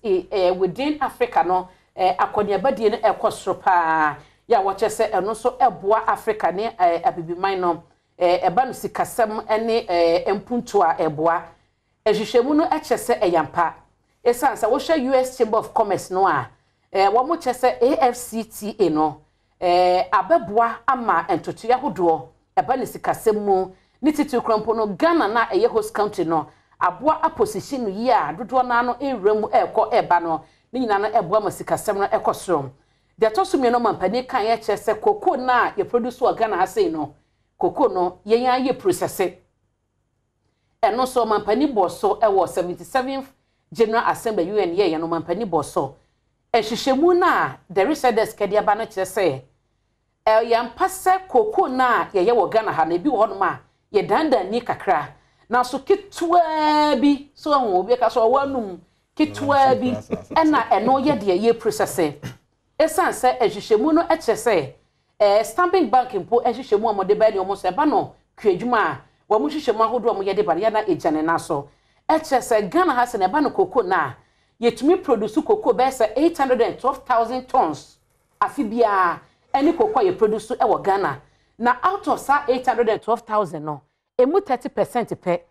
within Africa no akɔneabadie no ɛkɔ soro paa yɛ a wɔkyerɛ sɛ ɛno nso ɛboa Africa ne Abibiman no ɛba no sikasɛm ne mpuntuo a ɛboa. Nhwehwɛmu no kyerɛ sɛ ɛyɛ ampa. Esiane sɛ wohwɛ US. Chamber of Commerce no a, wɔkyerɛ sɛ AfCTA no abɛboa ama ntotoe ahodoɔ ɛba ne sikasɛm mu, ne titiriw koraa mpo no Ghana no a ɛyɛ host country no aboa aposition no yie a dodoɔ no ara no rewura mu rekɔ reba no, ne nyinaa no ɛboa ma sikasɛm no kɔ soro. Deɛ ɛtɔ so mmienu ɔmampanin kaeɛ kyerɛ sɛ cocoa no a yɛproduce wɔ Ghana ha sei no, cocoa no yɛn ara yɛ processe. Ɛno nso ɔmampanin bɔɔ so wɔ 77th General Assembly a UN yɛeɛ no, ɔmampanin bɔɔ so. Nhwehwɛmu no a The Research Desk de aba no kyerɛ sɛ, ɛyɛ ampa sɛ kookoo no a yɛyɛ wɔ Ghana ha no, ebi wɔ hɔnom a yɛdandan ani kakra, nanso ketewaa bi, so wahu, obi bɛka sɛ ɔwɔ anum, ketewaa bi na ɛno yɛ deɛ yɛreprosɛse. Esiane sɛ nhwehwɛmu no kyerɛ sɛ Ɛɛ Stanbic Bank mpo nhwehwɛmu a wɔde ba ne wɔn nso ɛba no kuadwuma a, wɔn nhwehwɛmu ahodoɔ a wɔyɛ de ba no yɛ na ɛgya ne nan so. Ɛkyerɛ sɛ Ghana ha sɛ na ɛba no cocoa no a, yɛtumi produce cocoa bɛyɛ sɛ 812,000 tons afe biara ɛne cocoa a yɛ produce wɔ Ghana. Na out of saa 812,000 no, Emu 30 percent pɛ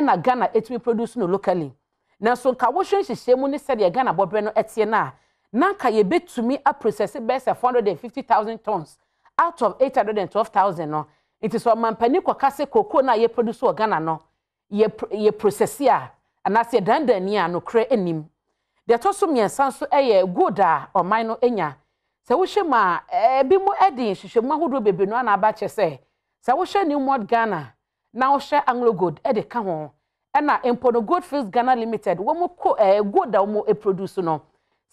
na Ghana tumi produce no locally. Nanso nka wohwɛ nhyehyɛe mu ne sɛdeɛ Ghana bɔberɛ no teɛ no a, na anka yɛbɛtumi aprocesse bɛyɛ sɛ 450,000 tons out of 812,000 no. Nti sɛ ɔmampanin kɔka sɛ cocoa no a yɛproduce wɔ Ghana no, yɛ yɛ processe a, anaasɛ yɛdandan ni a, nokorɛ nnim. Deɛ ɛtɔ so mmiɛnsa nso yɛ gold a ɔman no nya. Sɛ wohwɛ mu a, ebinom de nhwehwɛmu ahodoɔ bebree no ara na aba kyerɛ sɛ Sɛ wohwɛ Newmont Ghana na wohwɛ AngloGold de ka ho, ɛna mpo no Goldfields Ghana Limited wɔn ko ɛɛ gold a wɔn produce no,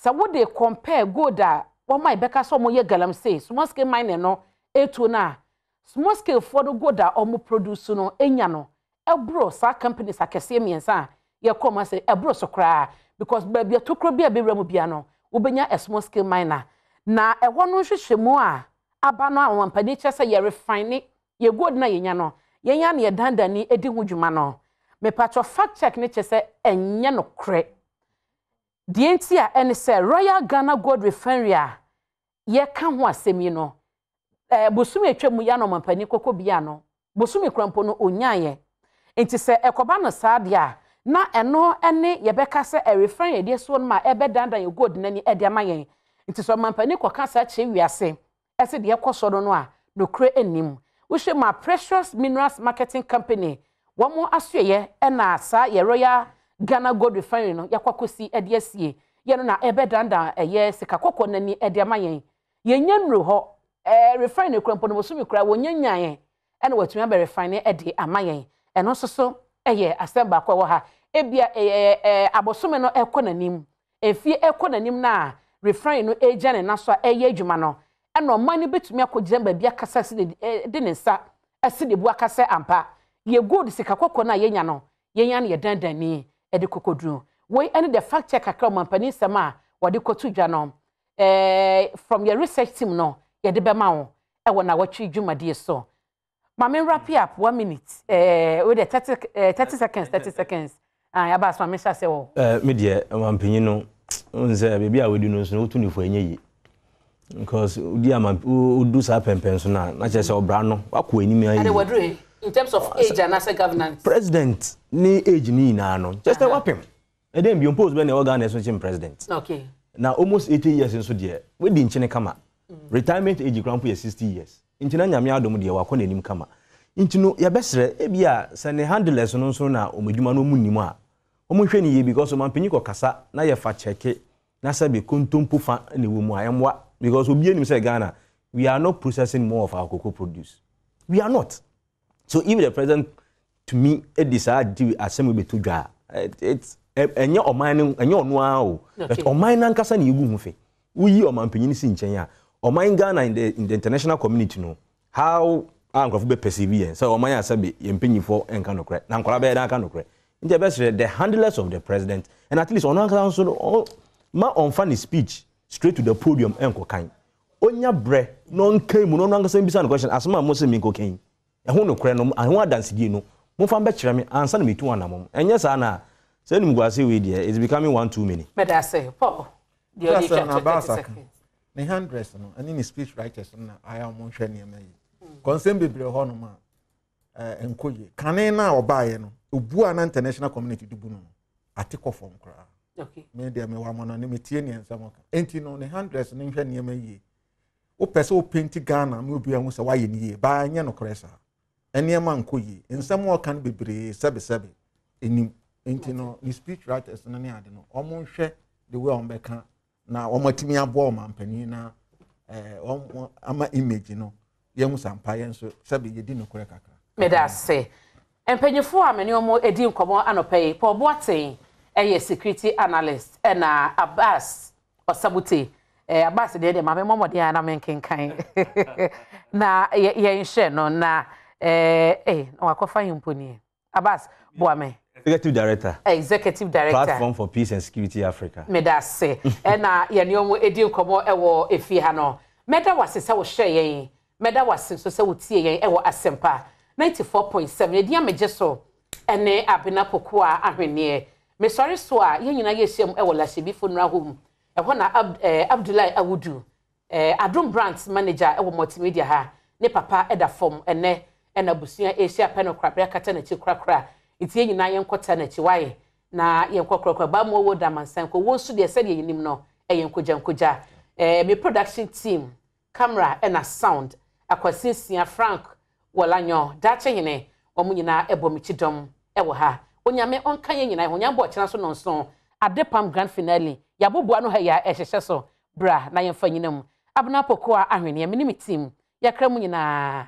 sɛ wode compare gold a wɔn a yɛbɛka sɛ wɔyɛ galamsey, small scale mining no ɛretuo no a, small scale foɔ no gold a wɔn produce no nya no ɛboro saa companies akɛseɛ mmiɛnsa a yɛkɔ wɔn ase ɛboro so koraa because baabi a tokuro bi a ɛbɛwura mu biara no wobɛnya a small scale miner na ɛhɔ no nhwehwɛmu a aba no a ɔmampanin kyerɛ sɛ yɛ refine yɛ gold no a yɛnya no yɛn ara na yɛdandan ni di ho dwuma no mepatwɔ fact check no kyerɛ sɛ ɛnyɛ nokorɛ. Deɛ nti a ɛne sɛ Royal Ghana Gold Refinery a yɛka ho asɛm yi no, eh, bosome atwa mu yi ana ɔmampanin kɔkɔ bia no, bosome kora mpo no ɔnyaeɛ. Nti sɛ ɛkɔba no saa deɛ a, na ɛno ne yɛbɛka sɛ ɛrefine yɛde asuo no ma ɛbɛdandan yɛ gold no ani de ama yɛn. Nti sɛ ɔmampanin kɔka saa kyerɛ wiase ɛse deɛ ɛkɔ soɔ no no a, nokorɛ nnim. Wohwɛ mu a, Precious Minerals Marketing Company wɔn asoɛeɛ na saa yɛ Royal Ghana Gold Refinery no yɛakɔ akɔsi de asie. Yɛ no na ɛbɛdandan ɛyɛ sika kɔkɔɔ no ani de ama yɛn. Yɛnnya nnuru hɔ. Ɛɛ refinery koraa mpo no bosome koraa wɔnnya nyaeɛ na wɔatumi abɛ refine de ama yɛn. Ɛno nso so yɛ asɛm baako a ɛwɔ ha. Ebia ɛyɛ ɛɛ abosome no rekɔ n'anim Mfeɛ rekɔ n'anim no a refine no regya ne nan so a ɛreyɛ adwuma no, ɛna ɔman no bɛtumi akɔgyina baabi akasa asi ne de ne nsa asi ne bo aka sɛ ampa, yɛ gold sika kɔkɔɔ no a yɛnya no, yɛn ara na yɛdandan ni de kɔkɔduru. Wei ne the fact check kakra ɔmampanin nsɛm a wɔde kɔto dwa no. Eh, from yɛ research team no, yɛde bɛma wo wɔ nawɔtwe dwumadie so. Ma me wrap up one minute eh, wei deɛ 30, eh, 30 seconds, 30 seconds. Ah, yaba so ma me hyɛ ase wɔ. Eh, me deɛ, ɔmampanyin no, wohu sɛ baabi a wadu no nso no, wotu ne fo ɛnyɛ yie. Because wodi ama wodu saa pɛmpɛn so no a, na kyerɛ sɛ ɔbra no, wakɔ anim ayɛ yie. Waduru he? In terms of age anaasɛ governance? President ne age ne nyinaa no, kyerɛ sɛ wapem. Ɛdɛn bio, post bɛn na ɛwɔ Ghana ɛso kyen president? Okay. Na almost 80 years nso deɛ, wadi nkyene kama. Retirement age koraa mpo yɛ 60 years. Nti na Nyame adom deɛ wakɔ n'anim kama. Nti no yɛbɛsrɛ, ebia sɛ ne handlers no nso na wɔn adwuma no wɔn nnim a, wɔn nhwɛ no yie because ɔmanpanyin kɔ kasa na yɛfa kyɛke na sɛbe kontompo fa na ɛwɔ mu a, ɛmmoa because obiara nim sɛ Ghana we are not processing more of our cocoa produce. We are not. So if the president tumi de saa di asɛm yi bɛto dwa a, it's ɛnyɛ ɔman no ɛnyɛ ɔno ara o, but ɔman no ankasa na egu ho fi. Woyi ɔmanpanyin si nkyɛn a, ɔman Ghana in the in the international community no, how a nkurɔfo bɛ perceive yɛn sɛ ɔman a sɛbe yɛn mpanyinfoɔ nka nokorɛ na nkwadaa bɛyɛ dɛn aka nokorɛ. Nti ɛbɛsrɛ the handlers of the president and at least ɔno ankasa nso no ma ɔnfa ne speech straight to the podium ɛnkɔkan. Ɔnya berɛ na ɔnkan mu na ɔno ankasa mbisa no question, asɛm a mose menkɔka yi, ɛho nokorɛ no, ɛho adansedie no, momfa mbɛkyerɛ me ansa na metu anamɔn. Ɛnyɛ saa na saa animguaseɛ wei deɛ, it's becoming one too many. Meda ase, Paul. Deɛ ɔde twa to 30 seconds. Ne handlers no ɛne ne speech writers no na ayɛ a wɔnhwɛ nneɛma yi. Kɔnsɛm bebree hɔ nom a ɛnkɔ yie. Kane no a ɔbaeɛ no, obu a na international community de bu no no, ate kɔ fam koraa. Me deɛ mewɔ amana ne metie neɛ nsɛm ɔka. Enti no ne handlers no nhwɛ nneɛma yie. Wopɛ sɛ wopenti Ghana ma obi ahu sɛ woayɛ no yie, baa ɛnyɛ nokorɛ saa. Nneɛma nkɔ yie. Nsɛm a ɔka no bebree sɛbesɛbe ɛnim. Enti no ne speech writers no ne ade no, wɔnhwɛ the way a wɔbɛka na wɔatumi aboa ɔmampanin na eh, wɔn ama image no yɛn ho sampa yɛn nso sɛbi yɛdi nokorɛ kakra. Meda ase. Mpanyinfoɔ a me ne wɔn redi nkɔmmɔ anɔpa yi, Paul Boateng yɛ security analyst ɛna Abbas Osabute, eh, Abbas deɛ deɛ ma me mmɔ mmɔden a na menkenkan na yɛnhwɛ no na eh, eh, na wakɔfa yi mpo nie. Abbas, boa me. Executive Director. Executive Director. Platform for Peace and Security Africa. Meda ase. Ɛna yɛne wɔn edi nkɔmmɔ wɔ efie ha no. Mɛda wo ase sɛ wohwɛɛ yɛn. Mɛda wo ase nso sɛ wotie yɛn wɔ Asɛmpa 94.7. Edin a megye so ne Abena Pokuaa Ahweneɛ. Mesɔre so a, yɛn nyinaa yɛhyiam wɔ Lashibi Funeral Home. Ɛhɔ na Ab eh, Abdullahi Awudu Eh, Adom Brands manager wɔ Multimedia ha, ne papa da fam ɛnnɛ ɛna abusua ɛrehyia pɛ no korabere akata n'akyi korakora nti yɛn nyinaa yɛnkɔ taa n'akyi wai na yɛnkɔ korakora baa mu owuo da amansan kɔ owuo nso deɛ sɛdeɛ yɛnim no ɛyɛ nkogya nkogya eh, me production team camera ɛna sound Akwasi Nsia Frank Wɔlanyɔ Daakye Hene wɔn nyinaa ɛbɔ me kyidɔm ɛwɔ ha Onyame ɔnka yɛn nyinaa ho Nyame bɔ ɔkyena so nɔnson Adepam grand finale yɛaboboa no ha yi a ɛhyehyɛ so Bra na yɛmfa nyina mu. Abena Pokuah Ahweneɛ, me ne me team, yɛkra mo nyinaa.